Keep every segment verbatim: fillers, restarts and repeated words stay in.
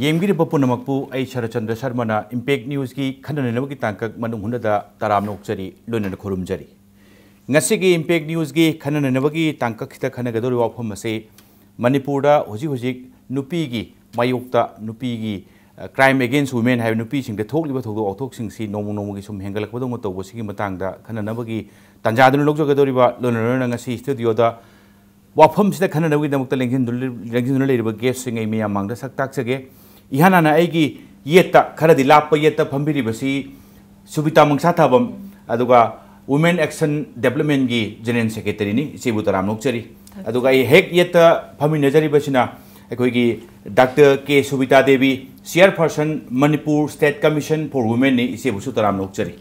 ꯌꯦꯡꯕꯤꯔꯤꯕ ꯄꯨꯝꯅꯃꯛꯄꯨ ꯑꯩ ꯁꯔꯠꯆꯟꯗ꯭ꯔ ꯁꯔꯃꯅ ꯏꯝꯄꯦꯛ ꯅ꯭ꯌꯨꯁꯀꯤ ꯈꯟꯅ ꯅꯩꯅꯕꯒꯤ ꯇꯥꯡꯀꯛ ꯃꯅꯨꯡ ꯍꯨꯠꯅꯗ ꯇꯔꯥꯝꯅ ꯑꯣꯛꯆꯔꯤ, ꯂꯣꯏꯅꯅ ꯈꯨꯔꯨꯝꯖꯔꯤ꯫ ꯉꯁꯤꯒꯤ ꯏꯝꯄꯦꯛ ꯅ꯭ꯌꯨꯁꯀꯤ ꯈꯟꯅ ꯅꯩꯅꯕꯒꯤ ꯇꯥꯡꯀꯛꯁꯤꯗ ꯈꯟꯅꯒꯗꯧꯔꯤꯕ ꯋꯥꯐꯝ ꯑꯁꯤ ꯃꯅꯤꯄꯨꯔꯗ ꯍꯧꯖꯤꯛ ꯍꯧꯖꯤꯛ ꯅꯨꯄꯤꯒꯤ ꯃꯥꯌꯣꯛꯇ, ꯅꯨꯄꯤꯒꯤ, ꯑ, crime against women ꯍꯥꯏꯕ ꯅꯨꯄꯤꯁꯤꯡꯗ ꯊꯣꯛꯂꯤꯕ ꯊꯧꯗꯣꯛ ꯋꯥꯊꯣꯛꯁꯤꯡꯁꯤ ꯅꯣꯡꯃ ꯅꯣꯡꯃꯒꯤ ꯁꯨꯝ ꯍꯦꯟꯒꯠꯂꯛꯄꯗꯧꯅ ꯇꯧꯕꯁꯤꯒꯤ ꯃꯇꯥꯡꯗ ꯈꯟꯅꯅꯕꯒꯤ ꯇꯥꯟꯖꯥꯗꯨꯅ ꯂꯧꯖꯒꯗꯧꯔꯤꯕ, ꯂꯣꯏꯅ ꯂꯣꯏꯅꯅ ꯉꯁꯤ ꯁ꯭ꯇꯨꯗꯤꯑꯣꯗ ꯋꯥꯐꯝꯁꯤꯗ ꯈꯟꯅꯅꯕꯒꯤꯗꯃꯛꯇ ꯂꯦꯡꯁꯤꯟꯗꯨꯅ, ꯂꯦꯡꯁꯤꯟꯗꯨꯅ ꯂꯩꯔꯤꯕ ꯒꯦꯁꯁꯤꯡ ꯑꯩ ꯃꯌꯥꯝ ꯃꯥꯡꯗ ꯁꯛ ꯇꯥꯛꯆꯒꯦ꯫ ꯏꯍꯥꯟ ꯍꯥꯟꯅ ꯑꯩꯒꯤ ꯌꯦꯠꯇ, ꯈꯔꯗꯤ ꯂꯥꯞꯄ ꯌꯦꯠꯇ ꯐꯝꯕꯤꯔꯤꯕꯁꯤ ꯁꯨꯕꯤꯇꯥ ꯃꯪꯁꯥꯊꯥꯕꯝ, ꯑꯗꯨꯒ Women Action Developmentꯀꯤ General Secretaryꯅꯤ꯫ ꯏꯆꯦꯕꯨ ꯇꯔꯥꯝꯅ ꯑꯣꯛꯆꯔꯤ꯫ ꯑꯗꯨꯒ ꯑꯩ ꯍꯦꯛ ꯌꯦꯠꯇ ꯐꯝꯃꯤꯟꯅꯖꯔꯤꯕꯁꯤꯅ ꯑꯩꯈꯣꯏꯒꯤ doctor K Subita Devi, Chairperson Manipur State Commission for Womenꯅꯤ꯫ ꯏꯆꯦꯕꯨꯁꯨ ꯇꯔꯥꯝꯅ ꯑꯣꯛꯆꯔꯤ꯫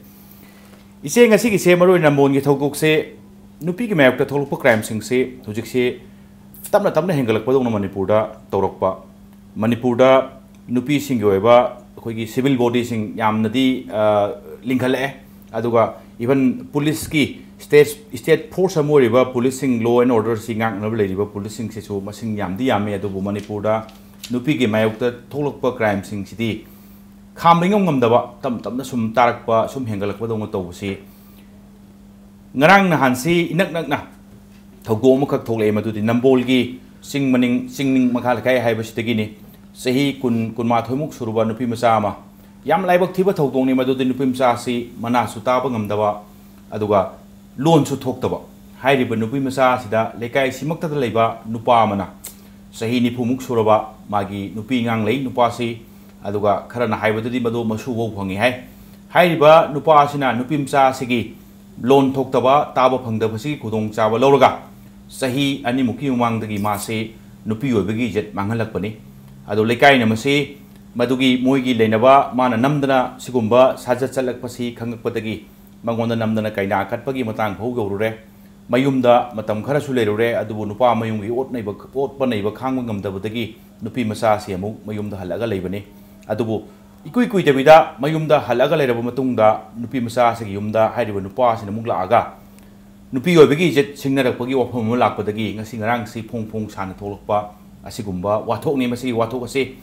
ꯏꯆꯦ, ꯉꯁꯤꯒꯤꯁꯦ ꯃꯔꯨ ꯑꯣꯏꯅ ꯅꯝꯕꯣꯜꯒꯤ ꯊꯧꯗꯣꯛꯁꯦ, ꯅꯨꯄꯤꯒꯤ ꯃꯥꯌꯣꯛꯇ ꯊꯣꯛꯂꯛꯄ crimeꯁꯤꯡꯁꯦ ꯍꯧꯖꯤꯛꯁꯦ ꯇꯞꯅ ꯇꯞꯅ ꯍꯦꯟꯒꯠꯂꯛꯄꯗꯧꯅ ꯃꯅꯤꯄꯨꯔꯗ ꯇꯧꯔꯛꯄ, ꯃꯅꯤꯄꯨꯔꯗ ꯅꯨꯄꯤꯁꯤꯡꯒꯤ ꯑꯣꯏꯕ ꯑꯩꯈꯣꯏꯒꯤ civil bodyꯁꯤꯡ ꯌꯥꯝꯅꯗꯤ, ꯑ, ꯂꯤꯡꯈꯠꯂꯛꯑꯦ꯫ ꯑꯗꯨꯒ even policeꯀꯤ state, state force ꯑꯃ ꯑꯣꯏꯔꯤꯕ policeꯁꯤꯡ, law and orderꯁꯤ ꯉꯥꯛꯅꯕ ꯂꯩꯔꯤꯕ policeꯁꯤꯡꯁꯤꯁꯨ ꯃꯁꯤꯡ ꯌꯥꯝꯗꯤ ꯌꯥꯝꯃꯤ꯫ ꯑꯗꯨꯕꯨ ꯃꯅꯤꯄꯨꯔꯗ ꯅꯨꯄꯤꯒꯤ ꯃꯥꯌꯣꯛꯇ ꯊꯣꯛꯂꯛꯄ crimeꯁꯤꯡꯁꯤꯗꯤ ꯈꯥꯝꯕ ꯏꯉꯝ ꯉꯝꯗꯕ, ꯇꯞ ꯇꯞꯅ ꯁꯨꯝ ꯇꯥꯔꯛꯄ, ꯁꯨꯝ ꯍꯦꯟꯒꯠꯂꯛꯄꯗꯧꯅ ꯇꯧꯕꯁꯤ ꯉꯔꯥꯡ ꯅꯍꯥꯟꯁꯤ ꯏꯅꯛ ꯅꯛꯅ ꯊꯧꯗꯣꯛ ꯑꯃꯈꯛ ꯊꯣꯛꯂꯛꯑꯦ, ꯃꯗꯨꯗꯤ ꯅꯝꯕꯣꯜꯒꯤ ꯆꯤꯡ ꯃꯅꯤꯡ, ꯆꯤꯡꯅꯤꯡ ꯃꯈꯥ ꯂꯩꯀꯥꯏ ꯍꯥꯏꯕꯁꯤꯗꯒꯤꯅꯤ꯫ ꯆꯍꯤ ꯀꯨꯟ, ꯀꯨꯟꯃꯥꯊꯣꯏꯃꯨꯛ ꯁꯨꯔꯕ ꯅꯨꯄꯤ ꯃꯆꯥ ꯑꯃ, ꯌꯥꯝ ꯂꯥꯏꯕꯛ ꯊꯤꯕ ꯊꯧꯗꯣꯛꯅꯤ ꯃꯗꯨꯗꯤ꯫ ꯅꯨꯄꯤ ꯃꯆꯥ ꯑꯁꯤ ꯃꯅꯥꯁꯨ ꯇꯥꯕ ꯉꯝꯗꯕ, ꯑꯗꯨꯒ ꯂꯣꯟꯁꯨ ꯊꯣꯛꯇꯕ꯫ ꯍꯥꯏꯔꯤꯕ ꯅꯨꯄꯤ ꯃꯆꯥ ꯑꯁꯤꯗ ꯂꯩꯀꯥꯏꯁꯤꯃꯛꯇꯗ ꯂꯩꯕ ꯅꯨꯄꯥ ꯑꯃꯅ, ꯆꯍꯤ ꯅꯤꯐꯨꯃꯨꯛ ꯁꯨꯔꯕ ꯃꯥꯒꯤ ꯅꯨꯄꯤ ꯑꯉꯥꯡ ꯂꯩ, ꯅꯨꯄꯥꯁꯤ, ꯑꯗꯨꯒ ꯈꯔꯅ ꯍꯥꯏꯕꯗꯗꯤ ꯃꯗꯨ ꯃꯁꯨꯐꯧ ꯐꯪꯉꯤ ꯍꯥꯏ꯫ ꯍꯥꯏꯔꯤꯕ ꯅꯨꯄꯥ ꯑꯁꯤꯅ ꯅꯨꯄꯤ ꯃꯆꯥ ꯑꯁꯤꯒꯤ ꯂꯣꯟ ꯊꯣꯛꯇꯕ, ꯇꯥꯕ ꯐꯪꯗꯕꯁꯤꯒꯤ ꯈꯨꯗꯣꯡꯆꯥꯕ ꯂꯧꯔꯒ ꯆꯍꯤ ꯑꯅꯤꯃꯨꯛꯀꯤ ꯃꯃꯥꯡꯗꯒꯤ ꯃꯥꯁꯤ ꯅꯨꯄꯤ ꯑꯣꯏꯕꯒꯤ ꯏꯖꯠ ꯃꯥꯡꯍꯜꯂꯛꯄꯅꯤ꯫ ꯑꯗꯣ ꯂꯩꯀꯥꯏꯅ ꯃꯁꯤ, ꯃꯗꯨꯒꯤ ꯃꯣꯏꯒꯤ ꯂꯩꯅꯕ, ꯃꯥꯅ ꯅꯝꯗꯅ ꯁꯤꯒꯨꯝꯕ ꯁꯥꯖꯠ ꯆꯠꯂꯛꯄꯁꯤ ꯈꯪꯉꯛꯄꯗꯒꯤ ꯃꯉꯣꯟꯗ ꯅꯝꯗꯅ ꯀꯩꯅꯥ ꯀꯠꯄꯒꯤ ꯃꯇꯥꯡ ꯐꯥꯎ ꯌꯧꯔꯨꯔꯦ꯫ ꯃꯌꯨꯝꯗ ꯃꯇꯝ ꯈꯔꯁꯨ ꯂꯩꯔꯨꯔꯦ, ꯑꯗꯨꯕꯨ ꯅꯨꯄꯥ ꯃꯌꯨꯝꯒꯤ ꯑꯣꯠ ꯅꯩꯕ, ꯑꯣꯠꯄ ꯅꯩꯕ ꯈꯥꯡꯕ ꯉꯝꯗꯕꯗꯒꯤ ꯅꯨꯄꯤ ꯃꯆꯥ ꯑꯁꯤ ꯑꯃꯨꯛ ꯃꯌꯨꯝꯗ ꯍꯜꯂꯛꯑꯒ ꯂꯩꯕꯅꯤ꯫ ꯑꯗꯨꯕꯨ ꯏꯀꯨꯏ ꯀꯨꯏꯗꯕꯤꯗ ꯃꯌꯨꯝꯗ ꯍꯜꯂꯛꯑꯒ ꯂꯩꯔꯕ ꯃꯇꯨꯡꯗ ꯅꯨꯄꯤ ꯃꯆꯥ ꯑꯁꯤꯒꯤ ꯌꯨꯝꯗ ꯍꯥꯏꯔꯤꯕ ꯅꯨꯄꯥ ꯑꯁꯤꯅ ꯑꯃꯨꯛ ꯂꯥꯛꯑꯒ ꯅꯨꯄꯤ ꯑꯣꯏꯕꯒꯤ ꯏꯖꯠ ꯁꯤꯡꯅꯔꯛꯄꯒꯤ ꯋꯥꯐꯝ ꯑꯃ ꯂꯥꯛꯄꯗꯒꯤ ꯉꯁꯤ ꯉꯔꯥꯡꯁꯤ ꯐꯣꯡ ꯐꯣꯡ ꯁꯥꯅ ꯊꯣꯛꯂꯛꯄ ꯑꯁꯤꯒꯨꯝꯕ ꯋꯥꯊꯣꯛꯅꯤ꯫ ꯃꯁꯤꯒꯤ ꯋꯥꯊꯣꯛ ꯑꯁꯤ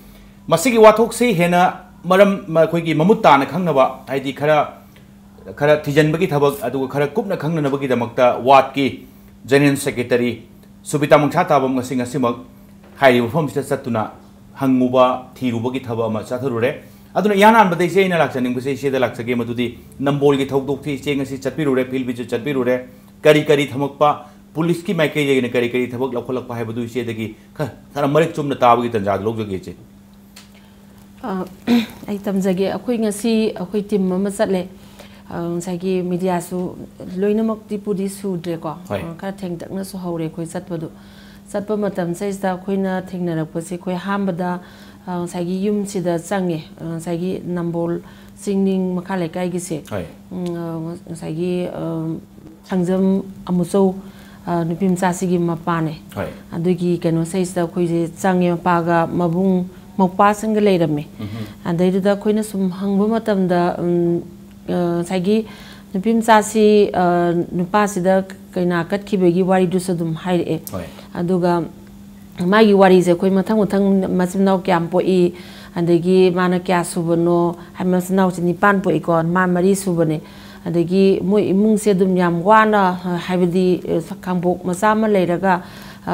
ꯃꯁꯤꯒꯤ ꯋꯥꯊꯣꯛꯁꯤ ꯍꯦꯟꯅ ꯃꯔꯝ, ꯑꯩꯈꯣꯏꯒꯤ ꯃꯃꯨꯠ ꯇꯥꯅ ꯈꯪꯅꯕ, ꯍꯥꯏꯗꯤ ꯈꯔ, ꯈꯔ ꯊꯤꯖꯤꯟꯕꯒꯤ ꯊꯕꯛ, ꯑꯗꯨꯒ ꯈꯔ ꯀꯨꯞꯅ ꯈꯪꯅꯅꯕꯒꯤꯗꯃꯛꯇ ꯋꯥꯔꯗꯀꯤ General Secretary ꯁꯨꯕꯤꯇꯥ ꯃꯪꯁꯥ ꯇꯥꯕꯝ ꯉꯁꯤ, ꯉꯁꯤꯃꯛ ꯍꯥꯏꯔꯤꯕ ꯃꯐꯝꯁꯤꯗ ꯆꯠꯇꯨꯅ ꯍꯪꯉꯨꯕ, ꯊꯤꯔꯨꯕꯒꯤ ꯊꯕꯛ ꯑꯃ ꯆꯠꯊꯔꯨꯔꯦ꯫ ꯑꯗꯨꯅ ꯏꯍꯥꯟ ꯍꯥꯟꯕꯗ ꯏꯆꯦ ꯑꯩꯅ ꯂꯥꯛꯆꯅꯤꯡꯕꯁꯦ, ꯏꯆꯦꯗ ꯂꯥꯛꯆꯒꯦ, ꯃꯗꯨꯗꯤ ꯅꯝꯕꯣꯜꯒꯤ ꯊꯧꯗꯣꯛꯁꯤ ꯏꯆꯦ ꯉꯁꯤ ꯆꯠꯄꯤꯔꯨꯔꯦ, field visit ꯆꯠꯄꯤꯔꯨꯔꯦ, ꯀꯔꯤ ꯀꯔꯤ ꯊꯝꯃꯛꯄ, ꯄꯨꯂꯤꯁꯀꯤ ꯃꯥꯏꯀꯩꯗꯒꯤꯅ ꯀꯔꯤ ꯀꯔꯤ ꯊꯕꯛ ꯂꯧꯈꯠꯂꯛꯄ ꯍꯥꯏꯕꯗꯨ ꯏꯆꯦꯗꯒꯤ ꯈ-, ꯈꯔ ꯃꯔꯤꯛ ꯆꯨꯝꯅ ꯇꯥꯕꯒꯤ ꯇꯥꯟꯖꯥꯗꯨ ꯂꯧꯖꯒꯦ, ꯏꯆꯦ꯫ ꯑ, ꯑꯩ ꯇꯝꯖꯒꯦ꯫ ꯑꯩꯈꯣꯏ ꯉꯁꯤ ꯑꯩꯈꯣꯏ team ꯑꯃ ꯆꯠꯂꯦ꯫ ꯑ, ꯉꯁꯥꯏꯒꯤ mediaꯁꯨ ꯂꯣꯏꯅꯃꯛꯇꯤ ꯄꯨꯗꯤ ꯁꯨꯗ꯭ꯔꯦꯀꯣ꯫ ꯍꯣꯏ꯫ ꯑ, ꯈꯔ ꯊꯦꯡꯇꯛꯅꯁꯨ ꯍꯧꯔꯦ ꯑꯩꯈꯣꯏ ꯆꯠꯄꯗꯣ꯫ ꯆꯠꯄ ꯃꯇꯝꯁꯤꯗꯩꯁꯤꯗ ꯑꯩꯈꯣꯏꯅ ꯊꯦꯡꯅꯔꯛꯄꯁꯦ, ꯑꯩꯈꯣꯏ ꯑꯍꯥꯟꯕꯗ, ꯑ, ꯉꯁꯥꯏꯒꯤ ꯌꯨꯝꯁꯤꯗ ꯆꯪꯉꯦ꯫ ꯑ, ꯉꯁꯥꯏꯒꯤ ꯅꯝꯕꯣꯜ ꯆꯤꯡꯅꯤꯡ ꯃꯈꯥ ꯂꯩꯀꯥꯏꯒꯤꯁꯦ꯫ ꯍꯣꯏ꯫ ꯎꯝ, ꯑ, ꯉꯁꯥꯏꯒꯤ, ꯑ, ꯁꯪꯖꯝ ꯑꯃꯨꯆꯧ, ꯑ, ꯅꯨꯄꯤ ꯃꯆꯥꯁꯤꯒꯤ ꯃꯄꯥꯅꯦ꯫ ꯍꯣꯏ꯫ ꯑꯗꯨꯒꯤ ꯀꯩꯅꯣꯁꯤꯗꯩꯁꯤꯗ ꯑꯩꯈꯣꯏꯁꯦ ꯆꯪꯉꯦ, ꯃꯄꯥꯒ ꯃꯕꯨꯡ ꯃꯧꯄ꯭ꯋꯥꯁꯤꯡꯒ ꯂꯩꯔꯝꯃꯦ꯫ ꯎꯝꯍꯨꯝ꯫ ꯑꯗꯩꯗꯨꯗ ꯑꯩꯈꯣꯏꯅ ꯁꯨꯝ ꯍꯪꯕ ꯃꯇꯝꯗ, ꯎꯝ, ꯑ, ꯉꯁꯥꯏꯒꯤ ꯅꯨꯄꯤ ꯃꯆꯥꯁꯤ, ꯑ, ꯅꯨꯄꯥꯁꯤꯗ ꯀꯩꯅꯥ ꯀꯠꯈꯤꯕꯒꯤ ꯋꯥꯔꯤꯗꯨꯁꯨ ꯑꯗꯨꯝ ꯍꯥꯏꯔꯛꯑꯦ꯫ ꯍꯣꯏ꯫ ꯑꯗꯨꯒ ꯃꯥꯒꯤ ꯋꯥꯔꯤꯁꯦ ꯑꯩꯈꯣꯏ ꯃꯊꯪ ꯃꯊꯪ ꯃꯆꯤꯟ ꯃꯅꯥꯎ ꯀꯌꯥꯝ ꯄꯣꯛꯏ, ꯑꯗꯒꯤ ꯃꯥꯅ ꯀꯌꯥ ꯁꯨꯕꯅꯣ ꯍꯥꯏ, ꯃꯆꯤꯟ ꯃꯅꯥꯎꯁꯦ ꯅꯤꯄꯥꯟ ꯄꯣꯛꯏꯀꯣ, ꯃꯥ ꯃꯔꯤ ꯁꯨꯕꯅꯦ꯫ ꯑꯗꯒꯤ ꯃꯣꯏ ꯏꯃꯨꯡꯁꯦ ꯑꯗꯨꯝ ꯌꯥꯝ ꯋꯥꯅ, ꯍꯥꯏꯕꯗꯤ, ꯈꯥꯡꯄꯣꯛ ꯃꯆꯥ ꯑꯃ ꯂꯩꯔꯒ, ꯑ,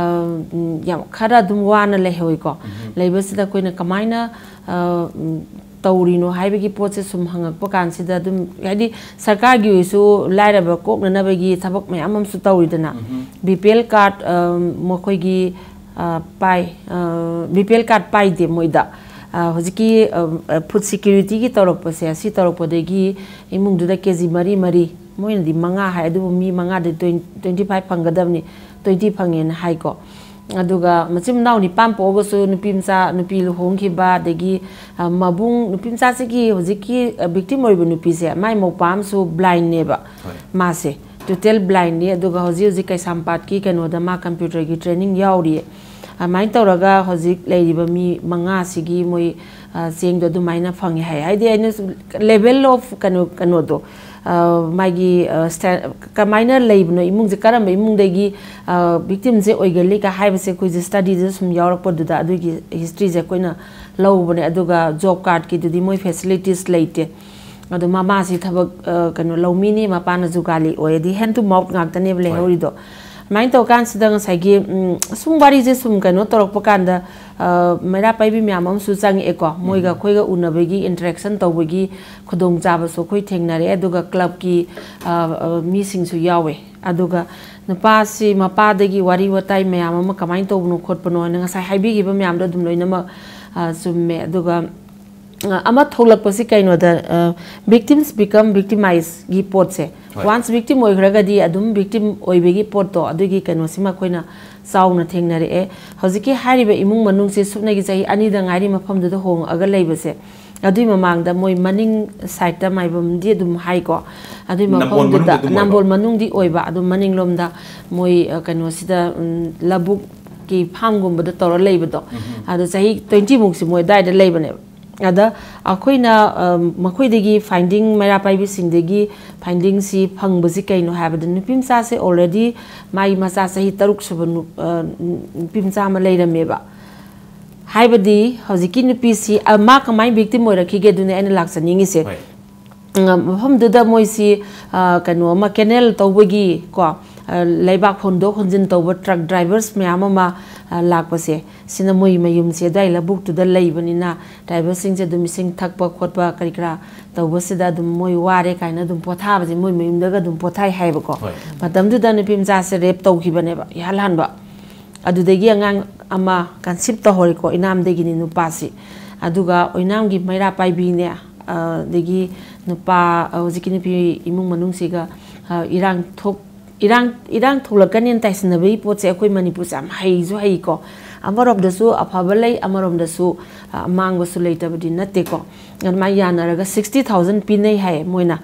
ꯎꯝ, ꯌꯥꯝ ꯈꯔ ꯑꯗꯨꯝ ꯋꯥꯅ ꯂꯩꯍꯧꯋꯤꯀꯣ꯫ ꯎꯝꯍꯨꯝ꯫ ꯂꯩꯕꯁꯤꯗ ꯑꯩꯈꯣꯏꯅ ꯀꯃꯥꯏꯅ, ꯑ, ꯎꯝ, ꯇꯧꯔꯤꯅꯣ ꯍꯥꯏꯕꯒꯤ ꯄꯣꯠꯁꯦ ꯁꯨꯝ ꯍꯪꯉꯛꯄ ꯀꯥꯟꯁꯤꯗ ꯑꯗꯨꯝ, ꯍꯥꯏꯗꯤ ꯁꯔꯀꯥꯔꯒꯤ ꯑꯣꯏꯁꯨ ꯂꯥꯏꯔꯕ ꯀꯣꯛꯅꯅꯕꯒꯤ ꯊꯕꯛ ꯃꯌꯥꯝ ꯑꯃꯁꯨ ꯇꯧꯔꯤꯗꯅ꯫ ꯎꯝꯍꯨꯝ꯫ BPL card, ꯑ, ꯃꯈꯣꯏꯒꯤ, ꯑ, ꯄꯥꯏ, ꯑ, BPL card ꯄꯥꯏꯗꯦ ꯃꯣꯏꯗ꯫ ꯑ, ꯍꯧꯖꯤꯛꯀꯤ, ꯑ, ꯑ, food securityꯒꯤ ꯇꯧꯔꯛꯄꯁꯦ, ꯑꯁꯤ ꯇꯧꯔꯛꯄꯗꯒꯤ ꯏꯃꯨꯡꯗꯨꯗ KG ꯃꯔꯤ ꯃꯔꯤ, ꯃꯣꯏꯅꯗꯤ ꯃꯉꯥ ꯍꯥꯏ, ꯑꯗꯨꯕꯨ ꯃꯤ ꯃꯉꯥꯗꯤ twenty, twenty five ꯐꯪꯒꯗꯕꯅꯤ, twenty ꯐꯪꯉꯦꯅ ꯍꯥꯏꯀꯣ꯫ ꯑꯗꯨꯒ ꯃꯆꯤꯟ ꯃꯅꯥꯎ ꯅꯤꯄꯥꯟ ꯄꯣꯛꯑꯒꯁꯨ ꯅꯨꯄꯤ ꯃꯆꯥ, ꯅꯨꯄꯤ ꯂꯨꯍꯣꯡꯈꯤꯕ, ꯑꯗꯒꯤ, ꯑ, ꯃꯕꯨꯡ, ꯅꯨꯄꯤ ꯃꯆꯥꯁꯤꯒꯤ ꯍꯧꯖꯤꯛꯀꯤ, ꯑ, victim ꯑꯣꯏꯔꯤꯕ ꯅꯨꯄꯤꯁꯦ, ꯃꯥꯏ ꯃꯧꯄꯥ ꯑꯃꯁꯨ blindꯅꯦꯕ꯫ ꯍꯣꯏ꯫ ꯃꯥꯁꯦ total blindꯅꯤ꯫ ꯑꯗꯨꯒ ꯍꯧꯖꯤꯛ ꯍꯧꯖꯤꯛ ꯀꯩꯁꯥꯝꯄꯥꯠꯀꯤ ꯀꯩꯅꯣꯗ ꯃꯥ computerꯒꯤ training ꯌꯥꯎꯔꯤꯌꯦ꯫ ꯑꯗꯨꯃꯥꯏꯅ ꯇꯧꯔꯒ ꯍꯧꯖꯤꯛ ꯂꯩꯔꯤꯕ ꯃꯤ ꯃꯉꯥꯁꯤꯒꯤ ꯃꯣꯏ, ꯑ, ꯆꯦꯡꯗꯣ ꯑꯗꯨꯃꯥꯏꯅ ꯐꯪꯉꯦ ꯍꯥꯏ꯫ ꯍꯥꯏꯗꯤ ꯑꯩꯅ ꯁꯨꯝ level of ꯀꯩꯅꯣ, ꯀꯩꯅꯣꯗꯣ, ꯃꯥꯒꯤ ꯀꯃꯥꯏꯅ ꯂꯩꯕꯅꯣ, ꯏꯃꯨꯡꯁꯦ ꯀꯔꯝꯕ ꯏꯃꯨꯡꯗꯒꯤ ꯕꯤꯛꯇꯤꯝꯁꯦ ꯑꯣꯏꯒꯜꯂꯤ ꯀ ꯍꯥꯏꯕꯁꯦ ꯑꯩꯈꯣꯏꯁꯦ ꯁ꯭ꯇꯗꯤꯗ ꯁꯨꯝ ꯌꯥꯎꯔꯛꯄꯗꯨꯗ ꯑꯗꯨꯒꯤ ꯍꯤꯁꯇ꯭ꯔꯤꯁꯦ ꯑꯩꯈꯣꯏꯅ ꯂꯧꯕꯅꯦ꯫ ꯑꯗꯨꯒ ꯖꯣꯕ ꯀꯥꯔꯗꯀꯤꯗꯨꯗꯤ ꯃꯣꯏ ꯐꯦꯁꯤꯂꯤꯇꯤꯁ ꯂꯩꯇꯦ꯫ ꯑꯗꯣ ꯃꯃꯥꯁꯤ ꯊꯕꯛ ꯀꯩꯅꯣ ꯂꯧꯃꯤꯅꯤ, ꯃꯄꯥꯅ ꯖꯨꯒꯥꯂꯤ ꯑꯣꯏ, ꯑꯗꯤ ꯍꯦꯟ ꯇꯨ ꯃꯥꯎꯠ ꯉꯥꯛꯇꯅꯦꯕ ꯂꯩꯍꯧꯔꯤꯗꯣ꯫ ꯑꯗꯨꯃꯥꯏꯅ ꯇꯧꯔꯀꯥꯟꯁꯤꯗ ꯉꯁꯥꯏꯒꯤ ꯁꯨꯝ ꯋꯥꯔꯤꯁꯦ ꯁꯨꯝ ꯀꯩꯅꯣ ꯇꯧꯔꯛꯄ ꯀꯥꯟꯗ ꯃꯩꯔꯥ ꯄꯥꯏꯕꯤ ꯃꯌꯥꯝ ꯑꯃꯁꯨ ꯆꯪꯉꯛꯑꯦꯀꯣ꯫ ꯃꯣꯏꯒ ꯑꯩꯈꯣꯏꯒ ꯎꯅꯕꯒꯤ, ꯏꯟꯇꯔꯦꯛꯁꯟ ꯇꯧꯕꯒꯤ ꯈꯨꯗꯣꯡꯆꯥꯕꯁꯨ ꯑꯩꯈꯣꯏ ꯊꯦꯡꯅꯔꯛꯑꯦ꯫ ꯑꯗꯨꯒ ꯀ꯭ꯂꯕꯀꯤ ꯃꯤꯁꯤꯡꯁꯨ ꯌꯥꯎꯋꯦ꯫ ꯑꯗꯨꯒ ꯅꯨꯄꯥꯁꯤ ꯃꯄꯥꯗꯒꯤ ꯋꯥꯔꯤ ꯋꯥꯇꯥꯏ ꯃꯌꯥꯝ ꯑꯃ ꯀꯃꯥꯏꯅ ꯇꯧꯕꯅꯣ ꯈꯣꯠꯄꯅꯣ ꯍꯥꯏꯅ ꯉꯁꯥꯏ ꯍꯥꯏꯕꯤꯈꯤꯕ ꯃꯌꯥꯝꯗꯣ ꯑꯗꯨꯝ ꯂꯣꯏꯅꯃꯛ ꯆꯨꯝꯃꯦ꯫ ꯑꯗꯨꯒ ꯑꯃ ꯊꯣꯛꯂꯛꯄꯁꯤ ꯀꯩꯅꯣꯗ, victims become victimized ꯒꯤ ꯄꯣꯠꯁꯦ꯫ ꯋꯥꯟꯁ ꯕꯤꯛꯇꯤꯝ ꯑꯣꯏꯈ꯭ꯔꯒꯗꯤ ꯑꯗꯨꯝ ꯕꯤꯛꯇꯤꯝ ꯑꯣꯏꯕꯒꯤ ꯄꯣꯠꯇꯣ, ꯑꯗꯨꯒꯤ ꯀꯩꯅꯣꯁꯤꯃ ꯑꯩꯈꯣꯏꯅ ꯆꯥꯎꯅ ꯊꯦꯡꯅꯔꯛꯑꯦ꯫ ꯍꯧꯖꯤꯛꯀꯤ ꯍꯥꯏꯔꯤꯕ ꯏꯃꯨꯡ ꯃꯅꯨꯡꯁꯦ ꯁꯨꯞꯅꯒꯤ ꯆꯍꯤ ꯑꯅꯤꯗ ꯉꯥꯏꯔꯤ ꯃꯐꯝꯗꯨꯗ ꯍꯣꯡꯉꯛꯑꯒ ꯂꯩꯕꯁꯦ꯫ ꯑꯗꯨꯏ ꯃꯃꯥꯡꯗ ꯃꯣꯏ ꯃꯅꯤꯡ ꯁꯥꯏꯠꯇ ꯃꯥꯏꯕꯝꯗꯤ ꯑꯗꯨꯝ ꯍꯥꯏꯀꯣ꯫ ꯑꯗꯨꯏ ꯅꯝꯕꯣꯜ ꯃꯐꯝꯗꯨꯗ ꯃꯅꯨꯡꯗꯤ ꯑꯗꯨꯝ ꯑꯣꯏꯕ꯫ ꯅꯝꯕꯣꯜ ꯃꯅꯨꯡꯗꯤ ꯑꯣꯏꯕ, ꯑꯗꯨꯝ ꯃꯅꯤꯡꯂꯣꯝꯗ ꯃꯣꯏ ꯀꯩꯅꯣꯁꯤꯗ ꯂꯧꯕꯨꯛꯀꯤ ꯐꯥꯝꯒꯨꯝꯕꯗ ꯇꯧꯔ ꯂꯩꯕꯗꯣ꯫ ꯑꯗꯣ ꯆꯍꯤ ꯇ꯭ꯋꯦꯟꯇꯤ ꯃꯨꯛꯁꯤ ꯃꯣꯏ ꯑꯗꯨꯋꯥꯏꯗ ꯂꯩꯕꯅꯦꯕ꯫ ꯑꯗ ꯑꯩꯈꯣꯏꯅ ꯃꯈꯣꯏꯗꯒꯤ ꯐꯥꯏꯟꯗꯤꯡ, ꯃꯩꯔꯥ ꯄꯥꯏꯕꯤꯁꯤꯡꯗꯒꯤ ꯐꯥꯏꯟꯗꯤꯡꯁꯤ ꯐꯪꯕꯁꯤ ꯀꯩꯅꯣ ꯍꯥꯏꯕꯗ, ꯅꯨꯄꯤ ꯃꯆꯥꯁꯦ ꯑꯣꯜꯔꯦꯗꯤ ꯃꯥꯒꯤ ꯃꯆꯥ ꯆꯍꯤ ꯇꯔꯨꯛ ꯁꯨꯕ ꯅꯨꯄꯤ ꯃꯆꯥ ꯑꯃ ꯂꯩꯔꯝꯃꯦꯕ꯫ ꯍꯥꯏꯕꯗꯤ ꯍꯧꯖꯤꯛꯀꯤ ꯅꯨꯄꯤꯁꯤ ꯃꯥ ꯀꯃꯥꯏꯅ ꯕꯤꯛꯇꯤꯝ ꯑꯣꯏꯔꯛꯈꯤꯒꯦ, ꯑꯗꯨꯅꯦ ꯑꯩꯅ ꯂꯥꯛꯆꯅꯤꯡꯉꯤꯁꯦ꯫ ꯃꯐꯝꯗꯨꯗ ꯃꯣꯏꯁꯤ ꯀꯩꯅꯣ ꯑꯃ, ꯀꯦꯅꯦꯜ ꯇꯧꯕꯒꯤ ꯀꯣ, ꯂꯩꯕꯥꯛ ꯍꯣꯟꯗꯣꯛ ꯍꯣꯟꯖꯤꯟ ꯇꯧꯕ ꯇ꯭ꯔꯛ ꯗ꯭ꯔꯥꯏꯚꯔꯁ ꯃꯌꯥꯝ ꯑꯃ ꯂꯥꯛꯄꯁꯦ, ꯁꯤꯅ ꯃꯣꯏ ꯃꯌꯨꯝꯁꯦ ꯑꯗꯨꯋꯥꯏ ꯂꯧꯕꯨꯛꯇꯨꯗ ꯂꯩꯕꯅꯤꯅ, ꯗ꯭ꯔꯥꯏꯚꯔꯁꯤꯡꯁꯦ ꯑꯗꯨꯝ ꯏꯁꯤꯡ ꯊꯛꯄ ꯈꯣꯠꯄ ꯀꯔꯤ ꯀꯔꯥ ꯇꯧꯕꯁꯤꯗ ꯑꯗꯨꯝ ꯃꯣꯏ ꯋꯥꯔꯦ ꯀꯥꯏꯅ ꯑꯗꯨꯝ ꯄꯣꯊꯥꯕꯁꯦ, ꯃꯣꯏ ꯃꯌꯨꯝꯗꯒ ꯑꯗꯨꯝ ꯄꯣꯊꯥꯏ ꯍꯥꯏꯕꯀꯣ꯫ ꯃꯇꯝꯗꯨꯗ ꯅꯨꯄꯤ ꯃꯆꯥꯁꯦ ꯔꯦꯞ ꯇꯧꯈꯤꯕꯅꯦꯕ, ꯏꯍꯥꯟ ꯍꯥꯟꯕ꯫ ꯑꯗꯨꯗꯒꯤ ꯑꯉꯥꯡ ꯑꯃ ꯀꯟꯁꯤꯞ ꯇꯧꯍꯧꯔꯦꯀꯣ, ꯏꯅꯥꯝꯗꯒꯤꯅꯤ ꯅꯨꯄꯥꯁꯤ꯫ ꯑꯗꯨꯒ ꯑꯣꯏꯅꯥꯝꯒꯤ ꯃꯩꯔꯥ ꯄꯥꯏꯕꯤꯅꯦ, ꯑꯗꯒꯤ ꯅꯨꯄꯥ, ꯍꯧꯖꯤꯛꯀꯤ ꯅꯨꯄꯤ ꯏꯃꯨꯡ ꯃꯅꯨꯡꯁꯤꯒ ꯏꯔꯥꯡ ꯊꯣꯛ ꯏꯔꯥꯡ ꯏꯔꯥꯡ ꯊꯣꯛꯂꯛꯀꯅꯦꯅ ꯇꯥꯏꯁꯤꯟꯅꯕꯒꯤ ꯄꯣꯠꯁꯦ ꯑꯩꯈꯣꯏ ꯃꯅꯤꯄꯨꯔꯁꯦ ꯌꯥꯝ ꯍꯩꯁꯨ ꯍꯩꯀꯣ꯫ ꯑꯃꯔꯣꯝꯗꯁꯨ ꯑꯐꯕ ꯂꯩ, ꯑꯃꯔꯣꯝꯗꯁꯨ ꯑꯃꯥꯡꯕꯁꯨ ꯂꯩꯇꯕꯗꯤ ꯅꯠꯇꯦꯀꯣ꯫ ꯑꯗꯨꯃꯥꯏꯅ ꯌꯥꯅꯔꯒ ꯁꯤꯛꯁꯇꯤ ꯊꯥꯎꯖꯟ ꯄꯤꯅꯩ ꯍꯥꯏꯌꯦ ꯃꯣꯏꯅ꯫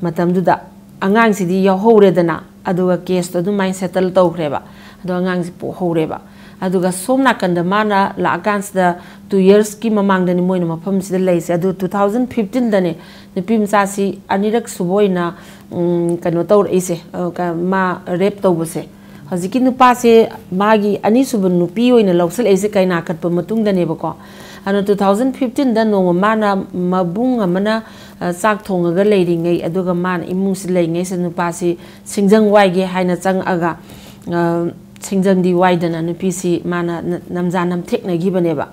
ꯃꯇꯝꯗꯨꯗ ꯑꯉꯥꯡꯁꯤꯗꯤ ꯌꯥꯎꯍꯧꯔꯦꯗꯅ, ꯑꯗꯨꯒ ꯀꯦꯁꯇꯣ ꯑꯗꯨꯃꯥꯏꯅ ꯁꯦꯇꯜ ꯇꯧꯈ꯭ꯔꯦꯕ꯫ ꯑꯗꯣ ꯑꯉꯥꯡꯁꯤ ꯄꯣꯛꯍꯧꯔꯦꯕ꯫ ꯑꯗꯨꯒ ꯁꯣꯝ ꯅꯥꯀꯟꯗ ꯃꯥꯅ ꯂꯥꯛꯑꯀꯥꯟꯁꯤꯗ, ꯇꯨ ꯌꯔꯁꯀꯤ ꯃꯃꯥꯡꯗꯅꯤ ꯃꯣꯏꯅ ꯃꯐꯝꯁꯤꯗ ꯂꯩꯔꯤꯁꯦ꯫ ꯑꯗꯨ ꯇꯨ ꯊꯥꯎꯖꯟ ꯐꯤꯐꯇꯤꯟꯗꯅꯦ ꯅꯨꯄꯤ ꯃꯆꯥꯁꯤ ꯑꯅꯤꯔꯛ ꯁꯨꯕ ꯑꯣꯏꯅ, ꯎꯝ, ꯀꯩꯅꯣ ꯇꯧꯔꯛꯏꯁꯦ, ꯑ, ꯀ-, ꯃꯥ ꯔꯦꯞ ꯇꯧꯕꯁꯦ꯫ ꯍꯧꯖꯤꯛꯀꯤ ꯅꯨꯄꯥꯁꯦ ꯃꯥꯒꯤ ꯑꯅꯤꯁꯨꯕ ꯅꯨꯄꯤ ꯑꯣꯏꯅ ꯂꯧꯁꯜꯂꯛꯏꯁꯦ ꯀꯩꯅꯥ ꯀꯠꯄ ꯃꯇꯨꯡꯗꯅꯦꯕꯀꯣ꯫ ꯑꯗꯨꯅ ꯇꯨ ꯊꯥꯎꯖꯟ ꯐꯤꯐꯇꯤꯟꯗ ꯅꯣꯡꯃ ꯃꯥꯅ, ꯃꯕꯨꯡ ꯑꯃꯅ, ꯑ, ꯆꯥꯛ ꯊꯣꯡꯉꯒ ꯂꯩꯔꯤꯉꯩ, ꯑꯗꯨꯒ ꯃꯥꯅ ꯏꯃꯨꯡꯁꯤ ꯂꯩꯉꯩꯁꯤꯗ ꯅꯨꯄꯥꯁꯤ ꯁꯤꯡꯖꯪ ꯋꯥꯏꯒꯦ ꯍꯥꯏꯅ ꯆꯪꯉꯛꯑꯒ, ꯑ, ꯁꯤꯡꯖꯪꯗꯤ ꯋꯥꯏꯗꯅ ꯅꯨꯄꯤꯁꯤ ꯃꯥꯅ ꯅ-, ꯅꯝꯖꯥ ꯅꯝꯊꯦꯛꯅꯈꯤꯕꯅꯦꯕ꯫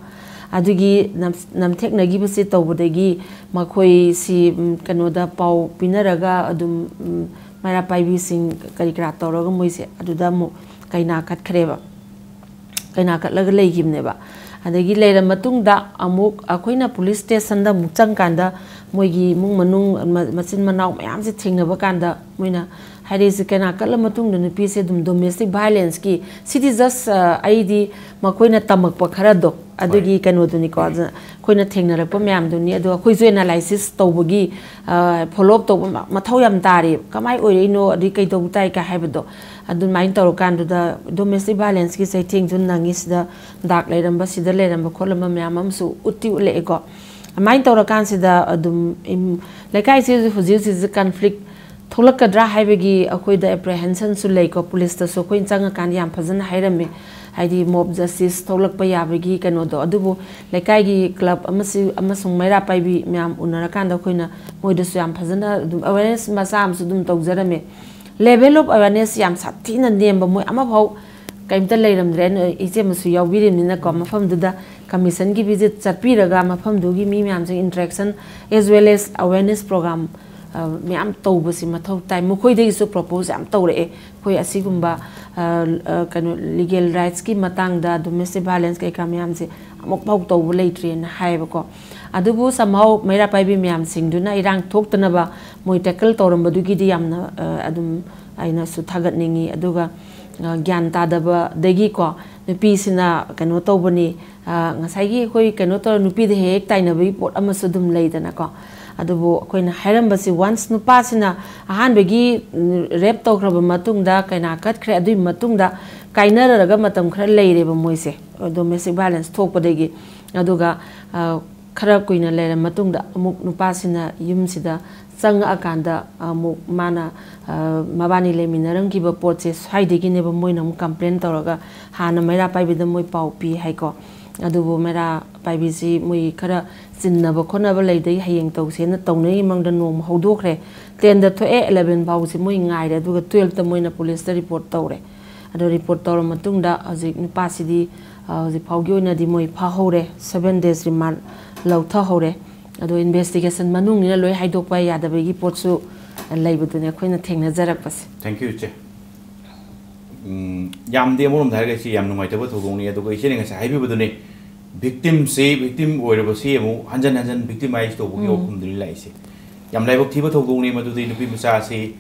ꯑꯗꯨꯒꯤ ꯅꯝ-, ꯅꯝꯊꯦꯛꯅꯈꯤꯕꯁꯤ ꯇꯧꯕꯗꯒꯤ ꯃꯈꯣꯏꯁꯤ, ꯎꯝ, ꯀꯩꯅꯣꯗ ꯄꯥꯎ ꯄꯤꯅꯔꯒ ꯑꯗꯨꯝ, ꯎꯝ, ꯃꯩꯔꯥ ꯄꯥꯏꯕꯤꯁꯤꯡ ꯀꯔꯤ ꯀꯔꯥ ꯇꯧꯔꯒ ꯃꯣꯏꯁꯦ ꯑꯗꯨꯗ ꯑꯃꯨꯛ ꯀꯩꯅꯥ ꯀꯠꯈ꯭ꯔꯦꯕ꯫ ꯀꯩꯅꯥ ꯀꯠꯂꯒ ꯂꯩꯈꯤꯕꯅꯦꯕ꯫ ꯑꯗꯒꯤ ꯂꯩꯔ ꯃꯇꯨꯡꯗ ꯑꯃꯨꯛ ꯑꯩꯈꯣꯏꯅ ꯄꯨꯂꯤꯁ ꯁ꯭ꯇꯦꯁꯟꯗ ꯑꯃꯨꯛ ꯆꯪꯀꯥꯟꯗ ꯃꯣꯏꯒꯤ ꯏꯃꯨꯡ ꯃꯅꯨꯡ, ꯃ-, ꯃꯆꯤꯟ ꯃꯅꯥꯎ ꯃꯌꯥꯝꯁꯦ ꯊꯦꯡꯅꯕ ꯀꯥꯟꯗ ꯃꯣꯏꯅ ꯍꯥꯏꯔꯛꯏꯁꯦ, ꯀꯩꯅꯥ ꯀꯠꯂ ꯃꯇꯨꯡꯗ ꯅꯨꯄꯤꯁꯦ ꯑꯗꯨꯝ ꯗꯣꯃꯦꯁꯇꯤꯛ ꯚꯥꯏꯂꯦꯟꯁꯀꯤ, ꯁꯤꯗꯤ ꯖꯁ, ꯑ, ꯑꯩꯗꯤ ꯃꯈꯣꯏꯅ ꯇꯝꯃꯛꯄ ꯈꯔꯗꯣ ꯑꯗꯨꯒꯤ ꯀꯩꯅꯣꯗꯨꯅꯤꯀꯣ, ꯑꯗꯨꯅ ꯑꯩꯈꯣꯏꯅ ꯊꯦꯡꯅꯔꯛꯄ ꯃꯌꯥꯝꯗꯨꯅꯤ꯫ ꯑꯗꯣ ꯑꯩꯈꯣꯏꯁꯨ ꯑꯦꯅꯥꯂꯥꯏꯁꯤꯁ ꯇꯧꯕꯒꯤ, ꯑ, ꯐꯣꯂꯣ ꯑꯞ ꯇꯧꯕ ꯃ-, ꯃꯊꯧ ꯌꯥꯝ ꯇꯥꯔꯤ꯫ ꯀꯃꯥꯏꯅ ꯑꯣꯏꯔꯛꯏꯅꯣ, ꯑꯗꯩ ꯀꯩꯗꯧꯕ ꯇꯥꯏ ꯀꯥꯏ ꯍꯥꯏꯕꯗꯣ꯫ ꯑꯗꯨꯃꯥꯏꯅ ꯇꯧꯔꯀꯥꯟꯗꯨꯗ ꯗꯣꯃꯦꯁꯇꯤꯛ ꯚꯥꯏꯂꯦꯟꯁꯀꯤ ꯆꯩꯊꯦꯡꯁꯨ ꯅꯪꯉꯤ, ꯁꯤꯗ ꯗꯥꯛ ꯂꯩꯔꯝꯕ, ꯁꯤꯗ ꯂꯩꯔꯝꯕ ꯈꯣꯠꯂꯝꯕ ꯃꯌꯥꯝ ꯑꯃꯁꯨ ꯎꯠꯇꯤ ꯎꯠꯂꯛꯑꯦꯀꯣ꯫ ꯑꯗꯨꯃꯥꯏꯅ ꯇꯧꯔꯀꯥꯟꯁꯤꯗ ꯑꯗꯨꯝ ꯏꯝ-, ꯂꯩꯀꯥꯏꯁꯤ ꯍꯧꯖꯤꯛ ꯍꯧꯖꯤꯛꯁꯤ ꯀꯟꯐ꯭ꯂꯤꯛ ꯊꯣꯛꯂꯛꯀꯗ꯭ꯔꯥ ꯍꯥꯏꯕꯒꯤ ꯑꯩꯈꯣꯏꯗ ꯑꯦꯄ꯭ꯔꯦꯍꯦꯟꯁꯟꯁꯨ ꯂꯩꯀꯣ꯫ ꯄꯨꯂꯤꯁꯇꯁꯨ ꯑꯩꯈꯣꯏꯅ ꯆꯪꯉꯀꯥꯟꯗ ꯌꯥꯝ ꯐꯖꯅ ꯍꯥꯏꯔꯝꯃꯦ, ꯍꯥꯏꯗꯤ ꯃꯣꯕ ꯖꯁꯇꯤꯁ ꯊꯣꯛꯂꯛꯄ ꯌꯥꯕꯒꯤ ꯀꯩꯅꯣꯗꯣ꯫ ꯑꯗꯨꯕꯨ ꯂꯩꯀꯥꯏꯒꯤ ꯀ꯭ꯂꯕ ꯑꯃꯁꯨ ꯑꯃꯁꯨꯡ ꯃꯩꯔꯥ ꯄꯥꯏꯕꯤ ꯃꯌꯥꯝ ꯎꯅꯔꯀꯥꯟꯗ ꯑꯩꯈꯣꯏꯅ ꯃꯣꯏꯗꯁꯨ ꯌꯥꯝ ꯐꯖꯅ ꯑꯗꯨꯝ ꯑꯦꯋꯦꯔꯅꯦꯁ ꯃꯆꯥ ꯑꯃꯁꯨ ꯑꯗꯨꯝ ꯇꯧꯖꯔꯝꯃꯦ꯫ ꯂꯦꯚꯦꯜ ꯑꯣꯐ ꯑꯦꯋꯦꯔꯅꯦꯁ ꯌꯥꯝ ꯁꯥꯊꯤꯅ ꯅꯦꯝꯕ, ꯃꯣꯏ ꯑꯃꯐꯥꯎ ꯀꯩꯝꯇ ꯂꯩꯔꯝꯗ꯭ꯔꯦ꯫ ꯑꯩꯅ ꯏꯆꯦ ꯑꯃꯁꯨ ꯌꯥꯎꯕꯤꯔꯤꯕꯅꯤꯅꯀꯣ, ꯃꯐꯝꯗꯨꯗ ꯀꯃꯤꯁꯟꯒꯤ ꯚꯤꯖꯤꯠ ꯆꯠꯄꯤꯔꯒ ꯃꯐꯝꯗꯨꯒꯤ ꯃꯤ ꯃꯌꯥꯝꯁꯤꯡ interaction as well as awareness program, ꯑ, ꯃꯌꯥꯝ ꯇꯧꯕꯁꯤ ꯃꯊꯧ ꯇꯥꯏ꯫ ꯃꯈꯣꯏꯗꯒꯤꯁꯨ ꯄ꯭ꯔꯣꯄꯣꯁ ꯌꯥꯝ ꯇꯧꯔꯛꯑꯦ, ꯑꯩꯈꯣꯏ ꯑꯁꯤꯒꯨꯝꯕ, ꯑ, ꯑ, ꯀꯩꯅꯣ, ꯂꯤꯒꯦꯜ ꯔꯥꯏꯠꯁꯀꯤ ꯃꯇꯥꯡꯗ, ꯗꯣꯃꯦꯁꯇꯤꯛ ꯚꯥꯏꯂꯦꯟꯁ ꯀꯩꯀꯥ ꯃꯌꯥꯝꯁꯦ ꯑꯃꯨꯛꯐꯥꯎ ꯇꯧꯕ ꯂꯩꯇ꯭ꯔꯤꯅ ꯍꯥꯏꯌꯦꯕꯀꯣ꯫ ꯑꯗꯨꯕꯨ somehow ꯃꯩꯔꯥ ꯄꯥꯏꯕꯤ ꯃꯌꯥꯝꯁꯤꯡꯗꯨꯅ ꯏꯔꯥꯡ ꯊꯣꯛꯇꯅꯕ ꯃꯣꯏ ꯇꯦꯀꯜ ꯇꯧꯔꯝꯕꯗꯨꯒꯤꯗꯤ ꯌꯥꯝꯅ, ꯑ, ꯑꯗꯨꯝ ꯑꯩꯅꯁꯨ ꯊꯥꯒꯠꯅꯤꯡꯉꯤ꯫ ꯑꯗꯨꯒ, ꯑ, ꯒ꯭ꯌꯥꯟ ꯇꯥꯗꯕꯗꯒꯤꯀꯣ, ꯅꯨꯄꯤꯁꯤꯅ ꯀꯩꯅꯣ ꯇꯧꯕꯅꯤ, ꯑ, ꯉꯁꯥꯏꯒꯤ ꯑꯩꯈꯣꯏ ꯀꯩꯅꯣ ꯇꯧꯔ ꯅꯨꯄꯤꯗ ꯍꯦꯛ ꯍꯦꯛ ꯇꯥꯏꯅꯕꯒꯤ ꯄꯣꯠ ꯑꯃꯁꯨ ꯑꯗꯨꯝ ꯂꯩꯗꯅꯀꯣ꯫ ꯑꯗꯨꯕꯨ ꯑꯩꯈꯣꯏꯅ ꯍꯥꯏꯔꯝꯕꯁꯤ, ꯋꯥꯟꯁ ꯅꯨꯄꯥꯁꯤꯅ ꯑꯍꯥꯟꯕꯒꯤ, ꯎꯝ, ꯔꯦꯞ ꯇꯧꯈ꯭ꯔꯕ ꯃꯇꯨꯡꯗ, ꯀꯩꯅꯥ ꯀꯠꯈ꯭ꯔꯦ, ꯑꯗꯨꯒꯤ ꯃꯇꯨꯡꯗ ꯀꯥꯏꯅꯔꯒ ꯃꯇꯝ ꯈꯔ ꯂꯩꯔꯦꯕ ꯃꯣꯏꯁꯦ, ꯗꯣꯃꯦꯁꯇꯤꯛ ꯚꯥꯏꯂꯦꯟꯁ ꯊꯣꯛꯄꯗꯒꯤ꯫ ꯑꯗꯨꯒ, ꯑ, ꯈꯔ ꯀꯨꯏꯅ ꯂꯩꯔ ꯃꯇꯨꯡꯗ ꯑꯃꯨꯛ ꯅꯨꯄꯥꯁꯤꯅ ꯌꯨꯝꯁꯤꯗ ꯆꯪꯉꯛꯑꯀꯥꯟꯗ ꯑꯃꯨꯛ ꯃꯥꯅ, ꯑ, ꯃꯕꯥꯅꯤ ꯂꯩꯃꯤꯟꯅꯔꯝꯈꯤꯕ ꯄꯣꯠꯁꯦ ꯁ꯭ꯋꯥꯏꯗꯒꯤꯅꯦꯕ ꯃꯣꯏꯅ ꯑꯃꯨꯛ ꯀꯝꯄ꯭ꯂꯦꯟ ꯇꯧꯔꯒ ꯍꯥꯟꯅ ꯃꯩꯔꯥ ꯄꯥꯏꯕꯤꯗ ꯃꯣꯏ ꯄꯥꯎ ꯄꯤ ꯍꯥꯏꯀꯣ꯫ ꯑꯗꯨꯕꯨ ꯃꯩꯔꯥ ꯄꯥꯏꯕꯤꯁꯤ ꯃꯣꯏ ꯈꯔ ꯆꯤꯟꯅꯕ ꯈꯣꯠꯅꯕ ꯂꯩꯗꯩ ꯍꯌꯦꯡ ꯇꯧꯁꯦꯅ ꯇꯧꯅꯔꯤ ꯃꯃꯥꯡꯗ ꯅꯣꯡꯃ ꯍꯧꯗꯣꯛꯈ꯭ꯔꯦ꯫ ꯇꯦꯟꯗ ꯊꯣꯛꯑꯦ, ꯑꯦꯂꯦꯚꯦꯟ ꯐꯥꯎꯁꯤ ꯃꯣꯏ ꯉꯥꯏꯔꯦ, ꯑꯗꯨꯒ ꯇꯨꯌꯦꯜꯞꯇ ꯃꯣꯏꯅ ꯄꯨꯂꯤꯁꯇ ꯔꯤꯄꯣꯔꯠ ꯇꯧꯔꯦ꯫ ꯑꯗꯣ ꯔꯤꯄꯣꯔꯠ ꯇꯧꯔ ꯃꯇꯨꯡꯗ ꯍꯧꯖꯤꯛ ꯅꯨꯄꯥꯁꯤꯗꯤ, ꯑ, ꯍꯧꯖꯤꯛ ꯐꯥꯎꯒꯤ ꯑꯣꯏꯅꯗꯤ ꯃꯣꯏ ꯐꯥꯍꯧꯔꯦ, ꯁꯚꯦꯟ ꯗꯦꯖ ꯔꯤꯃꯥꯟ ꯂꯧꯊꯍꯧꯔꯦ꯫ ꯑꯗꯣ ꯏꯟꯚꯦꯁꯇꯤꯒꯦꯁꯟ ꯃꯅꯨꯡꯅꯤꯅ ꯂꯣꯏ ꯍꯥꯏꯗꯣꯛꯄ ꯌꯥꯗꯕꯒꯤ ꯄꯣꯠꯁꯨ ꯂꯩꯕꯗꯨꯅꯦ ꯑꯩꯈꯣꯏꯅ ꯊꯦꯡꯅꯖꯔꯛꯄꯁꯦ꯫ Thank you, ꯏꯆꯦ꯫ ꯎꯝ, ꯌꯥꯝꯗꯤ ꯑꯃꯔꯣꯝꯗ ꯍꯥꯏꯔꯒ ꯏꯆꯦ ꯌꯥꯝ ꯅꯨꯡꯉꯥꯏꯇꯕ ꯊꯧꯗꯣꯛꯅꯤ꯫ ꯑꯗꯨꯒ ꯏꯆꯦꯅ ꯉꯁꯥꯏ ꯍꯥꯏꯕꯤꯕꯗꯨꯅꯤ, ꯚꯤꯛꯇꯤꯝꯁꯤ, ꯚꯤꯛꯇꯤꯝ ꯑꯣꯏꯔꯕꯁꯤ ꯑꯃꯨꯛ ꯍꯟꯖꯟ ꯍꯟꯖꯟ ꯚꯤꯛꯇꯤꯃꯥꯏꯁ ꯇꯧꯕꯒꯤ ꯎꯝ꯫ ꯋꯥꯐꯝꯗꯨꯅꯤ ꯂꯥꯛꯏꯁꯦ꯫ ꯌꯥꯝ ꯂꯥꯏꯕꯛ ꯊꯤꯕ ꯊꯧꯗꯣꯛꯅꯤ ꯃꯗꯨꯗꯤ꯫ ꯅꯨꯄꯤ ꯃꯆꯥꯁꯤ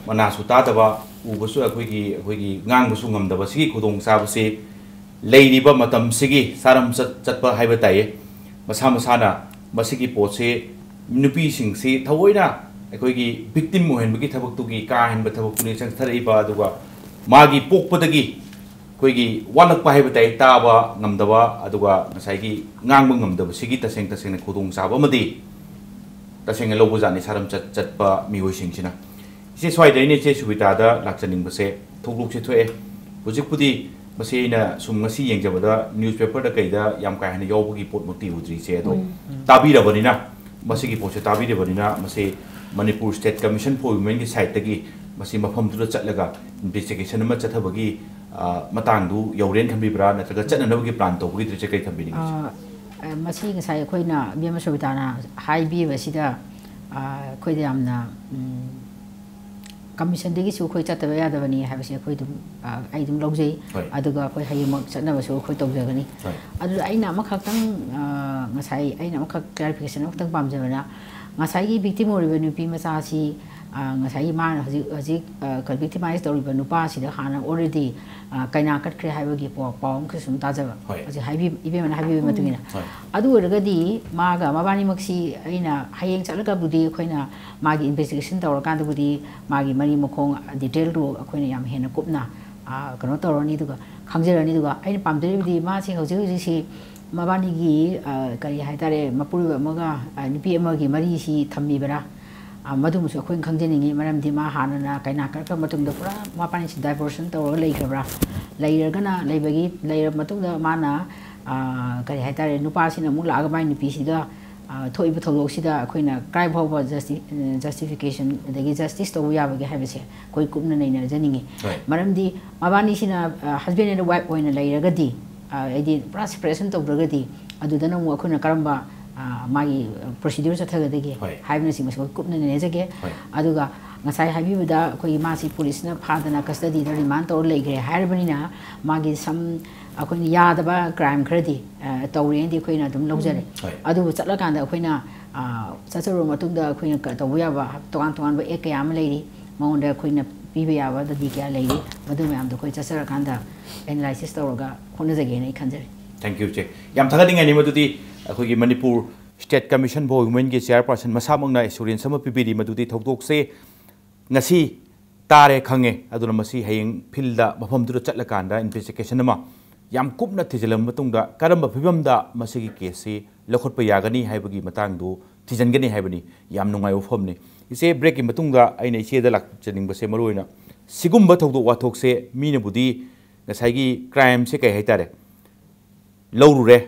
ꯃꯅꯥꯁꯨ ꯇꯥꯗꯕ, ꯎꯕꯁꯨ ꯑꯩꯈꯣꯏꯒꯤ, ꯑꯩꯈꯣꯏꯒꯤ ꯉꯥꯡꯕꯁꯨ ꯉꯝꯗꯕꯁꯤꯒꯤ ꯈꯨꯗꯣꯡꯆꯥꯕꯁꯤ ꯂꯩꯔꯤꯕ ꯃꯇꯝꯁꯤꯒꯤ ꯆꯥꯔꯝ ꯆꯠ-, ꯆꯠꯄ ꯍꯥꯏꯕ ꯇꯥꯏꯌꯦ꯫ ꯃꯁꯥ ꯃꯁꯥꯅ ꯃꯁꯤꯒꯤ ꯄꯣꯠꯁꯤ ꯅꯨꯄꯤꯁꯤꯡꯁꯤ ꯊꯑꯣꯏꯅ ꯑꯩꯈꯣꯏꯒꯤ ꯚꯤꯛꯇꯤꯝ ꯑꯣꯏꯍꯟꯕꯒꯤ ꯊꯕꯛꯇꯨꯒꯤ ꯀꯥ ꯍꯦꯟꯕ ꯊꯕꯛꯇꯨꯅꯤ ꯆꯪꯊꯔꯛꯏꯕ꯫ ꯑꯗꯨꯒ ꯃꯥꯒꯤ ꯄꯣꯛꯄꯗꯒꯤ ꯑꯩꯈꯣꯏꯒꯤ ꯋꯥꯠꯂꯛꯄ ꯍꯥꯏꯕ ꯇꯥꯏ, ꯇꯥꯕ ꯉꯝꯗꯕ, ꯑꯗꯨꯒ ꯉꯁꯥꯏꯒꯤ ꯉꯥꯡꯕ ꯉꯝꯗꯕꯁꯤꯒꯤ ꯇꯁꯦꯡ ꯇꯁꯦꯡꯅ ꯈꯨꯗꯣꯡꯆꯥꯕ ꯑꯃꯗꯤ ꯇꯁꯦꯡꯅ ꯂꯧꯕꯖꯥꯠꯅꯤ ꯁꯥꯔꯝ ꯆꯠ-, ꯆꯠꯄ ꯃꯤꯑꯣꯏꯁꯤꯡꯁꯤꯅ꯫ ꯏꯆꯦ, ꯁ꯭ꯋꯥꯏꯗ ꯑꯩꯅ ꯏꯆꯦ ꯁꯨꯕꯤꯇꯥꯗ ꯂꯥꯛꯆꯅꯤꯡꯕꯁꯦ, ꯊꯧꯗꯣꯛꯁꯦ ꯊꯣꯛꯑꯦ꯫ ꯍꯧꯖꯤꯛꯄꯨꯗꯤ ꯃꯁꯤ ꯑꯩꯅ ꯁꯨꯝ ꯉꯁꯤ ꯌꯦꯡꯖꯕꯗ ꯅ꯭ꯌꯨꯁꯄꯦꯄꯔꯗ ꯀꯩꯗ ꯌꯥꯝ ꯀꯥ ꯍꯦꯟꯅ ꯌꯥꯎꯕꯒꯤ ꯄꯣꯠꯃꯛꯇꯤ ꯎꯗ꯭ꯔꯤ ꯏꯆꯦ꯫ ꯑꯗꯣ ꯎꯝ꯫ ꯇꯥꯕꯤꯔꯕꯅꯤꯅ, ꯃꯁꯤꯒꯤ ꯄꯣꯠꯁꯦ ꯇꯥꯕꯤꯔꯕꯅꯤꯅ, ꯃꯁꯤ ꯃꯅꯤꯄꯨꯔ ꯁ꯭ꯇꯦꯠ ꯀꯃꯤꯁꯟ ꯐꯣꯔ ꯋꯤꯃꯦꯟꯒꯤ ꯁꯥꯏꯠꯇꯒꯤ ꯃꯁꯤ ꯃꯐꯝꯗꯨꯗ ꯆꯠꯂꯒ ꯏꯟꯚꯦꯁꯇꯤꯒꯦꯁꯟ ꯑꯃ ꯆꯠꯊꯕꯒꯤ, ꯑ, ꯃꯇꯥꯡꯗꯨ ꯌꯧꯔꯦꯅ ꯈꯟꯕꯤꯕ꯭ꯔꯥ, ꯅꯠꯇ꯭ꯔꯒ ꯆꯠꯅꯅꯕꯒꯤ ꯄ꯭ꯂꯥꯟ ꯇꯧꯕꯒꯤꯗ꯭ꯔꯥ ꯏꯆꯦ, ꯀꯔꯤ ꯊꯝꯕꯤꯅꯤꯡꯉꯤ ꯏꯆꯦ? ꯑ, ꯑ, ꯃꯁꯤ ꯉꯁꯥꯏ ꯑꯩꯈꯣꯏꯅ ꯏꯕꯦꯝꯃ ꯁꯣꯕꯤꯇꯥꯅ ꯍꯥꯏꯕꯤꯕꯁꯤꯗ, ꯑ, ꯑꯩꯈꯣꯏꯗ ꯌꯥꯝꯅ, ꯎꯝ, ꯀꯃꯤꯁꯟꯗꯒꯤꯁꯨ ꯑꯩꯈꯣꯏ ꯆꯠꯇꯕ ꯌꯥꯗꯕꯅꯤ ꯍꯥꯏꯕꯁꯦ ꯑꯩꯈꯣꯏ ꯑꯗꯨꯝ, ꯑ, ꯑꯩ ꯑꯗꯨꯝ ꯂꯧꯖꯩ꯫ ꯍꯣꯏ꯫ ꯑꯗꯨꯒ ꯑꯩꯈꯣꯏ ꯍꯌꯦꯡꯃꯛ ꯆꯠꯅꯕꯁꯨ ꯑꯩꯈꯣꯏ ꯇꯧꯖꯒꯅꯤ꯫ ꯍꯣꯏ꯫ ꯑꯗꯨꯗ ꯑꯩꯅ ꯑꯃꯈꯛꯇꯪ, ꯑ, ꯉꯁꯥꯏ ꯑꯩꯅ ꯑꯃꯈꯛ ꯀ꯭ꯂꯦꯔꯤꯐꯤꯀꯦꯁꯟ ꯑꯃꯈꯛꯇꯪ ꯄꯥꯝꯖꯕꯅ, ꯉꯁꯥꯏꯒꯤ ꯚꯤꯛꯇꯤꯝ ꯑꯣꯏꯔꯤꯕ ꯅꯨꯄꯤ ꯃꯆꯥꯁꯤ, ꯑ, ꯉꯁꯥꯏꯒꯤ ꯃꯥꯅ ꯍꯧꯖꯤꯛ, ꯍꯧꯖꯤꯛ, ꯑ, ꯚꯤꯛꯇꯤꯃꯥꯏꯁ ꯇꯧꯔꯤꯕ ꯅꯨꯄꯥꯁꯤꯗ ꯍꯥꯟꯅ already, ꯑ, ꯀꯩꯅꯥ ꯀꯠꯈ꯭ꯔꯦ ꯍꯥꯏꯕꯒꯤ ꯄꯥꯎ, ꯄꯥꯎ ꯑꯃꯈꯛ ꯁꯨꯝ ꯇꯥꯖꯕ꯫ ꯍꯣꯏ꯫ ꯍꯧꯖꯤꯛ ꯍꯥꯏꯕꯤ-, ꯏꯕꯦꯝꯃꯅ ꯍꯥꯏꯕꯤꯕꯒꯤ ꯃꯇꯨꯡ ꯏꯟꯅ꯫ ꯍꯣꯏ꯫ ꯑꯗꯨ ꯑꯣꯏꯔꯒꯗꯤ ꯃꯥꯒ ꯃꯕꯥꯅꯤꯃꯛꯁꯤ ꯑꯩꯅ ꯍꯌꯦꯡ ꯆꯠꯂꯒꯕꯨꯗꯤ ꯑꯩꯈꯣꯏꯅ ꯃꯥꯒꯤ ꯏꯟꯚꯦꯁꯇꯤꯒꯦꯁꯟ ꯇꯧꯔꯀꯥꯟꯗꯕꯨꯗꯤ ꯃꯥꯒꯤ ꯃꯔꯤ ꯃꯈꯣꯡ ꯗꯤꯇꯦꯜꯗꯨ ꯑꯩꯈꯣꯏꯅ ꯌꯥꯝ ꯍꯦꯟꯅ ꯀꯨꯞꯅ ꯀꯩꯅꯣ ꯇꯧꯔꯅꯤ, ꯑꯗꯨꯒ ꯈꯪꯖꯔꯅꯤ꯫ ꯑꯗꯨꯒ ꯑꯩꯅ ꯄꯥꯝꯖꯔꯤꯕꯗꯤ ꯃꯥꯁꯤ ꯍꯧꯖꯤꯛ ꯍꯧꯖꯤꯛꯁꯤ ꯃꯕꯥꯅꯤꯒꯤ ꯀꯔꯤ ꯍꯥꯏꯇꯥꯔꯦ, ꯃꯄꯨꯔꯣꯏꯕ ꯑꯃꯒ ꯅꯨꯄꯤ ꯑꯃꯒꯤ ꯃꯔꯤꯁꯤ ꯊꯝꯃꯤꯕꯔꯥ, ꯃꯗꯨꯃꯁꯨ ꯑꯩꯈꯣꯏꯅ ꯈꯪꯖꯅꯤꯡꯉꯤ꯫ ꯃꯔꯝꯗꯤ ꯃꯥ ꯍꯥꯟꯅꯅ ꯀꯩꯅꯥ ꯀꯛꯈ꯭ꯔ ꯃꯇꯨꯡꯗ ꯄꯨꯔꯥ ꯃꯕꯥꯅꯤꯁꯤ ꯗꯥꯏꯚꯣꯔꯁꯟ ꯇꯧꯔꯒ ꯂꯩꯈ꯭ꯔꯕ꯭ꯔꯥ? ꯂꯩꯔꯒꯅ, ꯂꯩꯕꯒꯤ, ꯂꯩꯔꯕ ꯃꯇꯨꯡꯗ ꯃꯥꯅ ꯀꯔꯤ ꯍꯥꯏꯇꯥꯔꯦ, ꯅꯨꯄꯥꯁꯤꯅ ꯑꯃꯨꯛ ꯂꯥꯛꯑꯒ ꯃꯥꯏ ꯅꯨꯄꯤꯁꯤꯗ ꯊꯣꯛꯏꯕ ꯊꯧꯗꯣꯛꯁꯤꯗ ꯑꯩꯈꯣꯏꯅ ꯀꯔꯥꯏ ꯐꯥꯎꯕ ꯖꯁꯇꯤꯐꯤꯀꯦꯁꯟ ꯑꯗꯒꯤ ꯖꯁꯇꯤꯁ ꯇꯧꯕ ꯌꯥꯕꯒꯦ ꯍꯥꯏꯕꯁꯦ ꯑꯩꯈꯣꯏ ꯀꯨꯞꯅ ꯅꯩꯅꯖꯅꯤꯡꯉꯤ꯫ ꯃꯔꯝꯗꯤ ꯃꯕꯥꯅꯤꯁꯤꯅ ꯍꯁꯕꯦꯟ ꯑꯦꯟ ꯋꯥꯏꯐ ꯑꯣꯏꯅ ꯂꯩꯔꯒꯗꯤ, ꯍꯥꯏꯗꯤ ꯄꯨꯔꯥ ꯁꯦꯄꯔꯦꯁꯟ ꯇꯧꯗ꯭ꯔꯒꯗꯤ, ꯑꯗꯨꯗꯅ ꯑꯃꯨꯛ ꯑꯩꯈꯣꯏꯅ ꯀꯔꯝꯕ ꯃꯥꯒꯤ ꯄ꯭ꯔꯣꯁꯤꯗ꯭ꯌꯨꯔ ꯆꯠꯊꯒꯗꯒꯦ ꯍꯥꯏꯕꯅꯆꯤꯡꯕꯁꯤ ꯑꯩꯈꯣꯏ ꯀꯨꯞꯅ ꯅꯩꯅꯖꯒꯦ꯫ ꯑꯗꯨꯒ ꯉꯁꯥꯏ ꯍꯥꯏꯕꯤꯕꯗ ꯑꯩꯈꯣꯏꯒꯤ ꯃꯥꯁꯤ ꯄꯨꯂꯤꯁꯅ ꯐꯥꯗꯅ ꯀꯁꯇꯗꯤꯗ ꯔꯤꯃꯥꯟ ꯇꯧꯔ ꯂꯩꯈ꯭ꯔꯦ ꯍꯥꯏꯔꯕꯅꯤꯅ, ꯃꯥꯒꯤ ꯁꯝ ꯑꯩꯈꯣꯏꯅ ꯌꯥꯗꯕ ꯀ꯭ꯔꯥꯏꯝ ꯈꯔꯗꯤ ꯇꯧꯔꯦꯅꯗꯤ ꯑꯩꯈꯣꯏꯅ ꯑꯗꯨꯝ ꯂꯧꯖꯔꯦ꯫ ꯑꯗꯨꯕꯨ ꯆꯠꯂꯀꯥꯟꯗ ꯑꯩꯈꯣꯏꯅ ꯆꯠꯆꯔꯨꯕ ꯃꯇꯨꯡꯗ ꯑꯩꯈꯣꯏꯅ ꯇꯧꯕ ꯌꯥꯕ ꯇꯣꯉꯥꯟ ꯇꯣꯉꯥꯟꯕ ꯑꯦꯛ ꯀꯌꯥ ꯑꯃ ꯂꯩꯔꯤ, ꯃꯉꯣꯟꯗ ꯑꯩꯈꯣꯏꯅ ꯄꯤꯕ ꯌꯥꯕ ꯗꯟꯗꯤ ꯀꯌꯥ ꯂꯩꯔꯤ, ꯃꯗꯨ ꯃꯌꯥꯝꯗꯣ ꯑꯩꯈꯣꯏ ꯆꯠꯆꯔꯀꯥꯟꯗ ꯑꯦꯅꯥꯂꯥꯏꯁꯤꯁ ꯇꯧꯔꯒ ꯍꯣꯠꯅꯖꯒꯦꯅ ꯑꯩ ꯈꯟꯖꯔꯤ꯫ Thank you, ꯏꯆꯦ꯫ ꯌꯥꯝ ꯊꯥꯒꯠꯅꯤꯡꯉꯥꯏꯅꯤ ꯃꯗꯨꯗꯤ ꯑꯩꯈꯣꯏꯒꯤ ꯃꯅꯤꯄꯨꯔ State Commission for Womenꯒꯤ ꯆꯤꯌꯥꯔꯄꯥꯔꯁꯟ ꯃꯁꯥꯃꯛꯅ ꯑꯦꯁꯨꯔꯦꯟꯁ ꯑꯃ ꯄꯤꯕꯤꯔꯤ ꯃꯗꯨꯗꯤ ꯊꯧꯗꯣꯛꯁꯦ ꯉꯁꯤ ꯇꯥꯔꯦ ꯈꯪꯉꯦ, ꯑꯗꯨꯅ ꯃꯁꯤ ꯍꯌꯦꯡ ꯐꯤꯜꯗ ꯃꯐꯝꯗꯨꯗ ꯆꯠꯂꯀꯥꯟꯗ ꯏꯟꯚꯦꯁꯇꯤꯒꯦꯁꯟ ꯑꯃ ꯌꯥꯝ ꯀꯨꯞꯅ ꯊꯤꯖꯤꯜꯂꯕ ꯃꯇꯨꯡꯗ ꯀꯔꯝꯕ ꯐꯤꯕꯝꯗ ꯃꯁꯤꯒꯤ ꯀꯦꯁꯁꯤ ꯂꯧꯈꯠꯄ ꯌꯥꯒꯅꯤ ꯍꯥꯏꯕꯒꯤ ꯃꯇꯥꯡꯗꯨ ꯊꯤꯖꯤꯟꯒꯅꯤ ꯍꯥꯏꯕꯅꯤ꯫ ꯌꯥꯝ ꯅꯨꯡꯉꯥꯏꯕ ꯋꯥꯐꯝꯅꯤ꯫ ꯏꯆꯦ, ꯕ꯭ꯔꯦꯛꯀꯤ ꯃꯇꯨꯡꯗ ꯑꯩꯅ ꯏꯆꯦꯗ ꯂꯥꯛꯆꯅꯤꯡꯕꯁꯦ ꯃꯔꯨꯑꯣꯏꯅ ꯁꯤꯒꯨꯝꯕ ꯊꯧꯗꯣꯛ ꯋꯥꯊꯣꯛꯁꯦ ꯃꯤꯅꯕꯨꯗꯤ ꯉꯁꯥꯏꯒꯤ ꯀ꯭ꯔꯥꯏꯝꯁꯦ ꯀꯩ ꯍꯥꯏꯇꯥꯔꯦ, ꯂꯧꯔꯨꯔꯦ,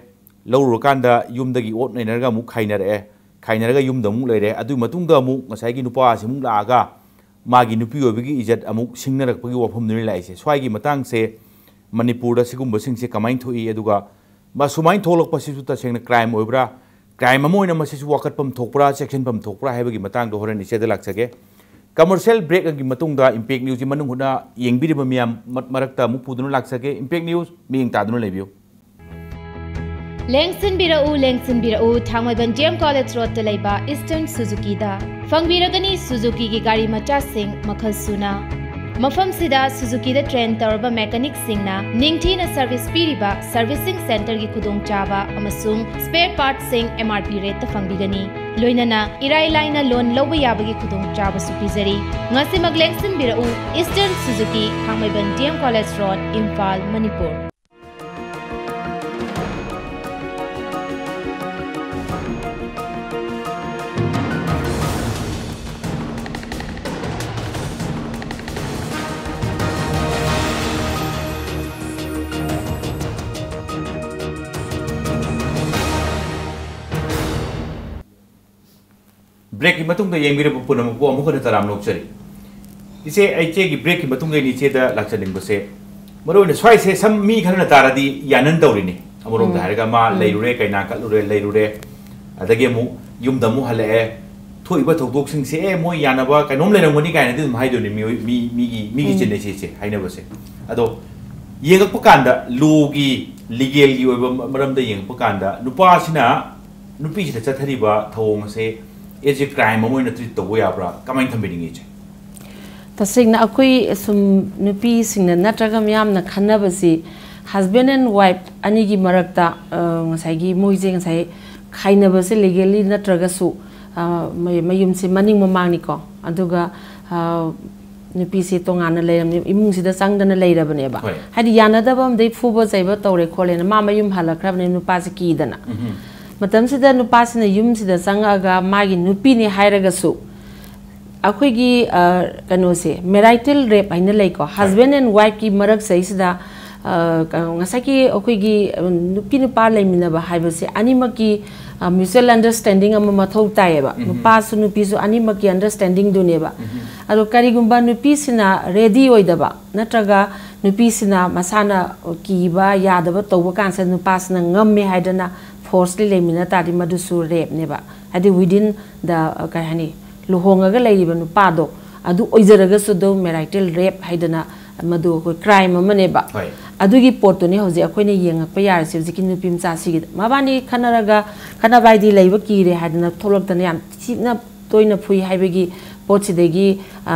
ꯂꯧꯔꯨꯔꯀꯥꯟꯗ ꯌꯨꯝꯗꯒꯤ ꯑꯣꯠ ꯅꯩꯅꯔꯒ ꯑꯃꯨꯛ ꯈꯥꯏꯅꯔꯛꯑꯦ, ꯈꯥꯏꯅꯔꯒ ꯌꯨꯝꯗ ꯑꯃꯨꯛ ꯂꯩꯔꯦ, ꯑꯗꯨꯒꯤ ꯃꯇꯨꯡꯗ ꯑꯃꯨꯛ ꯉꯁꯥꯏꯒꯤ ꯅꯨꯄꯥꯁꯤ ꯑꯃꯨꯛ ꯂꯥꯛꯑꯒ ꯃꯥꯒꯤ ꯅꯨꯄꯤ ꯑꯣꯏꯕꯒꯤ ꯏꯖꯠ ꯑꯃꯨꯛ ꯁꯤꯡꯅꯔꯛꯄꯒꯤ ꯋꯥꯐꯝꯗꯨꯅꯤ ꯂꯥꯛꯏꯁꯦ꯫ ꯁ꯭ꯋꯥꯏꯒꯤ ꯃꯇꯥꯡꯁꯦ ꯃꯅꯤꯄꯨꯔꯗ ꯁꯤꯒꯨꯝꯕꯁꯤꯡꯁꯦ ꯀꯃꯥꯏꯅ ꯊꯣꯛꯏ, ꯑꯗꯨꯒ ꯃ-, ꯁꯨꯃꯥꯏꯅ ꯊꯣꯛꯂꯛꯄꯁꯤꯁꯨ ꯇꯁꯦꯡꯅ ꯀ꯭ꯔꯥꯏꯝ ꯑꯣꯏꯕ꯭ꯔꯥ, ꯀ꯭ꯔꯥꯏꯝ ꯑꯃ ꯑꯣꯏꯅ ꯃꯁꯤꯁꯨ ꯋꯥꯀꯠꯐꯝ ꯊꯣꯛꯄ꯭ꯔꯥ, ꯆꯦꯛꯁꯤꯟꯐꯝ ꯊꯣꯛꯄ꯭ꯔꯥ ꯍꯥꯏꯕꯒꯤ ꯃꯇꯥꯡꯗꯣ ꯍꯣꯔꯦꯟ ꯏꯆꯦꯗ ꯂꯥꯛꯆꯒꯦ꯫ ꯀꯃꯔꯁꯤꯌꯦꯜ ꯕ꯭ꯔꯦꯛ ꯑꯃꯒꯤ ꯃꯇꯨꯡꯗ ꯏꯝꯄꯦꯛ ꯅ꯭ꯌꯨꯁꯁꯤ ꯃꯅꯨꯡ ꯍꯨꯠꯅ ꯌꯦꯡꯕꯤꯔꯤꯕ ꯃꯤꯌꯥꯝ ꯃ-, ꯃꯔꯛꯇ ꯑꯃꯨꯛ ꯄꯨꯗꯨꯅ ꯂꯥꯛꯆꯒꯦ꯫ ꯏꯝꯄꯦꯛ ꯅ꯭ꯌꯨꯁ ꯃꯤꯠꯌꯦꯡ ꯇꯥꯗꯨꯅ ꯂꯩꯕꯤꯌꯨ꯫ ꯂꯦꯡꯁꯤꯟꯕꯤꯔꯛꯎ, ꯂꯦꯡꯁꯤꯟꯕꯤꯔꯛꯎ, ꯊꯥꯡꯃꯩꯕꯟ ꯗꯤ ꯑꯦꯝ ꯀꯣꯂꯦꯖ ꯔꯣꯗꯇ ꯂꯩꯕ ꯏꯁꯇꯔꯟ ꯁꯨꯖꯨꯀꯤꯗ꯫ ꯐꯪꯕꯤꯔꯒꯅꯤ ꯁꯨꯖꯨꯀꯤꯒꯤ ꯒꯥꯔꯤ ꯃꯆꯥꯁꯤꯡ ꯃꯈꯜ ꯁꯨꯅ꯫ ꯃꯐꯝꯁꯤꯗ ꯁꯨꯖꯨꯀꯤꯗ ꯇ꯭ꯔꯦꯟ ꯇꯧꯔꯕ ꯃꯦꯀꯥꯅꯤꯛꯁꯤꯡꯅ ꯅꯤꯡꯊꯤꯅ ꯁꯔꯚꯤꯁ ꯄꯤꯔꯤꯕ ꯁꯔꯚꯤꯁꯤꯡ ꯁꯦꯟꯇꯔꯒꯤ ꯈꯨꯗꯣꯡꯆꯥꯕ ꯑꯃꯁꯨꯡ ꯁ꯭ꯄꯦꯌꯔ ꯄꯥꯔꯠꯁꯤꯡ ꯑꯦꯝ ꯑꯥꯔ ꯄꯤ ꯔꯦꯠꯇ ꯐꯪꯕꯤꯒꯅꯤ꯫ ꯂꯣꯏꯅꯅ ꯏꯔꯥꯏ ꯂꯥꯏꯅ ꯂꯣꯟ ꯂꯧꯕ ꯌꯥꯕꯒꯤ ꯈꯨꯗꯣꯡꯆꯥꯕꯁꯨ ꯄꯤꯖꯔꯤ꯫ ꯉꯁꯤꯃꯛ ꯂꯦꯡꯁꯤꯟꯕꯤꯔꯛꯎ, ꯏꯁꯇꯔꯟ ꯁꯨꯖꯨꯀꯤ, Thangmeiband D M college road, Imphal, Manipur. ꯕ꯭ꯔꯦꯛꯀꯤ ꯃꯇꯨꯡꯗ ꯌꯦꯡꯕꯤꯔꯕ ꯄꯨꯝꯅꯃꯛꯄꯨ ꯑꯃꯨꯛ ꯍꯟꯅ ꯇꯔꯥꯝꯅ ꯑꯣꯛꯆꯔꯤ꯫ ꯏꯆꯦ, ꯑꯩ ꯏꯆꯦꯒꯤ ꯕ꯭ꯔꯦꯛꯀꯤ ꯃꯇꯨꯡꯗ ꯑꯩꯅ ꯏꯆꯦꯗ ꯂꯥꯛꯆꯅꯤꯡꯕꯁꯦ, ꯃꯔꯨꯑꯣꯏꯅ ꯁ꯭ꯋꯥꯏꯁꯦ ꯁꯝ ꯃꯤ ꯈꯔꯅ ꯇꯥꯔꯗꯤ ꯌꯥꯅꯟ ꯇꯧꯔꯤꯅꯤ꯫ ꯑꯃꯔꯣꯝꯗ ꯍꯥꯏꯔꯒ ꯃꯥ ꯂꯩꯔꯨꯔꯦ, ꯀꯩꯅꯥ ꯀꯠꯂꯨꯔꯦ, ꯂꯩꯔꯨꯔꯦ, ꯑꯗꯒꯤ ꯑꯃꯨꯛ ꯌꯨꯝꯗ ꯑꯃꯨꯛ ꯍꯜꯂꯛꯑꯦ, ꯊꯣꯛꯏꯕ ꯊꯧꯗꯣꯛꯁꯤꯡꯁꯦ ꯑꯦ ꯃꯣꯏ ꯌꯥꯅꯕ ꯀꯩꯅꯣꯝ ꯂꯩꯔꯝꯒꯅꯤ ꯀꯥꯏꯅꯗꯤ ꯑꯗꯨꯝ ꯍꯥꯏꯗꯣꯏꯅꯤ ꯃꯤꯑꯣꯏ ꯃꯤ ꯃꯤꯒꯤ ꯃꯤꯒꯤ ꯆꯤꯟꯅꯩꯁꯦ ꯏꯆꯦ ꯍꯥꯏꯅꯕꯁꯦ꯫ ꯑꯗꯣ ꯌꯦꯡꯉꯛꯄ ꯀꯥꯟꯗ ꯂꯣꯒꯤ ꯂꯤꯒꯦꯜꯒꯤ ꯑꯣꯏꯕ ꯃꯔꯝꯗ ꯌꯦꯡꯉꯛꯄ ꯀꯥꯟꯗ ꯅꯨꯄꯥꯁꯤꯅ ꯅꯨꯄꯤꯁꯤꯗ ꯆꯠꯊꯔꯤꯕ ꯊꯧꯑꯣꯡ ꯑꯁꯦ ꯑꯦꯖ ꯑꯦ ꯀ꯭ꯔꯥꯏꯝ ꯑꯃ ꯑꯣꯏꯅ ꯇ꯭ꯔꯤꯠ ꯇꯧꯕ ꯌꯥꯕ꯭ꯔꯥ? ꯀꯃꯥꯏꯅ ꯊꯝꯕꯤꯅꯤꯡꯉꯤ ꯏꯆꯦ? ꯇꯁꯦꯡꯅ ꯑꯩꯈꯣꯏ ꯁꯨꯝ ꯅꯨꯄꯤꯁꯤꯡꯅ ꯅꯠꯇ꯭ꯔꯒ ꯃꯤꯌꯥꯝꯅ ꯈꯟꯅꯕꯁꯤ husband and wife ꯑꯅꯤꯒꯤ ꯃꯔꯛꯇ ꯉꯁꯥꯏꯒꯤ ꯃꯣꯏꯁꯦ ꯉꯁꯥꯏ ꯈꯥꯏꯅꯕꯁꯦ ꯂꯤꯒꯦꯜꯂꯤ ꯅꯠꯇ꯭ꯔꯒꯁꯨ ꯃꯌꯨꯝꯁꯦ ꯃꯅꯤꯡ ꯃꯃꯥꯡꯅꯤꯀꯣ꯫ ꯑꯗꯨꯒ ꯅꯨꯄꯤꯁꯦ ꯇꯣꯉꯥꯟꯅ ꯂꯩꯔꯝꯅꯦ, ꯏꯃꯨꯡꯁꯤꯗ ꯆꯪꯗꯅ ꯂꯩꯔꯕꯅꯦꯕ꯫ ꯍꯣꯏ꯫ ꯍꯥꯏꯗꯤ ꯌꯥꯅꯗꯕ ꯑꯃꯗꯩ ꯐꯨꯕ ꯆꯩꯕ ꯇꯧꯔꯦ ꯈꯣꯠꯂꯦꯅ ꯃꯥ ꯃꯌꯨꯝ ꯍꯜꯂꯛꯈ꯭ꯔꯕꯅꯦ ꯅꯨꯄꯥꯁꯦ ꯀꯤꯗꯅ꯫ ꯎꯝꯍꯨꯝ꯫ ꯃꯇꯝꯁꯤꯗ ꯅꯨꯄꯥꯁꯤꯅ ꯌꯨꯝꯁꯤꯗ ꯆꯪꯉꯛꯑꯒ ꯃꯥꯒꯤ ꯅꯨꯄꯤꯅꯤ ꯍꯥꯏꯔꯒꯁꯨ ꯑꯩꯈꯣꯏꯒꯤ ꯀꯩꯅꯣꯁꯦ marital rape ꯍꯥꯏꯅ ꯂꯩꯀꯣ꯫ ꯍꯣꯏ꯫ Husband and wifeꯀꯤ ꯃꯔꯛꯁꯤꯗꯩꯁꯤꯗ ꯉꯁꯥꯏꯒꯤ ꯑꯩꯈꯣꯏꯒꯤ ꯅꯨꯄꯤ ꯅꯨꯄꯥ ꯂꯩꯃꯤꯟꯅꯕ ꯍꯥꯏꯕꯁꯦ ꯑꯅꯤꯃꯛꯀꯤ mutual understanding ꯑꯃ ꯃꯊꯧ ꯇꯥꯏꯌꯦꯕ꯫ ꯎꯝꯍꯨꯝ꯫ ꯅꯨꯄꯥꯁꯨ ꯅꯨꯄꯤꯁꯨ ꯑꯅꯤꯃꯛꯀꯤ understandingꯗꯨꯅꯦꯕ꯫ ꯎꯝꯍꯨꯝ꯫ ꯑꯗꯣ ꯀꯔꯤꯒꯨꯝꯕ ꯅꯨꯄꯤꯁꯤꯅ ready ꯑꯣꯏꯗꯕ ꯅꯠꯇ꯭ꯔꯒ ꯅꯨꯄꯤꯁꯤꯅ ꯃꯁꯥꯅ ꯀꯤꯕ ꯌꯥꯗꯕ ꯇꯧꯕ ꯀꯥꯟꯁꯤꯗ ꯅꯨꯄꯥꯁꯤꯅ ꯉꯝꯃꯦ ꯍꯥꯏꯗꯅ forcely ꯂꯩꯃꯤꯟꯅ ꯇꯥꯔꯗꯤ ꯃꯗꯨꯁꯨ rapeꯅꯦꯕ꯫ ꯍꯥꯏꯗꯤ within the ꯀꯩ ꯍꯥꯏꯅꯤ ꯂꯨꯍꯣꯡꯉꯒ ꯂꯩꯔꯤꯕ ꯅꯨꯄꯥꯗꯣ ꯑꯗꯨ ꯑꯣꯏꯖꯔꯒꯁꯨ ꯑꯗꯨꯝ marital rape ꯍꯥꯏꯗꯅ ꯃꯗꯨ ꯑꯩꯈꯣꯏ crime ꯑꯃꯅꯦꯕ꯫ ꯍꯣꯏ꯫ ꯑꯗꯨꯒꯤ ꯄꯣꯠꯇꯨꯅꯤ ꯍꯧꯖꯤꯛ ꯑꯩꯈꯣꯏꯅ ꯌꯦꯡꯉꯛꯄ ꯌꯥꯔꯤꯁꯦ ꯍꯧꯖꯤꯛꯀꯤ ꯅꯨꯄꯤ ꯃꯆꯥꯁꯤꯒꯤꯗ꯫ ꯃꯕꯥꯅꯤ ꯈꯠꯅꯔꯒ ꯈꯠꯅꯕ ꯍꯥꯏꯗꯤ ꯂꯩꯕ ꯀꯤꯔꯦ ꯍꯥꯏꯗꯅ ꯊꯣꯛꯂꯛꯇꯅ ꯌꯥꯝ ꯊꯤꯅ ꯇꯣꯏꯅ ꯐꯨꯏ ꯍꯥꯏꯕꯒꯤ ꯄꯣꯠꯁꯤꯗꯒꯤ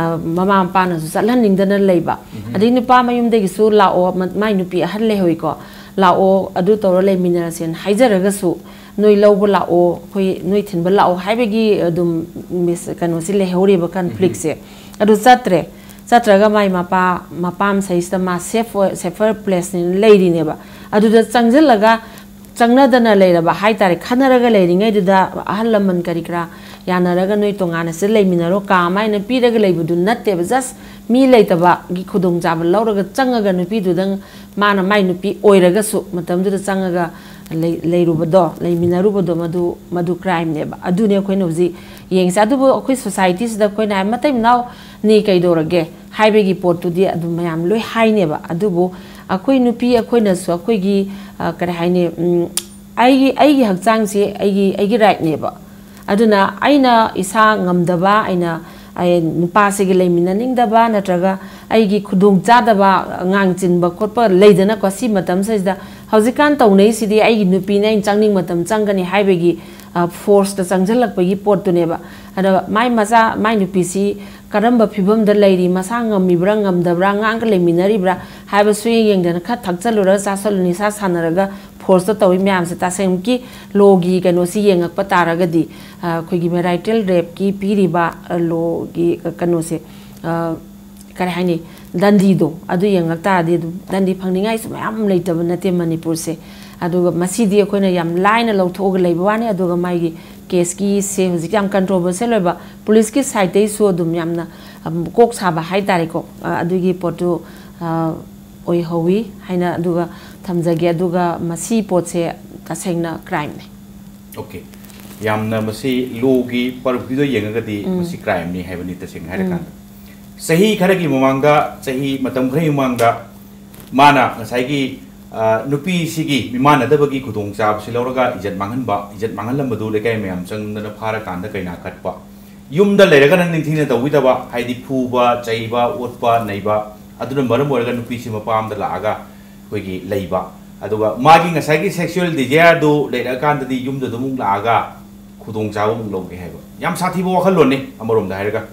ꯃꯃꯥ ꯃꯄꯥꯅꯁꯨ ꯆꯠꯍꯟꯅꯤꯡꯗꯅ ꯂꯩꯕ꯫ ꯎꯝ꯫ ꯑꯗꯩ ꯅꯨꯄꯥ ꯃꯌꯨꯝꯗꯒꯤꯁꯨ ꯂꯥꯛꯑꯣ, ꯃꯥꯏ ꯅꯨꯄꯤ ꯑꯍꯟ ꯂꯩꯍꯧꯏꯀꯣ, ꯂꯥꯛꯑꯣ ꯑꯗꯨ ꯇꯧꯔ ꯂꯩꯃꯤꯟꯅꯔꯁꯦꯅ ꯍꯥꯏꯖꯔꯒꯁꯨ ꯅꯣꯏ ꯂꯧꯕ ꯂꯥꯛꯑꯣ, ꯑꯩꯈꯣꯏ ꯅꯣꯏ ꯊꯤꯟꯕ ꯂꯥꯛꯑꯣ ꯍꯥꯏꯕꯒꯤ ꯑꯗꯨꯝ ꯃꯤꯁ ꯀꯩꯅꯣꯁꯤ ꯂꯩꯍꯧꯔꯤꯕ, ꯀꯟꯐ꯭ꯂꯤꯛꯁꯦ꯫ ꯑꯗꯨ ꯆꯠꯇ꯭ꯔꯦ꯫ ꯆꯠꯇ꯭ꯔꯒ ꯃꯥꯏ ꯃꯄꯥ ꯃꯄꯥ ꯃꯁꯩꯁꯤꯗ ꯃꯥ ꯁꯦꯐ ꯑꯣꯏ, ꯁꯦꯐꯔ ꯄ꯭ꯂꯦꯁꯅꯦꯅ ꯂꯩꯔꯤꯅꯦꯕ꯫ ꯑꯗꯨꯗ ꯆꯪꯁꯤꯜꯂꯒ ꯆꯪꯅꯗꯅ ꯂꯩꯔꯕ ꯍꯥꯏꯇꯥꯔꯦ꯫ ꯈꯟꯅꯔꯒ ꯂꯩꯔꯤꯉꯩꯗꯨꯗ ꯑꯍꯜ ꯂꯃꯟ ꯀꯔꯤ ꯀꯔꯥ ꯌꯥꯅꯔꯒ ꯅꯣꯏ ꯇꯣꯉꯥꯟꯅ ꯁꯤꯗ ꯂꯩꯃꯤꯟꯅꯔꯣ, ꯀꯥ ꯑꯃ ꯍꯥꯏꯅ ꯄꯤꯔꯒ ꯂꯩꯕꯗꯨ ꯅꯠꯇꯦꯕ꯫ ꯖꯁ ꯃꯤ ꯂꯩꯇꯕꯒꯤ ꯈꯨꯗꯣꯡꯆꯥꯕ ꯂꯧꯔꯒ ꯆꯪꯉꯒ ꯅꯨꯄꯤꯗꯨꯗꯪ, ꯃꯥꯅ ꯃꯥꯏ ꯅꯨꯄꯤ ꯑꯣꯏꯔꯒꯁꯨ ꯃꯇꯝꯗꯨꯗ ꯆꯪꯉꯒ ꯂꯩ-, ꯂꯩꯔꯨꯕꯗꯣ, ꯂꯩꯃꯤꯟꯅꯔꯨꯕꯗꯣ, ꯃꯗꯨ, ꯃꯗꯨ ꯀ꯭ꯔꯥꯏꯝꯅꯦꯕ꯫ ꯑꯗꯨꯅꯦ ꯑꯩꯈꯣꯏꯅ ꯍꯧꯖꯤꯛ ꯌꯦꯡꯉꯤꯁꯦ꯫ ꯑꯗꯨꯕꯨ ꯑꯩꯈꯣꯏ ꯁꯣꯁꯥꯏꯇꯤꯁꯤꯗ ꯑꯩꯈꯣꯏꯅ ꯍꯥꯏ, "ꯃꯇꯩ ꯃꯅꯥꯎꯅꯤ, ꯀꯩꯗꯧꯔꯒꯦ?" ꯍꯥꯏꯕꯒꯤ ꯄꯣꯠꯇꯨꯗꯤ ꯑꯗꯨꯝ ꯃꯌꯥꯝ ꯂꯣꯏ ꯍꯥꯏꯅꯦꯕ꯫ ꯑꯗꯨꯕꯨ ꯑꯩꯈꯣꯏ ꯅꯨꯄꯤ ꯑꯩꯈꯣꯏꯅꯁꯨ ꯑꯩꯈꯣꯏꯒꯤ, ꯑ, ꯀꯔꯤ ꯍꯥꯏꯅꯤ, ꯎꯝ, ꯑꯩꯒꯤ, ꯑꯩꯒꯤ ꯍꯛꯆꯥꯡꯁꯦ ꯑꯩꯒꯤ, ꯑꯩꯒꯤ ꯔꯥꯏꯠꯅꯦꯕ꯫ ꯑꯗꯨꯅ ꯑꯩꯅ ꯏꯁꯥ ꯉꯝꯗꯕ, ꯑꯩꯅ, ꯑꯩ ꯅꯨꯄꯥꯁꯤꯒ ꯂꯩꯃꯤꯟꯅꯅꯤꯡꯗꯕ, ꯅꯠꯇ꯭ꯔꯒ ꯑꯩꯒꯤ ꯈꯨꯗꯣꯡ ꯆꯥꯗꯕ, ꯑꯉꯥꯡ ꯆꯤꯟꯕ ꯈꯣꯠꯄ ꯂꯩꯗꯅꯀꯣ, ꯁꯤ ꯃꯇꯝꯁꯤꯗꯩꯁꯤꯗ ꯍꯧꯖꯤꯛꯀꯥꯟ ꯇꯧꯅꯩꯁꯤꯗꯤ, "ꯑꯩꯒꯤ ꯅꯨꯄꯤꯅꯦ, ꯑꯩꯅ ꯆꯪꯅꯤꯡ ꯃꯇꯝ ꯆꯪꯒꯅꯤ" ꯍꯥꯏꯕꯒꯤ, ꯑ, ꯐꯣꯔꯁꯇ ꯆꯪꯁꯤꯜꯂꯛꯄꯒꯤ ꯄꯣꯠꯇꯨꯅꯦꯕ꯫ ꯑꯗ ꯃꯥꯏ ꯃꯆꯥ, ꯃꯥꯏ ꯅꯨꯄꯤꯁꯤ ꯀꯔꯝꯕ ꯐꯤꯕꯝꯗ ꯂꯩꯔꯤ, ꯃꯁꯥ ꯉꯝꯃꯤꯕ꯭ꯔꯥ, ꯉꯝꯗꯕ꯭ꯔꯥ, ꯑꯉꯥꯡꯒ ꯂꯩꯃꯤꯟꯅꯔꯤꯕ꯭ꯔꯥ ꯍꯥꯏꯕ ꯁꯨꯌꯦꯡ ꯌꯦꯡꯗꯅ, ꯈꯔ ꯊꯛꯆꯜꯂꯨꯔꯒ, ꯆꯥꯁꯜꯂꯨ, ꯅꯤꯁꯥ ꯁꯥꯟꯅꯔꯒ ꯐꯣꯔꯁꯇ ꯇꯧꯔꯤ ꯃꯌꯥꯝꯁꯦ, ꯇꯁꯦꯡꯀꯤ ꯂꯣꯒꯤ ꯀꯩꯅꯣꯁꯤ ꯌꯦꯡꯉꯛꯄ ꯇꯥꯔꯒꯗꯤ, ꯑ, ꯑꯩꯈꯣꯏꯒꯤ ꯃꯦꯔꯥꯏꯇꯦꯜ ꯔꯦꯞꯀꯤ ꯄꯤꯔꯤꯕ, ꯑ, ꯂꯣꯒꯤ, ꯑ, ꯀꯩꯅꯣꯁꯦ, ꯑ, ꯀꯔꯤ ꯍꯥꯏꯅꯤ, ꯗꯟꯗꯤꯗꯣ, ꯑꯗꯨ ꯌꯦꯡꯉꯛ ꯇꯥꯔꯗꯤ ꯑꯗꯨꯝ ꯗꯟꯗꯤ ꯐꯪꯅꯤꯡꯉꯥꯏꯁꯨ ꯃꯌꯥꯝ ꯂꯩꯇꯕ ꯅꯠꯇꯦ ꯃꯅꯤꯄꯨꯔꯁꯦ꯫ ꯑꯗꯨꯒ ꯃꯁꯤꯗꯤ ꯑꯩꯈꯣꯏꯅ ꯌꯥꯝ ꯂꯥꯏꯅ ꯂꯧꯊꯣꯛꯑꯒ ꯂꯩꯕ ꯋꯥꯅꯤ꯫ ꯑꯗꯨꯒ ꯃꯥꯒꯤ ꯀꯦꯁꯀꯤꯁꯦ ꯍꯧꯖꯤꯛ ꯌꯥꯝ ꯀꯟꯇ꯭ꯔꯣꯚꯔꯁꯤꯌꯦꯜ ꯑꯣꯏꯕ, ꯄꯨꯂꯤꯁꯀꯤ ꯁꯥꯏꯠꯇꯩꯁꯨ ꯑꯗꯨꯝ ꯌꯥꯝꯅ, ꯑꯝ, ꯀꯣꯛ ꯁꯥꯕ ꯍꯥꯏꯇꯥꯔꯦꯀꯣ, ꯑ, ꯑꯗꯨꯒꯤ ꯄꯣꯠꯇꯨ, ꯑ, ꯑꯣꯏꯍꯧꯋꯤ ꯍꯥꯏꯅ ꯑꯗꯨꯒ ꯊꯝꯖꯒꯦ꯫ ꯑꯗꯨꯒ ꯃꯁꯤ ꯄꯣꯠꯁꯦ ꯇꯁꯦꯡꯅ ꯀ꯭ꯔꯥꯏꯝꯅꯦ꯫ ꯑꯣꯀꯦ꯫ ꯌꯥꯝꯅ ꯃꯁꯤ ꯂꯣꯒꯤ ꯄꯔꯄ꯭ꯌꯨꯗ ꯌꯦꯡꯉꯒꯗꯤ ꯎꯝ꯫ ꯃꯁꯤ ꯀ꯭ꯔꯥꯏꯝꯅꯤ ꯍꯥꯏꯕꯅꯤ, ꯇꯁꯦꯡꯅ ꯎꯝ꯫ ꯍꯥꯏꯔꯀꯥꯟꯗ꯫ ꯆꯍꯤ ꯈꯔꯒꯤ ꯃꯃꯥꯡꯗ, ꯆꯍꯤ ꯃꯇꯝ ꯈꯔꯒꯤ ꯃꯃꯥꯡꯗ ꯃꯥꯅ ꯉꯁꯥꯏꯒꯤ, ꯑ, ꯅꯨꯄꯤꯁꯤꯒꯤ ꯃꯤꯃꯥꯟꯅꯗꯕꯒꯤ ꯈꯨꯗꯣꯡꯆꯥꯕꯁꯤ ꯂꯧꯔꯒ ꯏꯖꯠ ꯃꯥꯡꯍꯟꯕ, ꯏꯖꯠ ꯃꯥꯡꯍꯜꯂꯝꯕꯗꯨ ꯂꯩꯀꯥꯏ ꯃꯌꯥꯝ ꯆꯪꯗꯅ ꯐꯥꯔꯀꯥꯟꯗ ꯀꯩꯅꯥ ꯀꯠꯄ꯫ ꯌꯨꯝꯗ ꯂꯩꯔꯒꯅ ꯅꯤꯡꯊꯤꯅ ꯇꯧꯕꯤꯗꯕ, ꯍꯥꯏꯗꯤ ꯐꯨꯕ, ꯆꯩꯕ, ꯑꯣꯠꯄ, ꯅꯩꯕ, ꯑꯗꯨꯅ ꯃꯔꯝ ꯑꯣꯏꯔꯒ ꯅꯨꯄꯤꯁꯤ ꯃꯄꯥꯝꯗ ꯂꯥꯛꯑꯒ ꯑꯩꯈꯣꯏꯒꯤ ꯂꯩꯕ꯫ ꯑꯗꯨꯒ ꯃꯥꯒꯤ ꯉꯁꯥꯏꯒꯤ ꯁꯦꯛꯁꯨꯋꯦꯜ ꯗꯤꯖꯥꯌꯔꯗꯨ ꯂꯩꯔꯛꯑꯀꯥꯟꯗꯗꯤ ꯌꯨꯝꯗ ꯑꯗꯨꯝ ꯂꯥꯛꯑꯒ ꯈꯨꯗꯣꯡꯆꯥꯕ ꯑꯃꯨꯛ ꯂꯧꯒꯦ ꯍꯥꯏꯕ꯫ ꯌꯥꯝ ꯁꯥꯊꯤꯕ ꯋꯥꯈꯜꯂꯣꯟꯅꯤ ꯑꯃꯔꯣꯝꯗ ꯍꯥꯏꯔꯒ꯫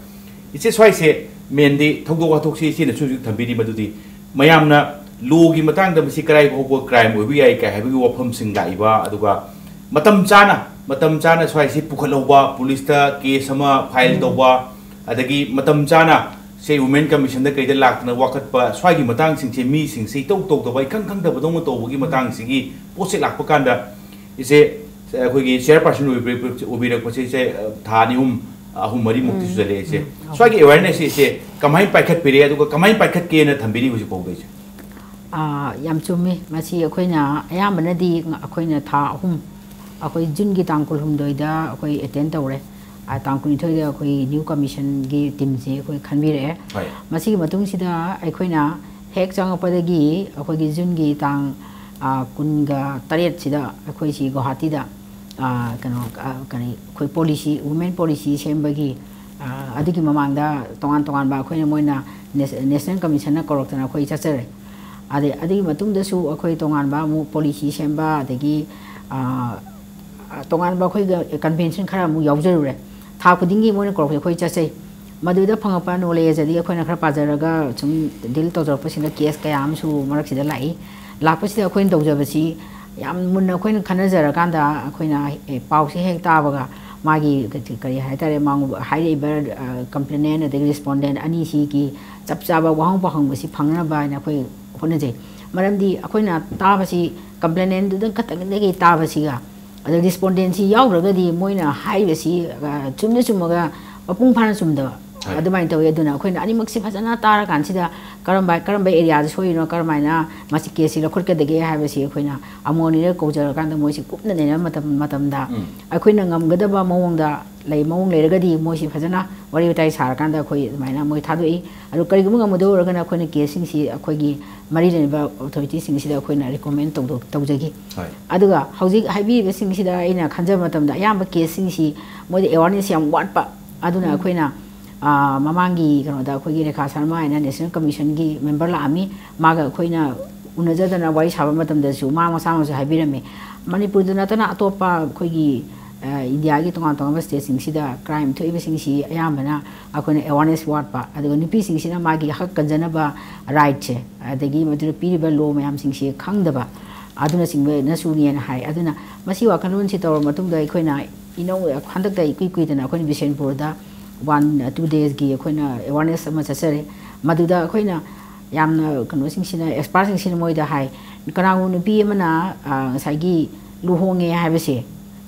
ꯏꯆꯦ, ꯁ꯭ꯋꯥꯏꯁꯦ ꯃꯦꯟꯗꯤ ꯊꯧꯗꯣꯛ ꯋꯥꯊꯣꯛꯁꯤ ꯏꯆꯦꯅꯁꯨ ꯍꯧꯖꯤꯛ ꯊꯝꯕꯤꯔꯤ, ꯃꯗꯨꯗꯤ ꯃꯌꯥꯝꯅ ꯂꯣꯒꯤ ꯃꯇꯥꯡꯗ ꯃꯁꯤ ꯀꯔꯥꯏ ꯐꯥꯎꯕ ꯀ꯭ꯔꯥꯏꯝ ꯑꯣꯏꯕ ꯌꯥꯏ ꯀꯥꯏ ꯍꯥꯏꯕꯒꯤ ꯋꯥꯐꯝꯁꯤꯡ ꯂꯥꯛꯏꯕ, ꯑꯗꯨꯒ ꯃꯇꯝ ꯆꯥꯅ, ꯃꯇꯝ ꯆꯥꯅ ꯁ꯭ꯋꯥꯏꯁꯤ ꯄꯨꯈꯠꯍꯧꯕ, ꯄꯨꯂꯤꯁꯇ ꯀꯦꯁ ꯑꯃ ꯐꯥꯏꯜ ꯇꯧꯕ, ꯑꯗꯒꯤ ꯃꯇꯝ ꯆꯥꯅ ꯁꯦ ꯋꯨꯃꯦꯟ ꯀꯃꯤꯁꯟꯗ ꯀꯩꯗ ꯂꯥꯛꯇꯅ ꯋꯥꯀꯠꯄ, ꯁ꯭ꯋꯥꯏꯒꯤ ꯃꯇꯥꯡꯁꯤꯡꯁꯦ ꯃꯤꯁꯤꯡꯁꯦ ꯏꯇꯧ ꯇꯧꯗꯕ, ꯏꯈꯪ ꯈꯪꯗꯕꯗꯧꯅ ꯇꯧꯕꯒꯤ ꯃꯇꯥꯡꯁꯤꯒꯤ ꯄꯣꯠꯁꯦ ꯂꯥꯛꯄ ꯀꯥꯟꯗ, ꯏꯆꯦ, ꯑꯩꯈꯣꯏꯒꯤ ꯆꯤꯌꯔꯄꯥꯔꯁꯟ ꯑꯣꯏꯕꯤꯔꯛ-, ꯑꯣꯏꯕꯤꯔꯛꯄꯁꯦ ꯏꯆꯦ, ꯊꯥ ꯑꯅꯤ ꯑꯍꯨꯝ, ꯑꯍꯨꯝ ꯃꯔꯤꯃꯨꯛꯇꯤ ꯎꯝ, ꯁꯨꯖꯜꯂꯛꯑꯦ ꯏꯆꯦ꯫ ꯎꯝ, ꯑꯍꯨꯝ꯫ ꯁ꯭ꯋꯥꯏꯒꯤ ꯑꯦꯋꯦꯔꯅꯦꯁꯁꯦ ꯏꯆꯦ ꯀꯃꯥꯏꯅ ꯄꯥꯏꯈꯠꯄꯤꯔꯦ, ꯑꯗꯨꯒ ꯀꯃꯥꯏꯅ ꯄꯥꯏꯈꯠꯀꯦꯅ ꯊꯝꯕꯤꯔꯤ ꯍꯧꯖꯤꯛ ꯐꯥꯎꯗ ꯏꯆꯦ? ꯑꯥ, ꯌꯥꯝ ꯆꯨꯝꯃꯤ꯫ ꯃꯁꯤ ꯑꯩꯈꯣꯏꯅ ꯑꯌꯥꯝꯕꯅꯗꯤ ꯑꯩꯈꯣꯏꯅ ꯊꯥ ꯑꯍꯨꯝ, ꯑꯩꯈꯣꯏ ꯖꯨꯟꯒꯤ ꯇꯥꯡ ꯀꯨꯟꯍꯨꯝꯗꯣꯏꯗ ꯑꯩꯈꯣꯏ ꯑꯦꯇꯦꯟ ꯇꯧꯔꯦ꯫ ꯑꯥ, ꯇꯥꯡ ꯀꯨꯟꯅꯤꯊꯣꯏꯗ ꯑꯩꯈꯣꯏ ꯅ꯭ꯌꯨ ꯀꯃꯤꯁꯟꯒꯤ ꯇꯤꯝꯁꯦ ꯑꯩꯈꯣꯏ ꯈꯟꯕꯤꯔꯛꯑꯦ꯫ ꯍꯣꯏ꯫ ꯃꯁꯤꯒꯤ ꯃꯇꯨꯡꯁꯤꯗ ꯑꯩꯈꯣꯏꯅ ꯍꯦꯛ ꯆꯪꯉꯛꯄꯗꯒꯤ ꯑꯩꯈꯣꯏꯒꯤ ꯖꯨꯟꯒꯤ ꯇꯥꯡ, ꯑꯥ, ꯀꯨꯟꯒ ꯇꯔꯦꯠꯁꯤꯗ ꯑꯩꯈꯣꯏꯁꯤ ꯒꯨꯋꯥꯍꯥꯇꯤꯗ, ꯑꯥ, ꯀꯩꯅꯣ, ꯑꯥ, ꯀꯔꯤ, ꯑꯩꯈꯣꯏ ꯄꯣꯂꯤꯁꯤ, ꯋꯨꯃꯦꯟ ꯄꯣꯂꯤꯁꯤ ꯁꯦꯝꯕꯒꯤ, ꯑꯥ, ꯑꯗꯨꯒꯤ ꯃꯃꯥꯡꯗ ꯇꯣꯉꯥꯟ ꯇꯣꯉꯥꯟꯕ ꯑꯩꯈꯣꯏꯅ, ꯃꯣꯏꯅ ꯅꯦꯁ-, ꯅꯦꯁꯅꯦꯜ ꯀꯃꯤꯁꯟꯅ ꯀꯧꯔꯛꯇꯅ ꯑꯩꯈꯣꯏ ꯆꯠꯆꯔꯦ꯫ ꯑꯗꯩ ꯑꯗꯨꯒꯤ ꯃꯇꯨꯡꯗꯁꯨ ꯑꯩꯈꯣꯏ ꯇꯣꯉꯥꯟꯕ ꯑꯃꯨꯛ ꯄꯣꯂꯤꯁꯤ ꯁꯦꯝꯕ, ꯑꯗꯒꯤ, ꯑꯥ, ꯇꯣꯉꯥꯟꯕ ꯑꯩꯈꯣꯏꯒ ꯀꯟꯚꯦꯟꯁꯟ ꯈꯔ ꯑꯃꯨꯛ ꯌꯥꯎꯖꯔꯨꯔꯦ꯫ ꯊꯥ ꯈꯨꯗꯤꯡꯒꯤ ꯃꯣꯏꯅ ꯀꯧꯔꯛꯄꯁꯦ ꯑꯩꯈꯣꯏ ꯆꯠꯆꯩ꯫ ꯃꯗꯨꯗ ꯐꯪꯉꯛꯄ ꯅꯣꯂꯦꯖ ꯑꯗꯒꯤ ꯑꯩꯈꯣꯏꯅ ꯈꯔ ꯄꯥꯖꯔꯒ ꯁꯨꯝ ꯗꯤꯜ ꯇꯧꯖꯔꯛꯄꯁꯤꯡꯗ ꯀꯦꯁ ꯀꯌꯥ ꯑꯃꯁꯨ ꯃꯔꯛꯁꯤꯗ ꯂꯥꯛꯏ꯫ ꯂꯥꯛꯄꯁꯤꯗ ꯑꯩꯈꯣꯏꯅ ꯇꯧꯖꯕꯁꯤ ꯌꯥꯝ ꯃꯨꯟꯅ ꯑꯩꯈꯣꯏꯅ ꯈꯟꯅꯖꯔꯀꯥꯟꯗ ꯑꯩꯈꯣꯏꯅ, ꯑꯦ, ꯄꯥꯎꯁꯦ ꯍꯦꯛ ꯇꯥꯕꯒ ꯃꯥꯒꯤ ꯀꯔꯤ ꯍꯥꯏꯇꯥꯔꯦ, ꯃꯥꯉꯣ-, ꯍꯥꯏꯔꯛꯏꯕ, ꯑ, ꯀꯝꯄ꯭ꯂꯦꯅꯦꯟ ꯑꯗꯒꯤ ꯔꯦꯁꯄꯣꯟꯗꯦꯟ ꯑꯅꯤꯁꯤꯒꯤ ꯆꯞ ꯆꯥꯕ ꯋꯥꯍꯪ ꯄꯥꯎꯍꯪꯕꯁꯤ ꯐꯪꯅꯕ ꯍꯥꯏꯅ ꯑꯩꯈꯣꯏ ꯍꯣꯠꯅꯖꯩ꯫ ꯃꯔꯝꯗꯤ ꯑꯩꯈꯣꯏꯅ ꯇꯥꯕꯁꯤ, ꯀꯝꯄ꯭ꯂꯦꯅꯦꯟꯗꯨꯗꯪ ꯈꯛꯇꯪꯗꯒꯤ ꯇꯥꯕꯁꯤꯒ ꯑꯗ ꯔꯦꯁꯄꯣꯟꯗꯦꯟꯁꯤ ꯌꯥꯎꯗ꯭ꯔꯒꯗꯤ ꯃꯣꯏꯅ ꯍꯥꯏꯔꯤꯕꯁꯤ, ꯑ, ꯆꯨꯝꯅ ꯆꯨꯝꯃꯒ ꯃꯄꯨꯡ ꯐꯥꯅ ꯆꯨꯝꯗꯕ꯫ ꯍꯣꯏ꯫ ꯑꯗꯨꯃꯥꯏꯅ ꯇꯧꯋꯤ꯫ ꯑꯗꯨꯅ ꯑꯩꯈꯣꯏꯅ ꯑꯅꯤꯃꯛꯁꯤ ꯐꯖꯅ ꯇꯥꯔꯀꯥꯟꯁꯤꯗ ꯀꯔꯝꯕ, ꯀꯔꯝꯕ ꯑꯦꯔꯤꯌꯥꯗ ꯁꯣꯏꯔꯤꯅꯣ, ꯀꯔꯝꯍꯥꯏꯅ ꯃꯁꯤ ꯀꯦꯁꯁꯤ ꯂꯧꯈꯠꯀꯗꯒꯦ ꯍꯥꯏꯕꯁꯤ ꯑꯩꯈꯣꯏꯅ ꯑꯃꯣꯟ ꯑꯅꯤꯔꯛ ꯀꯧꯖꯔꯀꯥꯟꯗ ꯃꯣꯏꯁꯤ ꯀꯨꯞꯅ ꯅꯩꯅꯕ ꯃꯇꯝ, ꯃꯇꯝꯗ ꯎꯝ꯫ ꯑꯩꯈꯣꯏꯅ ꯉꯝꯒꯗꯕ ꯃꯑꯣꯡꯗ ꯂꯩ, ꯃꯑꯣꯡ ꯂꯩꯔꯒꯗꯤ ꯃꯣꯏꯁꯤ ꯐꯖꯅ ꯋꯥꯔꯤ ꯋꯥꯇꯥꯏ ꯁꯥꯔꯀꯥꯟꯗ ꯑꯩꯈꯣꯏ ꯑꯗꯨꯃꯥꯏꯅ ꯃꯣꯏ ꯊꯥꯗꯣꯛꯏ꯫ ꯑꯗꯨ ꯀꯔꯤꯒꯨꯝꯕ ꯉꯝꯃꯣꯏꯗꯧ ꯑꯣꯏꯔꯒꯅ ꯑꯩꯈꯣꯏꯅ ꯀꯦꯁꯁꯤꯡꯁꯤ ꯑꯩꯈꯣꯏꯒꯤ ꯃꯔꯤ ꯂꯩꯅꯕ ꯑꯣꯊꯣꯔꯤꯇꯤꯁꯤꯡꯁꯤꯗ ꯑꯩꯈꯣꯏꯅ ꯔꯤꯀꯣꯃꯦꯟ ꯇꯧꯗꯣ-, ꯇꯧꯖꯈꯤ꯫ ꯍꯣꯏ꯫ ꯑꯗꯨꯒ ꯍꯧꯖꯤꯛ ꯍꯥꯏꯕꯤꯔꯤꯕꯁꯤꯡꯁꯤꯗ ꯑꯩꯅ ꯈꯟꯖꯕ ꯃꯇꯝꯗ ꯑꯌꯥꯝꯕ ꯀꯦꯁꯁꯤꯡꯁꯤ ꯃꯣꯏꯗ ꯑꯦꯋꯥꯔꯅꯦꯁ ꯌꯥꯝ ꯋꯥꯠꯄ꯫ ꯑꯗꯨꯅ ꯎꯝ꯫ ꯑꯩꯈꯣꯏꯅ, ꯑꯥ, ꯃꯃꯥꯡꯒꯤ ꯀꯩꯅꯣꯗ ꯑꯩꯈꯣꯏꯒꯤ ꯔꯦꯈꯥ ꯁꯔꯃ ꯍꯥꯏꯅ ꯅꯦꯁꯅꯦꯜ ꯀꯃꯤꯁꯟꯒꯤ ꯃꯦꯝꯕꯔ ꯂꯥꯛꯑꯝꯃꯤ꯫ ꯃꯥꯒ ꯑꯩꯈꯣꯏꯅ ꯎꯅꯖꯗꯅ ꯋꯥꯔꯤ ꯁꯥꯕ ꯃꯇꯝꯗꯁꯨ ꯃꯥ ꯃꯁꯥꯃꯛꯁꯨ ꯍꯥꯏꯕꯤꯔꯝꯃꯤ, ꯃꯅꯤꯄꯨꯔꯗ ꯅꯠꯇꯅ ꯑꯇꯣꯞꯄ ꯑꯩꯈꯣꯏꯒꯤ, ꯑ, ꯏꯟꯗꯤꯌꯥꯒꯤ ꯇꯣꯉꯥꯟ ꯇꯣꯉꯥꯟꯕ ꯁ꯭ꯇꯦꯠꯁꯤꯡꯁꯤꯗ ꯀ꯭ꯔꯥꯏꯝ ꯊꯣꯛꯏꯕꯁꯤꯡꯁꯤ ꯑꯌꯥꯝꯕꯅ ꯑꯩꯈꯣꯏꯅ ꯑꯦꯋꯥꯔꯅꯦꯁ ꯋꯥꯠꯄ, ꯑꯗꯨꯒ ꯅꯨꯄꯤꯁꯤꯡꯁꯤꯅ ꯃꯥꯒꯤ ꯍꯛ ꯀꯟꯖꯅꯕ ꯔꯥꯏꯠꯁꯦ, ꯑꯗꯒꯤ ꯃꯗꯨꯗ ꯄꯤꯔꯤꯕ ꯂꯣ ꯃꯌꯥꯝꯁꯤꯡꯁꯤ ꯈꯪꯗꯕ, ꯑꯗꯨꯅꯆꯤꯡꯕꯅꯁꯨꯅꯦꯅ ꯍꯥꯏ꯫ ꯑꯗꯨꯅ ꯃꯁꯤ ꯋꯥꯈꯜꯂꯣꯟꯁꯤ ꯇꯧꯔꯕ ꯃꯇꯨꯡꯗ ꯑꯩꯈꯣꯏꯅ ꯏꯅꯧ ꯍꯟꯗꯛꯇ ꯏꯀꯨꯏ ꯀꯨꯏꯗꯅ ꯑꯩꯈꯣꯏꯅ ꯕꯤꯁꯦꯟꯄꯨꯔꯗ ꯋꯥꯟ ꯇꯨ ꯗꯦꯖꯀꯤ ꯑꯩꯈꯣꯏꯅ ꯑꯦꯋꯥꯔꯅꯦꯁ ꯑꯃ ꯆꯠꯆꯔꯦ꯫ ꯃꯗꯨꯗ ꯑꯩꯈꯣꯏꯅ ꯌꯥꯝꯅ ꯀꯩꯅꯣꯁꯤꯡꯁꯤꯅ, ꯑꯦꯛꯁꯄꯥꯔꯠꯁꯤꯡꯁꯤꯅ ꯃꯣꯏꯗ ꯍꯥꯏ, ꯀꯅꯥꯒꯨꯝꯕ ꯅꯨꯄꯤ ꯑꯃꯅ ꯉꯁꯥꯏꯒꯤ ꯂꯨꯍꯣꯡꯉꯦ ꯍꯥꯏꯕꯁꯦ,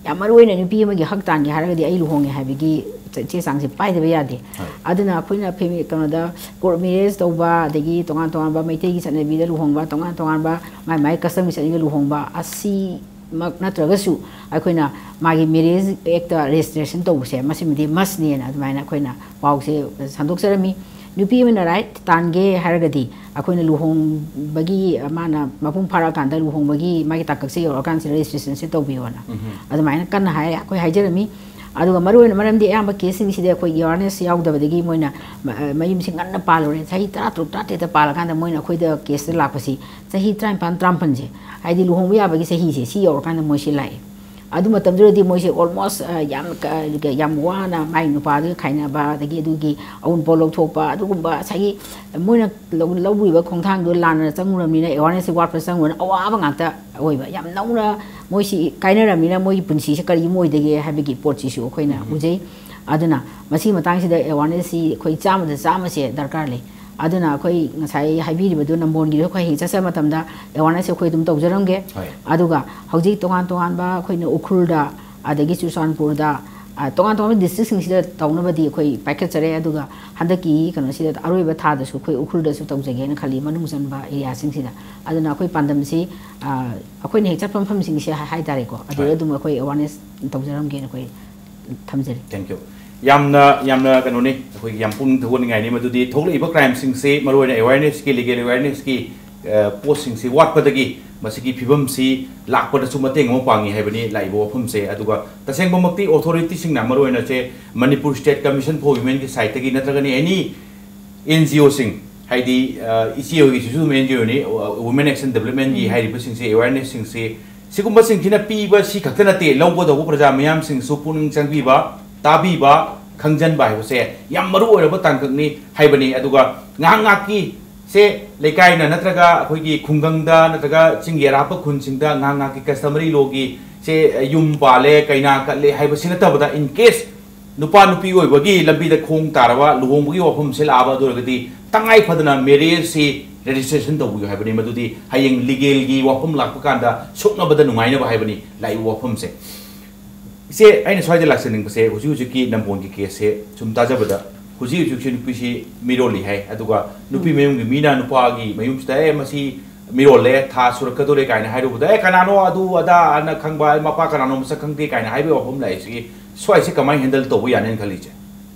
ꯌꯥꯝ ꯃꯔꯨ ꯑꯣꯏꯅ ꯅꯨꯄꯤ ꯑꯃꯒꯤ ꯍꯛ ꯇꯥꯟꯒꯦ ꯍꯥꯏꯔꯒꯗꯤ ꯑꯩ ꯂꯨꯍꯣꯡꯉꯦ ꯍꯥꯏꯕꯒꯤ ꯆꯦ ꯆꯥꯡꯁꯦ ꯄꯥꯏꯗꯕ ꯌꯥꯗꯦ꯫ ꯑꯗꯨꯅ ꯑꯩꯈꯣꯏꯅ ꯀꯩꯅꯣꯗ ꯀꯣꯔꯠ ꯃꯦꯔꯦꯖ ꯇꯧꯕ, ꯑꯗꯒꯤ ꯇꯣꯉꯥꯟ ꯇꯣꯉꯥꯟꯕ ꯃꯩꯇꯩꯒꯤ ꯆꯠꯅꯕꯤꯗ ꯂꯨꯍꯣꯡꯕ, ꯇꯣꯉꯥꯟ ꯇꯣꯉꯥꯟꯕ ꯃꯥꯏ ꯃꯥꯏ ꯀꯁꯇꯝꯒꯤ ꯆꯠꯅꯕꯤꯗ ꯂꯨꯍꯣꯡꯕ ꯑꯁꯤꯃꯛ ꯅꯠꯇ꯭ꯔꯒꯁꯨ ꯑꯩꯈꯣꯏꯅ ꯃꯥꯒꯤ ꯃꯦꯔꯦꯖ ꯑꯦꯛꯇ ꯔꯦꯖꯤꯁꯇ꯭ꯔꯦꯁꯟ ꯇꯧꯕꯁꯦ ꯃꯁꯤꯃꯗꯤ ꯃꯁꯅꯦꯅ ꯑꯗꯨꯃꯥꯏꯅ ꯑꯩꯈꯣꯏꯅ ꯄꯥꯎꯁꯦ ꯁꯟꯗꯣꯛꯆꯔꯝꯃꯤ꯫ ꯅꯨꯄꯤ ꯑꯃꯅ ꯔꯥꯏꯠ ꯇꯥꯟꯒꯦ ꯍꯥꯏꯔꯒꯗꯤ ꯑꯩꯈꯣꯏꯅ ꯂꯨꯍꯣꯡꯕꯒꯤ, ꯃꯥꯅ ꯃꯄꯨꯡ ꯐꯥꯔꯛꯑꯀꯥꯟꯗ ꯂꯨꯍꯣꯡꯕꯒꯤ ꯃꯥꯒꯤ ꯇꯥꯡꯀꯛꯁꯦ ꯌꯧꯔꯛꯑꯀꯥꯟꯁꯤꯗ ꯔꯦꯖꯤꯁꯇ꯭ꯔꯦꯁꯟꯁꯦ ꯇꯧꯕꯤꯌꯣꯅ ꯑꯗꯨꯃꯥꯏꯅ ꯀꯟꯅ ꯍꯥꯏ, ꯑꯩꯈꯣꯏ ꯍꯥꯏꯖꯔꯝꯃꯤ꯫ ꯑꯗꯨꯒ ꯃꯔꯨꯑꯣꯏꯅ ꯃꯔꯝꯗꯤ ꯑꯌꯥꯝꯕ ꯀꯦꯁꯁꯤꯡꯁꯤꯗ ꯑꯩꯈꯣꯏꯒꯤ ꯑꯦꯋꯥꯔꯅꯦꯁ ꯌꯥꯎꯗꯕꯗꯒꯤ ꯃꯣꯏꯅ ꯃ-, ꯃꯌꯨꯝꯁꯤ ꯉꯟꯅ ꯄꯥꯜꯂꯨꯔꯦ꯫ ꯆꯍꯤ ꯇꯔꯥ ꯇꯔꯨꯛ ꯇꯔꯥ ꯇꯔꯦꯠꯇ ꯄꯥꯜꯂꯀꯥꯟꯗ ꯃꯣꯏꯅ ꯑꯩꯈꯣꯏꯗ ꯀꯦꯁꯇ ꯂꯥꯛꯄꯁꯤ ꯆꯍꯤ ꯇꯔꯥꯅꯤꯄꯥꯟ ꯇꯔꯥꯃꯥꯄꯟꯁꯦ, ꯍꯥꯏꯗꯤ ꯂꯨꯍꯣꯡꯕ ꯌꯥꯕꯒꯤ ꯆꯍꯤꯁꯦ ꯁꯤ ꯌꯧꯔꯀꯥꯟꯗ ꯃꯣꯏꯁꯤ ꯂꯥꯛꯑꯦ꯫ ꯑꯗꯨ ꯃꯇꯝꯗꯨꯗꯗꯤ ꯃꯣꯏꯁꯦ ꯑꯣꯜꯃꯣꯁ ꯌꯥꯝ ꯀ-, ꯌꯥꯝ ꯋꯥꯅ ꯃꯥꯏ ꯅꯨꯄꯥꯗꯨꯒ ꯈꯥꯏꯅꯕ, ꯑꯗꯒꯤ ꯑꯗꯨꯒꯤ ꯑꯎꯟꯄꯣꯠ ꯂꯧꯊꯣꯛꯄ, ꯑꯗꯨꯒꯨꯝꯕ ꯉꯁꯥꯏꯒꯤ ꯃꯣꯏꯅ ꯂꯧ-, ꯂꯧꯔꯤꯕ ꯈꯣꯡꯊꯥꯡꯗꯣ ꯂꯥꯟꯅ ꯆꯪꯉꯨꯔꯕꯅꯤꯅ, ꯑꯦꯋꯥꯔꯅꯦꯁꯁꯦ ꯋꯥꯠꯄ ꯆꯪꯉꯨꯔꯕꯅꯤꯅ ꯑꯋꯥꯕ ꯉꯥꯛꯇ ꯑꯣꯏꯕ꯫ ꯌꯥꯝ ꯅꯧꯅ ꯃꯣꯏꯁꯤ ꯀꯥꯏꯅꯔꯕꯅꯤꯅ ꯃꯣꯏꯒꯤ ꯄꯨꯟꯁꯤꯁꯦ ꯀꯔꯤ ꯑꯃ ꯑꯣꯏꯗꯒꯦ ꯍꯥꯏꯕꯒꯤ ꯄꯣꯠꯁꯤꯁꯨ ꯑꯩꯈꯣꯏꯅ ꯎꯖꯩ꯫ ꯑꯗꯨꯅ ꯃꯁꯤꯒꯤ ꯃꯇꯥꯡꯁꯤꯗ ꯑꯦꯋꯥꯔꯅꯦꯁꯁꯤ ꯑꯩꯈꯣꯏ ꯆꯥꯝꯃꯗ ꯆꯥꯝꯃꯁꯦ ꯗꯔꯀꯥꯔ ꯂꯩ꯫ ꯑꯗꯨꯅ ꯑꯩꯈꯣꯏ ꯉꯁꯥꯏ ꯍꯥꯏꯕꯤꯔꯤꯕꯗꯨ ꯅꯝꯕꯣꯜꯒꯤꯗꯨ ꯑꯩꯈꯣꯏ ꯍꯌꯦꯡ ꯆꯠꯆꯕ ꯃꯇꯝꯗ ꯑꯦꯋꯥꯔꯅꯦꯁꯁꯦ ꯑꯩꯈꯣꯏ ꯑꯗꯨꯝ ꯇꯧꯖꯔꯝꯒꯦ꯫ ꯍꯣꯏ꯫ ꯑꯗꯨꯒ ꯍꯧꯖꯤꯛ ꯇꯣꯉꯥꯟ ꯇꯣꯉꯥꯟꯕ ꯑꯩꯈꯣꯏꯅ ꯎꯈ꯭ꯔꯨꯜꯗ, ꯑꯗꯒꯤ ꯆꯨꯔꯆꯥꯟꯄꯨꯔꯗ, ꯑ, ꯇꯣꯉꯥꯟ ꯇꯣꯉꯥꯟꯕ ꯗꯤꯁꯇ꯭ꯔꯤꯛꯁꯤꯡꯁꯤꯗ ꯇꯧꯅꯕꯗꯤ ꯑꯩꯈꯣꯏ ꯄꯥꯏꯈꯠꯆꯔꯦ꯫ ꯑꯗꯨꯒ ꯍꯟꯗꯛꯀꯤ ꯀꯩꯅꯣꯁꯤꯗ ꯑꯔꯣꯏꯕ ꯊꯥꯗꯁꯨ ꯑꯩꯈꯣꯏ ꯎꯈ꯭ꯔꯨꯜꯗꯁꯨ ꯇꯧꯖꯒꯦꯅ ꯈꯜꯂꯤ, ꯃꯅꯨꯡ ꯆꯟꯕ ꯑꯦꯔꯤꯌꯥꯁꯤꯡꯁꯤꯗ꯫ ꯑꯗꯨꯅ ꯑꯩꯈꯣꯏ ꯄꯥꯟꯗꯝꯁꯤ, ꯑ, ꯑꯩꯈꯣꯏꯅ ꯍꯦꯛ ꯆꯠꯄ ꯃꯐꯝꯁꯤꯡꯁꯦ ꯍꯥꯏ-, ꯍꯥꯏꯇꯥꯔꯦꯀꯣ, ꯑꯗꯨꯗ ꯍꯣꯏ꯫ ꯑꯗꯨꯝ ꯑꯩꯈꯣꯏ ꯑꯦꯋꯥꯔꯅꯦꯁ ꯇꯧꯖꯔꯝꯒꯦꯅ ꯑꯩꯈꯣꯏ ꯊꯝꯖꯔꯤ꯫ Thank you꯫ ꯌꯥꯝꯅ, ꯌꯥꯝꯅ ꯀꯩꯅꯣꯅꯤ, ꯑꯩꯈꯣꯏꯒꯤ ꯌꯥꯝ ꯄꯨꯛꯅꯤꯡ ꯊꯧꯒꯠꯅꯤꯡꯉꯥꯏꯅꯤ꯫ ꯃꯗꯨꯗꯤ ꯊꯣꯛꯂꯛꯏꯕ ꯀ꯭ꯔꯥꯏꯝꯁꯤꯡꯁꯤ, ꯃꯔꯨꯑꯣꯏꯅ ꯑꯦꯋꯦꯔꯅꯦꯁꯀꯤ, ꯂꯤꯒꯦꯜ ꯑꯦꯋꯦꯔꯅꯦꯁꯀꯤ, ꯑ, ꯄꯣꯠꯁꯤꯡꯁꯤ ꯋꯥꯠꯄꯗꯒꯤ ꯃꯁꯤꯒꯤ ꯐꯤꯕꯝꯁꯤ ꯂꯥꯛꯄꯗꯁꯨ ꯃꯇꯦꯡ ꯑꯃ ꯄꯥꯡꯉꯤ ꯍꯥꯏꯕꯅꯤ ꯂꯥꯛꯏꯕ ꯋꯥꯐꯝꯁꯦ꯫ ꯑꯗꯨꯒ ꯇꯁꯦꯡꯕꯃꯛꯇꯤ ꯑꯣꯊꯣꯔꯤꯇꯤꯁꯤꯡꯅ, ꯃꯔꯨꯑꯣꯏꯅ ꯁꯦ ꯃꯅꯤꯄꯨꯔ ꯁ꯭ꯇꯦꯠ ꯀꯃꯤꯁꯟ ꯐꯣꯔ ꯋꯤꯃꯦꯟꯒꯤ ꯁꯥꯏꯠꯇꯒꯤ ꯅꯠꯇ꯭ꯔꯒꯅ ꯑꯦꯅꯤ ꯑꯦꯟ ꯖꯤ ꯑꯣꯁꯤꯡ, ꯍꯥꯏꯗꯤ, ꯑ, ꯏꯆꯦ ꯍꯣꯏꯒꯤꯁꯤꯁꯨ ꯑꯗꯨꯝ ꯑꯦꯟ ꯖꯤ ꯑꯣꯅꯤ, ꯑ, ꯋꯨꯃꯦꯟ ꯑꯦꯛꯁꯟ ꯗꯦꯕꯂꯞꯃꯦꯟꯒꯤ ꯎꯝ꯫ ꯍꯥꯏꯔꯤꯕꯁꯤꯡꯁꯦ, ꯑꯦꯋꯦꯔꯅꯦꯁꯁꯤꯡꯁꯦ, ꯁꯤꯒꯨꯝꯕꯁꯤꯡꯁꯤꯅ ꯄꯤꯕ ꯁꯤ ꯈꯛꯇ ꯅꯠꯇꯦ, ꯂꯧꯒꯗꯧꯕ ꯄ꯭ꯔꯖꯥ ꯃꯤꯌꯥꯝꯁꯤꯡꯁꯨ ꯄꯨꯛꯅꯤꯡ ꯆꯪꯕꯤꯕ, ꯇꯥꯕꯤꯕ, ꯈꯪꯖꯟꯕ ꯍꯥꯏꯕꯁꯦ ꯌꯥꯝ ꯃꯔꯨ ꯑꯣꯏꯔꯕ ꯇꯥꯡꯀꯛꯅꯤ ꯍꯥꯏꯕꯅꯤ꯫ ꯑꯗꯨꯒ ꯉꯥꯏꯍꯥꯛ ꯉꯥꯏꯍꯥꯛꯀꯤ ꯁꯦ ꯂꯩꯀꯥꯏꯅ ꯅꯠꯇ꯭ꯔꯒ ꯑꯩꯈꯣꯏꯒꯤ ꯈꯨꯡꯒꯪꯗ ꯅꯠꯇ꯭ꯔꯒ ꯆꯤꯡꯒꯤ ꯑꯔꯥꯞꯄ ꯈꯨꯟꯁꯤꯡꯗ ꯉꯥꯏꯍꯥꯛ ꯉꯥꯏꯍꯥꯛꯀꯤ customary lawꯒꯤ ꯁꯦ ꯌꯨꯝ ꯄꯥꯜꯂꯦ, ꯀꯩꯅꯥ ꯀꯠꯂꯦ ꯍꯥꯏꯕꯁꯤ ꯅꯠꯇꯕꯗ, in case ꯅꯨꯄꯥ ꯅꯨꯄꯤ ꯑꯣꯏꯕꯒꯤ ꯂꯝꯕꯤꯗ ꯈꯣꯡ ꯇꯥꯔꯕ ꯂꯨꯍꯣꯡꯕꯒꯤ ꯋꯥꯐꯝꯁꯦ ꯂꯥꯛꯑꯕ, ꯑꯗꯨ ꯑꯣꯏꯔꯒꯗꯤ ꯇꯉꯥꯏ ꯐꯗꯅ marriageꯁꯤ registration ꯇꯧꯕꯤꯌꯨ ꯍꯥꯏꯕꯅꯤ꯫ ꯃꯗꯨꯗꯤ ꯍꯌꯦꯡ legalꯒꯤ ꯋꯥꯐꯝ ꯂꯥꯛꯄ ꯀꯥꯟꯗ ꯁꯣꯛꯅꯕꯗ ꯅꯨꯡꯉꯥꯏꯅꯕ ꯍꯥꯏꯕꯅꯤ ꯂꯥꯛꯏꯕ ꯋꯥꯐꯝꯁꯦ꯫ ꯏꯆꯦ, ꯑꯩꯅ ꯁ꯭ꯋꯥꯏꯗ ꯂꯥꯛꯆꯅꯤꯡꯕꯁꯦ, ꯍꯧꯖꯤꯛ ꯍꯧꯖꯤꯛꯀꯤ ꯅꯝꯕꯣꯟꯒꯤ caseꯁꯦ ꯁꯨꯝ ꯇꯥꯖꯕꯗ, ꯍꯧꯖꯤꯛ ꯍꯧꯖꯤꯛꯁꯤ ꯅꯨꯄꯤꯁꯤ ꯃꯤꯔꯣꯜꯂꯤ ꯍꯥꯏ, ꯑꯗꯨꯒ ꯅꯨꯄꯤ ꯃꯌꯨꯝꯒꯤ ꯃꯤꯅ ꯅꯨꯄꯥꯒꯤ ꯃꯌꯨꯝꯁꯤꯗ, "ꯑꯦ, ꯃꯁꯤ ꯃꯤꯔꯣꯜꯂꯦ, ꯊꯥ ꯁꯨꯔꯛꯀꯗꯣꯔꯦ" ꯀꯥꯏꯅ ꯍꯥꯏꯔꯨꯕꯗ, "ꯑꯦ, ꯀꯅꯥꯅꯣ ꯑꯗꯨ ꯑꯗꯥ ꯑꯅ ꯈꯪꯕ, ꯃꯄꯥ ꯀꯅꯥꯅꯣ ꯃꯁꯛ ꯈꯪꯗꯦ" ꯀꯥꯏꯅ ꯍꯥꯏꯕꯒꯤ ꯋꯥꯐꯝ ꯂꯥꯛꯏꯁꯤꯒꯤ ꯁ꯭ꯋꯥꯏꯁꯦ ꯀꯃꯥꯏꯅ handle ꯇꯧꯕ ꯌꯥꯅꯤꯅ ꯈꯜꯂꯤꯁꯦ?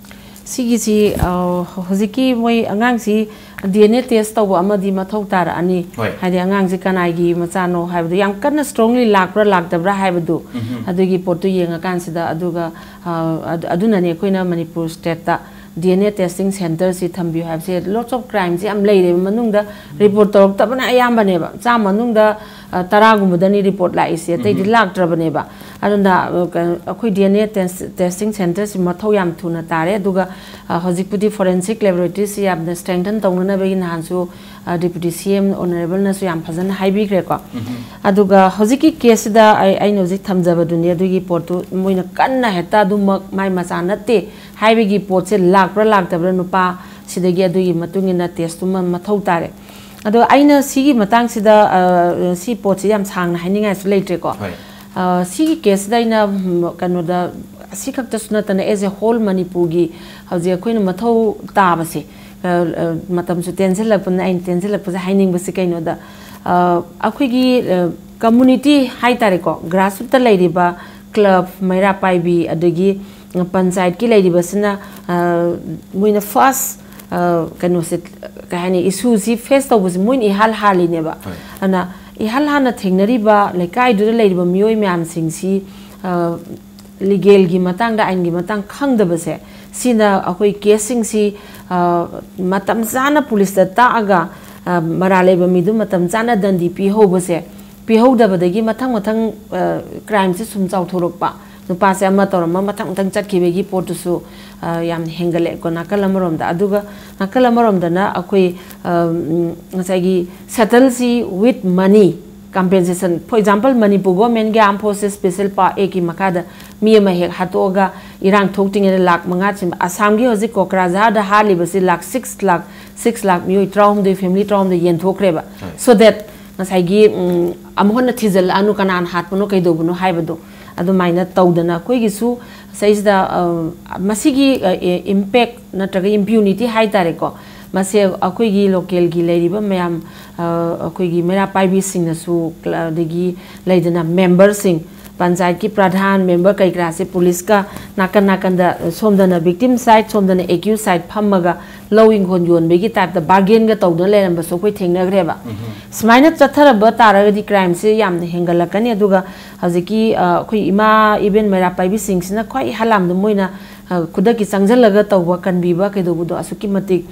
ꯁꯤꯒꯤꯁꯤ, ꯑ, ꯍꯧꯖꯤꯛꯀꯤ ꯃꯣꯏ ꯑꯉꯥꯡꯁꯤ DNA test ꯇꯧꯕ ꯑꯃꯗꯤ ꯃꯊꯧ ꯇꯥꯔꯛꯑꯅꯤ꯫ ꯍꯣꯏ꯫ ꯍꯥꯏꯗꯤ ꯑꯉꯥꯡꯁꯤ ꯀꯅꯥꯒꯤ ꯃꯆꯥꯅꯣ ꯍꯥꯏꯕꯗꯣ ꯌꯥꯝ ꯀꯟꯅ strongly ꯂꯥꯛꯄ꯭ꯔꯥ ꯂꯥꯛꯇꯕ꯭ꯔꯥ ꯍꯥꯏꯕꯗꯨ, ꯎꯝꯍꯨꯝ꯫ ꯑꯗꯨꯒꯤ ꯄꯣꯠꯇꯨ ꯌꯦꯡꯉꯀꯥꯟꯁꯤꯗ, ꯑꯗꯨꯒ, ꯑ, ꯑꯗꯨ-, ꯑꯗꯨꯅꯅꯦ ꯑꯩꯈꯣꯏꯅ ꯃꯅꯤꯄꯨꯔ stateꯇ DNA testing centreꯁꯤ ꯊꯝꯕꯤꯌꯨ ꯍꯥꯏꯕꯁꯦ꯫ Lots of crimeꯁꯤ ꯌꯥꯝ ꯂꯩꯔꯦꯕ ꯃꯅꯨꯡꯗ, report ꯇꯧꯔꯛꯇꯕꯅ ꯑꯌꯥꯝꯕꯅꯦꯕ꯫ ꯆꯥꯝꯃ ꯃꯅꯨꯡꯗ, ꯑ, ꯇꯔꯥꯒꯨꯝꯕꯗꯅꯤ report ꯂꯥꯛꯏꯁꯦ, ꯑꯇꯩꯗꯤ ꯎꯝꯍꯨꯝ꯫ ꯂꯥꯛꯇ꯭ꯔꯕꯅꯦꯕ꯫ ꯑꯗꯨꯅ, ꯑ, ꯀ-, ꯑꯩꯈꯣꯏ DNA test, testing centreꯁꯤ ꯃꯊꯧ ꯌꯥꯝ ꯊꯨꯅ ꯇꯥꯔꯦ꯫ ꯑꯗꯨꯒ, ꯑ, ꯍꯧꯖꯤꯛꯄꯨꯗꯤ forensic laboratoryꯁꯤ ꯌꯥꯝꯅ strengthen ꯇꯧꯅꯅꯕꯒꯤ ꯅꯍꯥꯟꯁꯨ, ꯑ, Deputy CM Honourableꯅꯁꯨ ꯌꯥꯝ ꯐꯖꯅ ꯍꯥꯏꯕꯤꯈ꯭ꯔꯦꯀꯣ꯫ ꯎꯝꯍꯨꯝ꯫ ꯑꯗꯨꯒ ꯍꯧꯖꯤꯛꯀꯤ caseꯁꯤꯗ ꯑꯩ, ꯑꯩꯅ ꯍꯧꯖꯤꯛ ꯊꯝꯖꯕꯗꯨꯅꯤ, ꯑꯗꯨꯒꯤ ꯄꯣꯠꯇꯨ ꯃꯣꯏꯅ ꯀꯟꯅ ꯍꯦꯛꯇ ꯑꯗꯨꯃꯛ ꯃꯥꯏ ꯃꯆꯥ ꯅꯠꯇꯦ ꯍꯥꯏꯕꯒꯤ ꯄꯣꯠꯁꯦ ꯂꯥꯛꯄ꯭ꯔꯥ ꯂꯥꯛꯇꯕ꯭ꯔꯥ, ꯅꯨꯄꯥ ꯁꯤꯗꯒꯤ ꯑꯗꯨꯒꯤ ꯃꯇꯨꯡ ꯏꯟꯅ testꯇꯨꯃ ꯃꯊꯧ ꯇꯥꯔꯦ꯫ ꯑꯗꯣ ꯑꯩꯅ ꯁꯤꯒꯤ ꯃꯇꯥꯡꯁꯤꯗ, ꯑ, ꯁꯤ ꯄꯣꯠꯁꯤ ꯌꯥꯝ ꯁꯥꯡꯅ ꯍꯥꯏꯅꯤꯡꯉꯥꯏꯁꯨ ꯂꯩꯇ꯭ꯔꯦꯀꯣ꯫ ꯍꯣꯏ꯫ ꯑ, ꯁꯤꯒꯤ caseꯁꯤꯗ ꯑꯩꯅ, ꯎꯝ, ꯀꯩꯅꯣꯗ, ꯑꯁꯤ ꯈꯛꯇꯁꯨ ꯅꯠꯇꯅ, as a whole ꯃꯅꯤꯄꯨꯔꯒꯤ ꯍꯧꯖꯤꯛ ꯑꯩꯈꯣꯏꯅ ꯃꯊꯧ ꯇꯥꯕꯁꯦ, ꯑ, ꯑ, ꯃꯇꯝꯁꯨ ꯇꯦꯟꯁꯤꯜꯂꯛꯄꯅ ꯑꯩꯅ ꯇꯦꯟꯁꯤꯜꯂꯛꯄꯁꯦ ꯍꯥꯏꯅꯤꯡꯕꯁꯦ ꯀꯩꯅꯣꯗ, ꯑ, ꯑꯩꯈꯣꯏꯒꯤ, ꯑ, community ꯍꯥꯏ ꯇꯥꯔꯦꯀꯣ, grassrootꯇ ꯂꯩꯔꯤꯕ club, ꯃꯩꯔꯥ ꯄꯥꯏꯕꯤ, ꯑꯗꯒꯤ ꯄꯟꯆꯥꯌꯠꯀꯤ ꯂꯩꯔꯤꯕꯁꯤꯅ, ꯑ, ꯃꯣꯏꯅ first, ꯑ, ꯀꯩꯅꯣꯁꯦ, ꯀꯩ ꯍꯥꯏꯅꯤ, issueꯁꯤ face ꯇꯧꯕꯁꯦ ꯃꯣꯏꯅ ꯏꯍꯥꯟ ꯍꯥꯜꯂꯤꯅꯦꯕ꯫ ꯍꯣꯏ꯫ ꯑꯗꯨꯅ ꯏꯍꯥꯟ ꯍꯥꯟꯅ ꯊꯦꯡꯅꯔꯤꯕ ꯂꯩꯀꯥꯏꯗꯨꯗ ꯂꯩꯔꯤꯕ ꯃꯤꯑꯣꯏ ꯃꯌꯥꯝꯁꯤꯡꯁꯤ, ꯑ, legalꯒꯤ ꯃꯇꯥꯡꯗ, ꯑꯥꯏꯟꯒꯤ ꯃꯇꯥꯡ ꯈꯪꯗꯕꯁꯦ, ꯁꯤꯅ ꯑꯩꯈꯣꯏ caseꯁꯤꯡꯁꯤ, ꯑ, ꯃꯇꯝ ꯆꯥꯅ ꯄꯨꯂꯤꯁꯇ ꯇꯥꯛꯑꯒ, ꯑ, ꯃꯔꯥꯜ ꯂꯩꯕ ꯃꯤꯗꯨ ꯃꯇꯝ ꯆꯥꯅ ꯗꯟꯗꯤ ꯄꯤꯍꯧꯕꯁꯦ, ꯄꯤꯍꯧꯗꯕꯗꯒꯤ ꯃꯊꯪ ꯃꯊꯪ, ꯑ, crimeꯁꯦ ꯁꯨꯝ ꯆꯥꯎꯊꯣꯔꯛꯄ, ꯅꯨꯄꯥꯁꯦ ꯑꯃ ꯇꯧꯔꯝꯃ ꯃꯊꯪ ꯃꯊꯪ ꯆꯠꯈꯤꯕꯒꯤ ꯄꯣꯠꯇꯨꯁꯨ ꯌꯥꯝ ꯍꯦꯟꯒꯠꯂꯛꯑꯦꯀꯣ ꯅꯥꯀꯜ ꯑꯃꯔꯣꯝꯗ꯫ ꯑꯗꯨꯒ ꯅꯥꯀꯜ ꯑꯃꯔꯣꯝꯗꯅ ꯑꯩꯈꯣꯏ ꯉꯁꯥꯏꯒꯤ ꯁꯦꯇꯜꯁꯤ with money compensation. For example, Manipur ꯒꯣꯔꯃꯦꯟꯒꯤ ꯑꯥꯔꯝ ꯐꯣꯔꯁꯦꯁ ꯁ꯭ꯄꯦꯁꯦꯜ ꯄꯥꯋꯔ ꯑꯦꯛꯀꯤ ꯃꯈꯥꯗ ꯃꯤ ꯑꯃ ꯍꯦꯛ ꯍꯥꯠꯇꯣꯛꯑꯒ ꯏꯔꯥꯡ ꯊꯣꯛꯇ꯭ꯔꯤꯉꯩꯗ ꯂꯥꯛ ꯃꯉꯥ ꯆꯤꯡꯕ, ꯑꯁꯥꯝꯒꯤ ꯍꯧꯖꯤꯛ ꯀꯣꯀ꯭ꯔꯥꯖꯥꯔꯗ ꯍꯥꯠꯂꯤꯕꯁꯤ ꯂꯥꯛ ꯁꯤꯛꯁ ꯂꯥꯛ ꯁꯤꯛꯁ ꯂꯥꯛ ꯃꯤꯑꯣꯏ ꯇꯔꯥꯍꯨꯝꯗꯣꯏ, ꯐꯦꯃꯤꯂꯤ ꯇꯔꯥꯍꯨꯝꯗꯣꯏ ꯌꯦꯟꯊꯣꯛꯈ꯭ꯔꯦꯕ꯫ ꯁꯣ ꯗꯦꯠ ꯉꯁꯥꯏꯒꯤ ꯎꯝ, ꯑꯃꯨꯛ ꯍꯟꯅ ꯊꯤꯖꯤꯜꯂꯛꯑꯅꯨ ꯀꯅꯥꯅ ꯍꯥꯠꯄꯅꯣ ꯀꯩꯗꯧꯕꯅꯣ ꯍꯥꯏꯕꯗꯣ꯫ ꯑꯗꯨꯃꯥꯏꯅ ꯇꯧꯗꯅ ꯑꯩꯈꯣꯏꯒꯤꯁꯨ ꯁꯤꯗꯩꯁꯤꯗ ꯃꯁꯤꯒꯤ ꯏꯝꯄꯦꯛ ꯅꯠꯇ꯭ꯔꯒ ꯏꯝꯄ꯭ꯌꯨꯅꯤꯇꯤ ꯍꯥꯏ ꯇꯥꯔꯦꯀꯣ, ꯃꯁꯦ ꯑꯩꯈꯣꯏꯒꯤ ꯂꯣꯀꯦꯜꯒꯤ ꯂꯩꯔꯤꯕ ꯃꯌꯥꯝ, ꯑꯩꯈꯣꯏꯒꯤ ꯃꯩꯔꯥ ꯄꯥꯏꯕꯤꯁꯤꯡꯅꯁꯨ, ꯑꯗꯒꯤ ꯂꯩꯗꯅ ꯃꯦꯝꯕꯔꯁꯤꯡ, ꯄꯟꯆꯥꯌꯠꯀꯤ ꯄ꯭ꯔꯙꯥꯟ, ꯃꯦꯝꯕꯔ ꯀꯔꯤ ꯀꯔꯥꯁꯦ ꯄꯨꯂꯤꯁꯀ ꯅꯥꯀꯟ ꯅꯥꯀꯟꯗ, ꯁꯣꯝꯗꯅ ꯚꯤꯛꯇꯤꯝ ꯁꯥꯏꯠ, ꯁꯣꯝꯗꯅ ꯑꯦꯀ꯭ꯌꯨꯁ ꯁꯥꯏꯠ ꯐꯝꯃꯒ ꯂꯧ ꯏꯪꯈꯣꯜ ꯌꯣꯟꯕꯒꯤ ꯇꯥꯏꯞꯇ ꯕꯥꯔꯒꯦꯟꯒ ꯇꯧꯗꯨꯅ ꯂꯩꯔꯝꯕꯁꯨ ꯑꯩꯈꯣꯏ ꯊꯦꯡꯅꯈ꯭ꯔꯦꯕ꯫ ꯁꯨꯃꯥꯏꯅ ꯆꯠꯊꯔꯕ ꯇꯥꯔꯒꯗꯤ ꯀ꯭ꯔꯥꯏꯝꯁꯦ ꯌꯥꯝꯅ ꯍꯦꯟꯒꯠꯂꯛꯀꯅꯤ꯫ ꯑꯗꯨꯒ ꯍꯧꯖꯤꯛꯀꯤ ꯑꯩꯈꯣꯏ ꯏꯃꯥ ꯏꯕꯦꯟ ꯃꯩꯔꯥ ꯄꯥꯏꯕꯤꯁꯤꯡꯁꯤꯅ ꯈ꯭ꯋꯥꯏ ꯍꯂꯥꯝꯗ ꯃꯣꯏꯅ ꯈꯨꯗꯛꯀꯤ ꯆꯪꯁꯤꯜꯂꯒ ꯇꯧꯕ, ꯀꯟꯕꯤꯕ ꯀꯩꯗꯧꯕꯗꯣ ꯑꯁꯨꯛꯀꯤ ꯃꯇꯤꯛ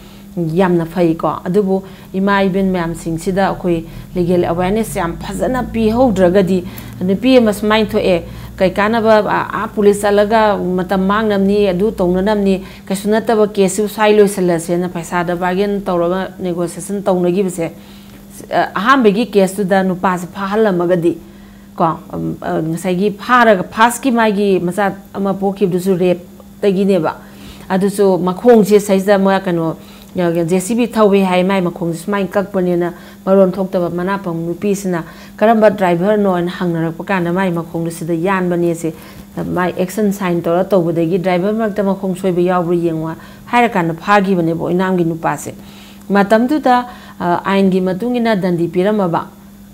ꯌꯥꯝꯅ ꯐꯩꯀꯣ꯫ ꯑꯗꯨꯕꯨ ꯏꯃꯥ ꯏꯕꯦꯟ ꯃꯌꯥꯝꯁꯤꯡꯁꯤꯗ ꯑꯩꯈꯣꯏ ꯂꯤꯒꯦꯜ ꯑꯦꯋꯦꯔꯅꯦꯁ ꯌꯥꯝ ꯐꯖꯅ ꯄꯤꯍꯧꯗ꯭ꯔꯒꯗꯤ, ꯅꯨꯄꯤ ꯑꯃ ꯁꯨꯃꯥꯏꯅ ꯊꯣꯛꯑꯦ, ꯀꯩ ꯀꯥꯟꯅꯕ, ꯑꯥ ꯄꯨꯂꯤꯁ ꯆꯠꯂꯒ ꯃꯇꯝ ꯃꯥꯡꯅꯕꯅꯤ, ꯑꯗꯨ ꯇꯧꯅꯅꯕꯅꯤ, ꯀꯩꯁꯨ ꯅꯠꯇꯕ ꯀꯦꯁꯁꯨ ꯁ꯭ꯋꯥꯏ ꯂꯣꯏꯁꯤꯜꯂꯁꯦꯅ ꯄꯩꯁꯥꯗ ꯕꯥꯔꯒꯦꯟ ꯇꯧꯔꯒ ꯅꯦꯒꯣꯁꯤꯌꯦꯁꯟ ꯇꯧꯅꯈꯤꯕꯁꯦ, ꯑꯍꯥꯟꯕꯒꯤ ꯀꯦꯁꯇꯨꯗ ꯅꯨꯄꯥꯁꯦ ꯐꯥꯍꯜꯂꯝꯃꯒꯗꯤ ꯀꯣ, ꯉꯁꯥꯏꯒꯤ ꯐꯥꯔꯒ ꯐꯥꯔꯁꯀꯤ ꯃꯥꯒꯤ ꯃꯆꯥ ꯑꯃ ꯄꯣꯛꯈꯤꯕꯗꯨꯁꯨ ꯔꯦꯞꯇꯒꯤꯅꯦꯕ꯫ ꯑꯗꯨꯁꯨ ꯃꯈꯣꯡꯁꯦ ꯁꯩꯁꯤꯗ ꯃꯣꯏ ꯀꯩꯅꯣ, ꯖꯦ ꯁꯤ ꯕꯤ ꯊꯧꯋꯦ ꯍꯥꯏ, ꯃꯥꯏ ꯃꯈꯣꯡꯁꯦ ꯁꯨꯃꯥꯏꯅ ꯀꯛꯄꯅꯦꯅ ꯃꯔꯣꯟ ꯊꯣꯛꯇꯕ ꯃꯅꯥ ꯄꯪꯕ ꯅꯨꯄꯤꯁꯤꯅ ꯀꯔꯝꯕ ꯗ꯭ꯔꯥꯏꯚꯔꯅꯣ ꯍꯥꯏꯅ ꯍꯪꯅꯔꯛꯄ ꯀꯥꯟꯗ ꯃꯥꯏ ꯃꯈꯣꯡꯗ ꯁꯤꯗ ꯌꯥꯟꯕꯅꯦꯁꯦ, ꯃꯥꯏ ꯑꯦꯛꯁꯟ ꯁꯥꯏꯟ ꯇꯧꯔ ꯇꯧꯕꯗꯒꯤ ꯗ꯭ꯔꯥꯏꯚꯔ ꯃꯔꯛꯇ ꯃꯈꯣꯡ ꯁꯣꯏꯕ ꯌꯥꯎꯕ꯭ꯔꯥ ꯌꯦꯡꯉꯣ ꯍꯥꯏꯔꯀꯥꯟꯗ ꯐꯥꯈꯤꯕꯅꯦꯕ ꯑꯣꯏꯅꯥꯝꯒꯤ ꯅꯨꯄꯥꯁꯦ꯫ ꯃꯇꯝꯗꯨꯗ ꯑꯥꯏꯟꯒꯤ ꯃꯇꯨꯡ ꯏꯟꯅ ꯗꯟꯗꯤ ꯄꯤꯔꯝꯃꯕ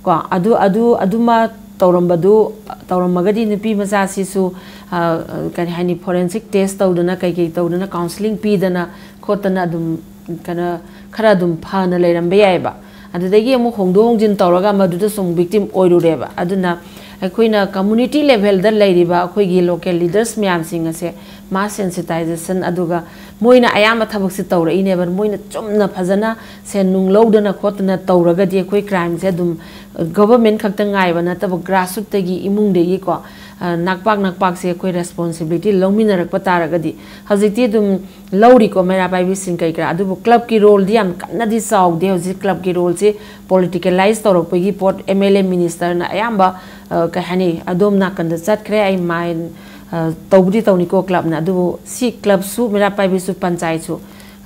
ꯀꯣ, ꯑꯗꯨ ꯑꯗꯨ ꯑꯗꯨꯃ ꯇꯧꯔꯝꯕꯗꯨ, ꯇꯧꯔꯝꯃꯒꯗꯤ ꯅꯨꯄꯤ ꯃꯆꯥꯁꯤꯁꯨ ꯀꯔꯤ ꯍꯥꯏꯅꯤ, ꯐꯣꯔꯦꯟꯁꯤꯛ ꯇꯦꯁ ꯇꯧꯗꯅ ꯀꯩꯀꯩ ꯇꯧꯗꯅ ꯀꯥꯎꯟꯁꯤꯂꯤꯡ ꯄꯤꯗꯅ ꯈꯣꯠꯇꯅ ꯑꯗꯨꯝ ꯀꯩꯅꯣ ꯈꯔ ꯑꯗꯨꯝ ꯐꯅ ꯂꯩꯔꯝꯕ ꯌꯥꯏꯑꯕ꯫ ꯑꯗꯨꯗꯒꯤ ꯑꯃꯨꯛ ꯍꯣꯡꯗꯣꯛ ꯍꯣꯡꯖꯤꯟ ꯇꯧꯔꯒ ꯃꯗꯨꯗꯁꯨ ꯑꯃꯨꯛ ꯚꯤꯛꯇꯤꯝ ꯑꯣꯏꯔꯨꯔꯦꯕ꯫ ꯑꯗꯨꯅ ꯑꯩꯈꯣꯏꯅ ꯀꯝꯃꯨꯅꯤꯇꯤ ꯂꯦꯚꯦꯜꯗ ꯂꯩꯔꯤꯕ ꯑꯩꯈꯣꯏꯒꯤ ꯂꯣꯀꯦꯜ ꯂꯤꯗꯔꯁ ꯃꯌꯥꯝꯁꯤꯡ ꯑꯁꯦ ꯃꯥꯁ ꯁꯦꯟꯁꯤꯇꯥꯏꯖꯦꯁꯟ, ꯑꯗꯨꯒ ꯃꯣꯏꯅ ꯑꯌꯥꯝꯕ ꯊꯕꯛꯁꯦ ꯇꯧꯔꯛꯏꯅꯦꯕ, ꯃꯣꯏꯅ ꯆꯨꯝꯅ ꯐꯖꯅ ꯁꯦꯟ ꯅꯨꯡ ꯂꯧꯗꯅ ꯈꯣꯠꯇꯅ ꯇꯧꯔꯒꯗꯤ ꯑꯩꯈꯣꯏ ꯀ꯭ꯔꯥꯏꯝꯁꯦ ꯑꯗꯨꯝ ꯒꯚꯔꯟꯃꯦꯟ ꯈꯛꯇ ꯉꯥꯏꯕ ꯅꯠꯇꯕ ꯒ꯭ꯔꯥꯁꯔꯨꯠꯇꯒꯤ, ꯏꯃꯨꯡꯗꯒꯤꯀꯣ, ꯑ, ꯅꯥꯛꯄꯥꯛ ꯅꯥꯛꯄꯥꯛꯁꯦ ꯑꯩꯈꯣꯏ ꯔꯦꯁꯄꯣꯟꯁꯤꯕꯤꯂꯤꯇꯤ ꯂꯧꯃꯤꯟꯅꯔꯛꯄ ꯇꯥꯔꯒꯗꯤ, ꯍꯧꯖꯤꯛꯇꯤ ꯑꯗꯨꯝ ꯂꯧꯔꯤꯀꯣ ꯃꯩꯔꯥ ꯄꯥꯏꯕꯤꯁꯤꯡ ꯀꯩ ꯀꯔꯥ, ꯑꯗꯨꯕꯨ ꯀ꯭ꯂꯕꯀꯤ ꯔꯣꯜꯗꯤ ꯌꯥꯝ ꯀꯟꯅꯗꯤ ꯆꯥꯎꯗꯦ꯫ ꯍꯧꯖꯤꯛ ꯀ꯭ꯂꯕꯀꯤ ꯔꯣꯜꯁꯤ ꯄꯣꯂꯤꯇꯤꯀꯦꯂꯥꯏꯁ ꯇꯧꯔꯛꯄꯒꯤ ꯄꯣꯠ, ꯑꯦꯝ ꯑꯦꯜ ꯑꯦ ꯃꯤꯅꯤꯁꯇꯔꯅ ꯑꯌꯥꯝꯕ, ꯑ, ꯀꯩ ꯍꯥꯏꯅꯤ, ꯑꯗꯣꯝ ꯅꯥꯀꯟꯗ ꯆꯠꯈ꯭ꯔꯦ꯫ ꯑꯩ ꯃꯥꯏꯟ, ꯑ, ꯇꯧꯕꯨꯗꯤ ꯇꯧꯅꯤꯀꯣ ꯀ꯭ꯂꯕꯅ, ꯑꯗꯨꯕꯨ ꯁꯤ ꯀ꯭ꯂꯕꯁꯨ ꯃꯩꯔꯥ ꯄꯥꯏꯕꯤꯁꯨ ꯄꯟꯆꯥꯌꯠꯁꯨ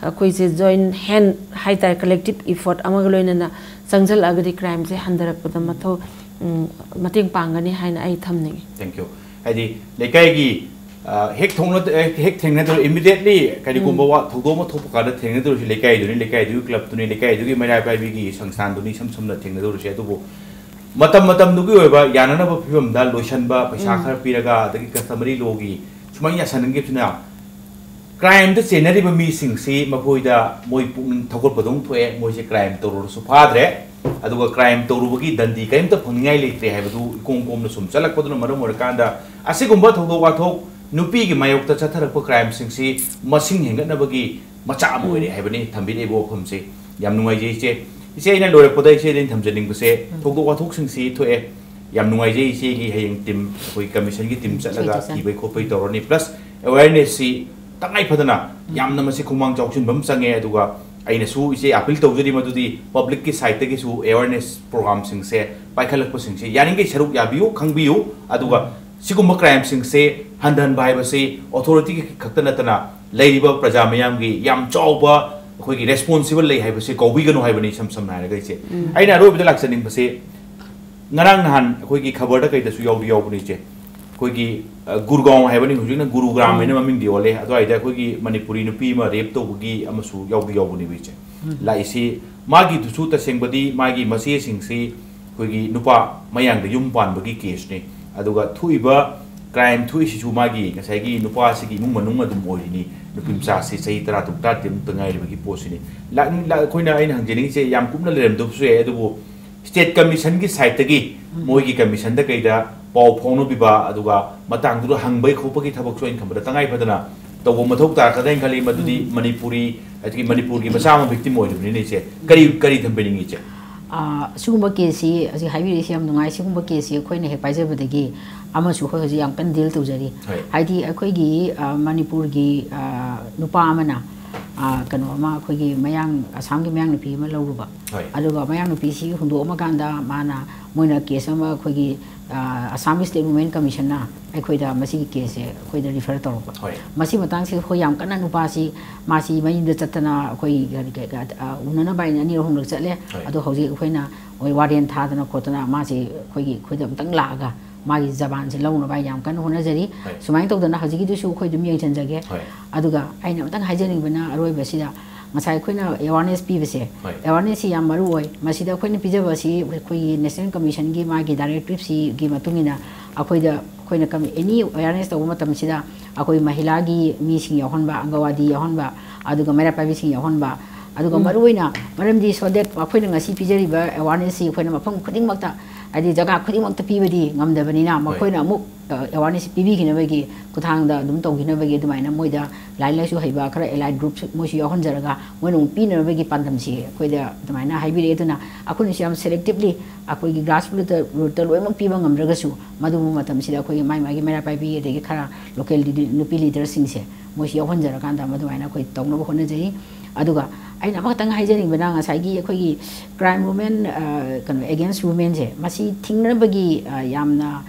ꯑꯩꯈꯣꯏꯁꯦ ꯖꯣꯏꯟ ꯍꯦꯟ ꯍꯥꯏꯇꯥꯔꯦ, ꯀꯂꯦꯛꯇꯤꯞ ꯏꯐꯣꯔꯠ ꯑꯃꯒ ꯂꯣꯏꯅꯅ ꯆꯪꯁꯤꯜꯂꯛꯑꯒꯗꯤ ꯀ꯭ꯔꯥꯏꯝꯁꯦ ꯍꯟꯊꯔꯛꯄꯗ ꯃꯊꯧ, ꯎꯝ, ꯃꯇꯦꯡ ꯄꯥꯡꯒꯅꯤ ꯍꯥꯏꯅ ꯑꯩ ꯊꯝꯅꯤꯡꯉꯤ꯫ Thank you. ꯍꯥꯏꯗꯤ ꯂꯩꯀꯥꯏꯒꯤ, ꯑ, ꯍꯦꯛ ꯊꯣꯛꯅ-, ꯍꯦꯛ, ꯍꯦꯛ ꯊꯦꯡꯅꯗꯧꯔ, ꯏꯃꯤꯗꯤꯌꯦꯠꯂꯤ ꯀꯔꯤꯒꯨꯝꯕ ꯋꯥ-, ꯊꯧꯗꯣꯛ ꯑꯃ ꯊꯣꯛꯄ ꯀꯥꯟꯗ ꯊꯦꯡꯅꯗꯧꯔꯤꯁꯤ ꯂꯩꯀꯥꯏꯗꯨꯅꯤ, ꯂꯩꯀꯥꯏꯗꯨꯒꯤ ꯀ꯭ꯂꯕꯇꯨꯅꯤ, ꯂꯩꯀꯥꯏꯗꯨꯒꯤ ꯃꯩꯔꯥ ꯄꯥꯏꯕꯤꯒꯤ ꯁꯪꯁꯊꯥꯟꯗꯨꯅꯤ ꯏꯁꯝ ꯁꯝꯅ ꯊꯦꯡꯅꯗꯧꯔꯤꯁꯤ꯫ ꯑꯗꯨꯕꯨ ꯃꯇꯝ ꯃꯇꯝꯗꯨꯒꯤ ꯑꯣꯏꯕ ꯌꯥꯅꯅꯕ ꯐꯤꯕꯝꯗ ꯂꯣꯏꯁꯟꯕ, ꯄꯩꯁꯥ ꯎꯝ꯫ ꯈꯔ ꯄꯤꯔꯒ, ꯑꯗꯒꯤ customary lawꯒꯤ ꯁꯨꯃꯥꯏꯅ ꯌꯥꯁꯟꯅꯈꯤꯕꯁꯤꯅ ꯀ꯭ꯔꯥꯏꯝꯗ ꯆꯦꯟꯅꯔꯤꯕ ꯃꯤꯁꯤꯡꯁꯤ ꯃꯈꯣꯏꯗ ꯃꯣꯏ ꯄꯨꯛꯅꯤꯡ ꯊꯧꯒꯠꯄꯗꯧꯅ ꯊꯣꯛꯑꯦ, ꯃꯣꯏꯁꯦ ꯀ꯭ꯔꯥꯏꯝ ꯇꯧꯔꯨꯔꯁꯨ ꯐꯥꯗ꯭ꯔꯦ, ꯑꯗꯨꯒ ꯀ꯭ꯔꯥꯏꯝ ꯇꯧꯔꯨꯕꯒꯤ ꯗꯟꯗꯤ ꯀꯔꯤꯝꯇ ꯐꯪꯅꯤꯡꯉꯥꯏ ꯂꯩꯇ꯭ꯔꯦ ꯍꯥꯏꯕꯗꯨ ꯏꯀꯣꯝ ꯀꯣꯝꯅ ꯁꯨꯝ ꯆꯠꯂꯛꯄꯗꯨꯅ ꯃꯔꯝ ꯑꯣꯏꯔꯀꯥꯟꯗ ꯑꯁꯤꯒꯨꯝꯕ ꯊꯧꯗꯣꯛ ꯋꯥꯊꯣꯛ, ꯅꯨꯄꯤꯒꯤ ꯃꯥꯌꯣꯛꯇ ꯆꯠꯊꯔꯛꯄ ꯀ꯭ꯔꯥꯏꯝꯁꯤꯡꯁꯤ ꯃꯁꯤꯡ ꯍꯦꯟꯒꯠꯅꯕꯒꯤ ꯃꯆꯥꯛ ꯑꯃ ꯑꯣꯏꯔꯦ ꯍꯥꯏꯕꯅꯤ ꯊꯝꯕꯤꯔꯛꯏꯕ ꯋꯥꯐꯝꯁꯦ꯫ ꯌꯥꯝ ꯅꯨꯡꯉꯥꯏꯖꯩ ꯏꯆꯦ꯫ ꯏꯆꯦ, ꯑꯩꯅ ꯂꯣꯏꯔꯛꯄꯗ ꯏꯆꯦꯗ ꯑꯩꯅ ꯊꯝꯖꯅꯤꯡꯕꯁꯦ, ꯊꯧꯗꯣꯛ ꯋꯥꯊꯣꯛꯁꯤꯡꯁꯤ ꯊꯣꯛꯑꯦ, ꯌꯥꯝ ꯅꯨꯡꯉꯥꯏꯖꯩ ꯏꯆꯦꯒꯤ ꯍꯌꯦꯡ ꯇꯤꯝ, ꯑꯩꯈꯣꯏ ꯀꯃꯤꯁꯟꯒꯤ ꯇꯤꯝ ꯆꯠꯂꯒ ꯊꯤꯕꯩ ꯈꯣꯠꯄꯩ ꯇꯧꯔꯅꯤ꯫ Plus awarenessꯁꯤ ꯇꯉꯥꯏ ꯐꯗꯅ ꯌꯥꯝꯅ ꯃꯁꯤ ꯈꯨꯃꯥꯡ ꯆꯥꯎꯁꯤꯟꯕ ꯑꯃ ꯆꯪꯉꯦ꯫ ꯑꯗꯨꯒ ꯑꯩꯅꯁꯨ ꯏꯆꯦ ꯑꯄꯤꯜ ꯇꯧꯖꯔꯤ, ꯃꯗꯨꯗꯤ ꯄꯕ꯭ꯂꯤꯛꯀꯤ ꯁꯥꯏꯠꯇꯒꯤꯁꯨ ꯑꯦꯋꯥꯔꯅꯦꯁ ꯄ꯭ꯔꯣꯒ꯭ꯔꯥꯝꯁꯤꯡꯁꯦ ꯄꯥꯏꯈꯠꯂꯛꯄꯁꯤꯡꯁꯦ ꯌꯥꯔꯤꯈꯩ ꯁꯔꯨꯛ ꯌꯥꯕꯤꯌꯨ, ꯈꯪꯕꯤꯌꯨ꯫ ꯑꯗꯨꯒ ꯁꯤꯒꯨꯝꯕ ꯀ꯭ꯔꯥꯏꯝꯁꯤꯡꯁꯦ ꯍꯟꯊꯍꯟꯕ ꯍꯥꯏꯕꯁꯤ ꯑꯣꯊꯣꯔꯤꯇꯤ ꯈꯛꯇ ꯅꯠꯇꯅ ꯂꯩꯔꯤꯕ ꯄ꯭ꯔꯖꯥ ꯃꯤꯌꯥꯝꯒꯤ ꯌꯥꯝ ꯆꯥꯎꯕ ꯑꯩꯈꯣꯏꯒꯤ ꯔꯦꯁꯄꯣꯟꯁꯤꯕꯜ ꯂꯩ ꯍꯥꯏꯕꯁꯦ ꯀꯧꯕꯤꯒꯅꯨ ꯍꯥꯏꯕꯅꯤ, ꯏꯁꯝ ꯁꯝꯅ ꯍꯥꯏꯔꯒ ꯏꯆꯦ꯫ ꯑꯩꯅ ꯑꯔꯣꯏꯕꯗ ꯂꯥꯛꯆꯅꯤꯡꯕꯁꯦ, ꯉꯔꯥꯡ ꯅꯍꯥꯟ ꯑꯩꯈꯣꯏꯒꯤ ꯈꯕꯔꯗ ꯀꯩꯗꯁꯨ ꯌꯥꯎꯗꯤ ꯌꯥꯎꯕꯅꯤ ꯏꯆꯦ, ꯑꯩꯈꯣꯏꯒꯤ, ꯑ, ꯒꯨꯔꯒꯥꯎ ꯍꯥꯏꯕꯅꯤ, ꯍꯧꯖꯤꯛꯅ ꯒꯨꯔꯨꯒ꯭ꯔꯥꯝ ꯍꯥꯏꯅ ꯃꯃꯤꯡꯗꯤ ꯑꯣꯜꯂꯦ꯫ ꯑꯗꯨꯋꯥꯏꯗ ꯑꯩꯈꯣꯏꯒꯤ ꯃꯅꯤꯄꯨꯔꯤ ꯅꯨꯄꯤ ꯑꯃ ꯔꯦꯞ ꯇꯧꯕꯒꯤ ꯑꯃꯁꯨ ꯌꯥꯎꯗꯤ ꯌꯥꯎꯕꯅꯦꯕ ꯏꯆꯦ꯫ ꯂꯥꯛꯏꯁꯤ ꯃꯥꯒꯤꯗꯨꯁꯨ ꯇꯁꯦꯡꯕꯗꯤ ꯃꯥꯒꯤ ꯃꯆꯦꯁꯤꯡꯁꯤ ꯑꯩꯈꯣꯏꯒꯤ ꯅꯨꯄꯥ ꯃꯌꯥꯡꯗ ꯌꯨꯝ ꯄꯥꯟꯕꯒꯤ ꯀꯦꯁꯅꯤ꯫ ꯑꯗꯨꯒ ꯊꯣꯛꯏꯕ ꯀ꯭ꯔꯥꯏꯝ ꯊꯣꯛꯏꯁꯤꯁꯨ ꯃꯥꯒꯤ ꯉꯁꯥꯏꯒꯤ ꯅꯨꯄꯥꯁꯤꯒꯤ ꯏꯃꯨꯡ ꯃꯅꯨꯡ ꯑꯗꯨꯝ ꯑꯣꯏꯔꯤꯅꯤ꯫ ꯅꯨꯄꯤ ꯃꯆꯥꯁꯤ ꯆꯍꯤ ꯇꯔꯥ ꯇꯔꯨꯛ ꯇꯔꯥ ꯇꯔꯦꯠꯃꯨꯛꯇ ꯉꯥꯏꯔꯤꯕꯒꯤ ꯄꯣꯠꯁꯤꯅꯤ꯫ ꯂꯥꯛꯅꯤꯡ-, ꯂꯥꯛ-, ꯑꯩꯈꯣꯏꯅ, ꯑꯩꯅ ꯍꯪꯖꯅꯤꯡꯉꯤꯁꯦ, ꯌꯥꯝ ꯀꯨꯞꯅ ꯂꯩꯔꯝꯗꯕꯁꯨ ꯌꯥꯏ, ꯑꯗꯨꯕꯨ ꯁ꯭ꯇꯦꯠ ꯀꯃꯤꯁꯟꯒꯤ ꯁꯥꯏꯠꯇꯒꯤ ꯃꯣꯏꯒꯤ ꯀꯃꯤꯁꯟꯗ ꯀꯩꯗ ꯄꯥꯎ ꯐꯥꯎꯅꯕꯤꯕ, ꯑꯗꯨꯒ ꯃꯇꯥꯡꯗꯨꯗ ꯍꯪꯕꯒꯤ ꯈꯣꯠꯄꯒꯤ ꯊꯕꯛꯁꯨ ꯑꯩꯅ ꯈꯟꯕꯗ ꯇꯉꯥꯏ ꯐꯗꯅ ꯇꯧꯕ ꯃꯊꯧ ꯇꯥꯔꯛꯀꯗ꯭ꯔꯥ ꯍꯥꯏꯅ ꯈꯜꯂꯤ꯫ ꯃꯗꯨꯗꯤ ꯃꯅꯤꯄꯨꯔꯤ, ꯑꯗꯒꯤ ꯃꯅꯤꯄꯨꯔꯒꯤ ꯃꯆꯥ ꯑꯃ ꯚꯤꯛꯇꯤꯝ ꯑꯣꯏꯔꯤꯕꯅꯤꯅ ꯏꯆꯦ, ꯀꯔꯤ, ꯀꯔꯤ ꯊꯝꯕꯤꯅꯤꯡꯉꯤ ꯏꯆꯦ? ꯑꯥ, ꯑꯁꯤꯒꯨꯝꯕ case ꯁꯤ ꯍꯧꯖꯤꯛ ꯍꯥꯏꯕꯤꯔꯛꯏꯁꯤ ꯌꯥꯝ ꯅꯨꯡꯉꯥꯏ꯫ ꯁꯤꯒꯨꯝꯕ case ꯁꯤ ꯑꯩꯈꯣꯏꯅ ꯍꯦꯛ ꯄꯥꯏꯖꯕꯗꯒꯤ ꯑꯃꯁꯨ ꯑꯩꯈꯣꯏ ꯍꯧꯖꯤꯛ ꯌꯥꯝ ꯀꯟꯅ deal ꯇꯧꯖꯔꯤ꯫ ꯍꯣꯏ꯫ ꯍꯥꯏꯗꯤ ꯑꯩꯈꯣꯏꯒꯤ, ꯑꯥ, ꯃꯅꯤꯄꯨꯔꯒꯤ, ꯑꯥ, ꯅꯨꯄꯥ ꯑꯃꯅ, ꯑꯥ, ꯀꯩꯅꯣ ꯑꯃ, ꯑꯩꯈꯣꯏꯒꯤ ꯃꯌꯥꯡ, ꯑꯁꯥꯝꯒꯤ ꯃꯌꯥꯡ ꯅꯨꯄꯤ ꯑꯃ ꯂꯧꯔꯨꯕ꯫ ꯍꯣꯏ꯫ ꯑꯗꯨꯒ ꯃꯌꯥꯡ ꯅꯨꯄꯤꯁꯤ ꯍꯨꯟꯗꯣꯛꯑꯝꯃꯀꯥꯟꯗ ꯃꯥꯅ, ꯃꯣꯏꯅ case ꯑꯃ ꯑꯩꯈꯣꯏꯒꯤ, ꯑꯥ, ꯑꯁꯥꯝꯒꯤ State Women Commission ꯅ ꯑꯩꯈꯣꯏꯗ ꯃꯁꯤꯒꯤ case ꯁꯦ ꯑꯩꯈꯣꯏꯗ refer ꯇꯧꯔꯛꯄ꯫ ꯍꯣꯏ꯫ ꯃꯁꯤ ꯃꯇꯥꯡꯁꯤꯗ ꯑꯩꯈꯣꯏ ꯌꯥꯝ ꯀꯟꯅ ꯅꯨꯄꯥꯁꯤ, ꯃꯥꯁꯤ ꯃꯌꯨꯝꯗ ꯆꯠꯇꯅ ꯑꯩꯈꯣꯏ ꯀꯔꯤ, ꯀꯔꯤ, ꯑꯥ, ꯎꯅꯅꯕ ꯍꯥꯏꯅ ꯑꯅꯤꯔꯛ ꯑꯍꯨꯝꯂꯛ ꯆꯠꯂꯦ꯫ ꯍꯣꯏ꯫ ꯑꯗꯣ ꯍꯧꯖꯤꯛ ꯑꯩꯈꯣꯏꯅ ꯃꯣꯏ warrant ꯊꯥꯗꯅ ꯈꯣꯠꯇꯅ ꯃꯥꯁꯤ ꯑꯩꯈꯣꯏꯒꯤ, ꯑꯩꯈꯣꯏꯗ ꯑꯃꯨꯛꯇꯪ ꯂꯥꯛꯑꯒ ꯃꯥꯒꯤ ꯖꯕꯥꯟꯁꯦ ꯂꯧꯅꯕ ꯌꯥꯝ ꯀꯟꯅ ꯍꯣꯠꯅꯖꯔꯤ꯫ ꯍꯣꯏ꯫ ꯁꯨꯃꯥꯏꯅ ꯇꯧꯗꯅ ꯍꯧꯖꯤꯛꯀꯤꯗꯨꯁꯨ ꯑꯩꯈꯣꯏ ꯑꯗꯨꯝ ꯌꯦꯡꯁꯤꯟꯖꯒꯦ꯫ ꯍꯣꯏ꯫ ꯑꯗꯨꯒ ꯑꯩꯅ ꯑꯃꯨꯛꯇꯪ ꯍꯥꯏꯖꯅꯤꯡꯕꯅ ꯑꯔꯣꯏꯕꯁꯤꯗ ꯉꯁꯥꯏ ꯑꯩꯈꯣꯏꯅ awareness ꯄꯤꯕꯁꯦ, ꯍꯣꯏ꯫ awareness ꯁꯤ ꯌꯥꯝ ꯃꯔꯨ ꯑꯣꯏ꯫ ꯃꯁꯤꯗ ꯑꯩꯈꯣꯏꯅ ꯄꯤꯖꯕ ꯑꯁꯤ ꯑꯩꯈꯣꯏꯒꯤ National Commission ꯒꯤ ꯃꯥꯒꯤ directive ꯁꯤꯒꯤ ꯃꯇꯨꯡ ꯏꯟꯅ ꯑꯩꯈꯣꯏꯗ, ꯑꯩꯈꯣꯏꯅ ꯀꯝ-, any awareness ꯇꯧꯕ ꯃꯇꯝꯁꯤꯗ ꯑꯩꯈꯣꯏ ꯃꯍꯤꯂꯥꯒꯤ ꯃꯤꯁꯤꯡ ꯌꯥꯎꯍꯟꯕ, ꯑꯪꯒꯋꯥꯗꯤ ꯌꯥꯎꯍꯟꯕ, ꯑꯗꯨꯒ ꯃꯩꯔꯥ ꯄꯥꯏꯕꯤꯁꯤꯡ ꯌꯥꯎꯍꯟꯕ, ꯑꯗꯨꯒ ꯎꯝ꯫ ꯃꯔꯨꯑꯣꯏꯅ ꯃꯔꯝꯗꯤ so that ꯑꯩꯈꯣꯏꯅ ꯉꯁꯤ ꯄꯤꯖꯔꯤꯕ awareness ꯁꯤ ꯑꯩꯈꯣꯏꯅ ꯃꯐꯝ ꯈꯨꯗꯤꯡꯃꯛꯇ, ꯍꯥꯏꯗꯤ ꯖꯒꯥ ꯈꯨꯗꯤꯡꯃꯛꯇ ꯄꯤꯕꯗꯤ ꯉꯝꯗꯕꯅꯤꯅ, ꯍꯣꯏ꯫ ꯃꯈꯣꯏꯅ ꯑꯃꯨꯛ, ꯑ, awareness ꯄꯤꯕꯤꯈꯤꯅꯕꯒꯤ ꯈꯨꯠꯊꯥꯡꯗ ꯑꯗꯨꯝ ꯇꯧꯈꯤꯅꯕꯒꯤ ꯑꯗꯨꯃꯥꯏꯅ ꯃꯣꯏꯗ ꯂꯥꯏꯔꯤꯛ ꯂꯥꯏꯁꯨ ꯍꯩꯕ ꯈꯔ allied groups ꯃꯣꯏꯁꯨ ꯌꯥꯎꯍꯟꯖꯔꯒ ꯃꯣꯏꯅ ꯑꯃꯨꯛ ꯄꯤꯅꯅꯕꯒꯤ ꯄꯥꯟꯗꯝꯁꯤ ꯑꯩꯈꯣꯏꯗ ꯑꯗꯨꯃꯥꯏꯅ ꯍꯥꯏꯕꯤꯔꯛꯑꯦ꯫ ꯑꯗꯨꯅ ꯑꯩꯈꯣꯏꯅꯁꯨ ꯌꯥꯝ selectively ꯑꯩꯈꯣꯏꯒꯤ grassroot ꯇ, root ꯇ ꯂꯣꯏꯅꯃꯛ ꯄꯤꯕ ꯉꯝꯗ꯭ꯔꯒꯁꯨ, ꯃꯗꯨꯒꯨꯝꯕ ꯃꯇꯝꯁꯤꯗ ꯑꯩꯈꯣꯏꯒꯤ ꯃꯥꯏ ꯃꯥꯒꯤ ꯃꯩꯔꯥ ꯄꯥꯏꯕꯤ ꯑꯗꯒꯤ ꯈꯔ local leader, ꯅꯨꯄꯤ leader ꯁꯤꯡꯁꯦ ꯃꯣꯏꯁꯨ ꯌꯥꯎꯍꯟꯖꯔꯀꯥꯟꯗ ꯃꯗꯨꯃꯥꯏꯅ ꯑꯩꯈꯣꯏ ꯇꯧꯅꯕ ꯍꯣꯠꯅꯖꯩ꯫ ꯑꯗꯨꯒ ꯑꯩꯅ ꯑꯃꯈꯛꯇꯪ ꯍꯥꯏꯖꯅꯤꯡꯕꯅ ꯉꯁꯥꯏꯒꯤ ꯑꯩꯈꯣꯏꯒꯤ crime women, ꯑ, ꯀꯩꯅꯣ, against women ꯁꯦ ꯃꯁꯤ ꯊꯤꯡꯅꯕꯒꯤ, ꯑ, ꯌꯥꯝꯅ,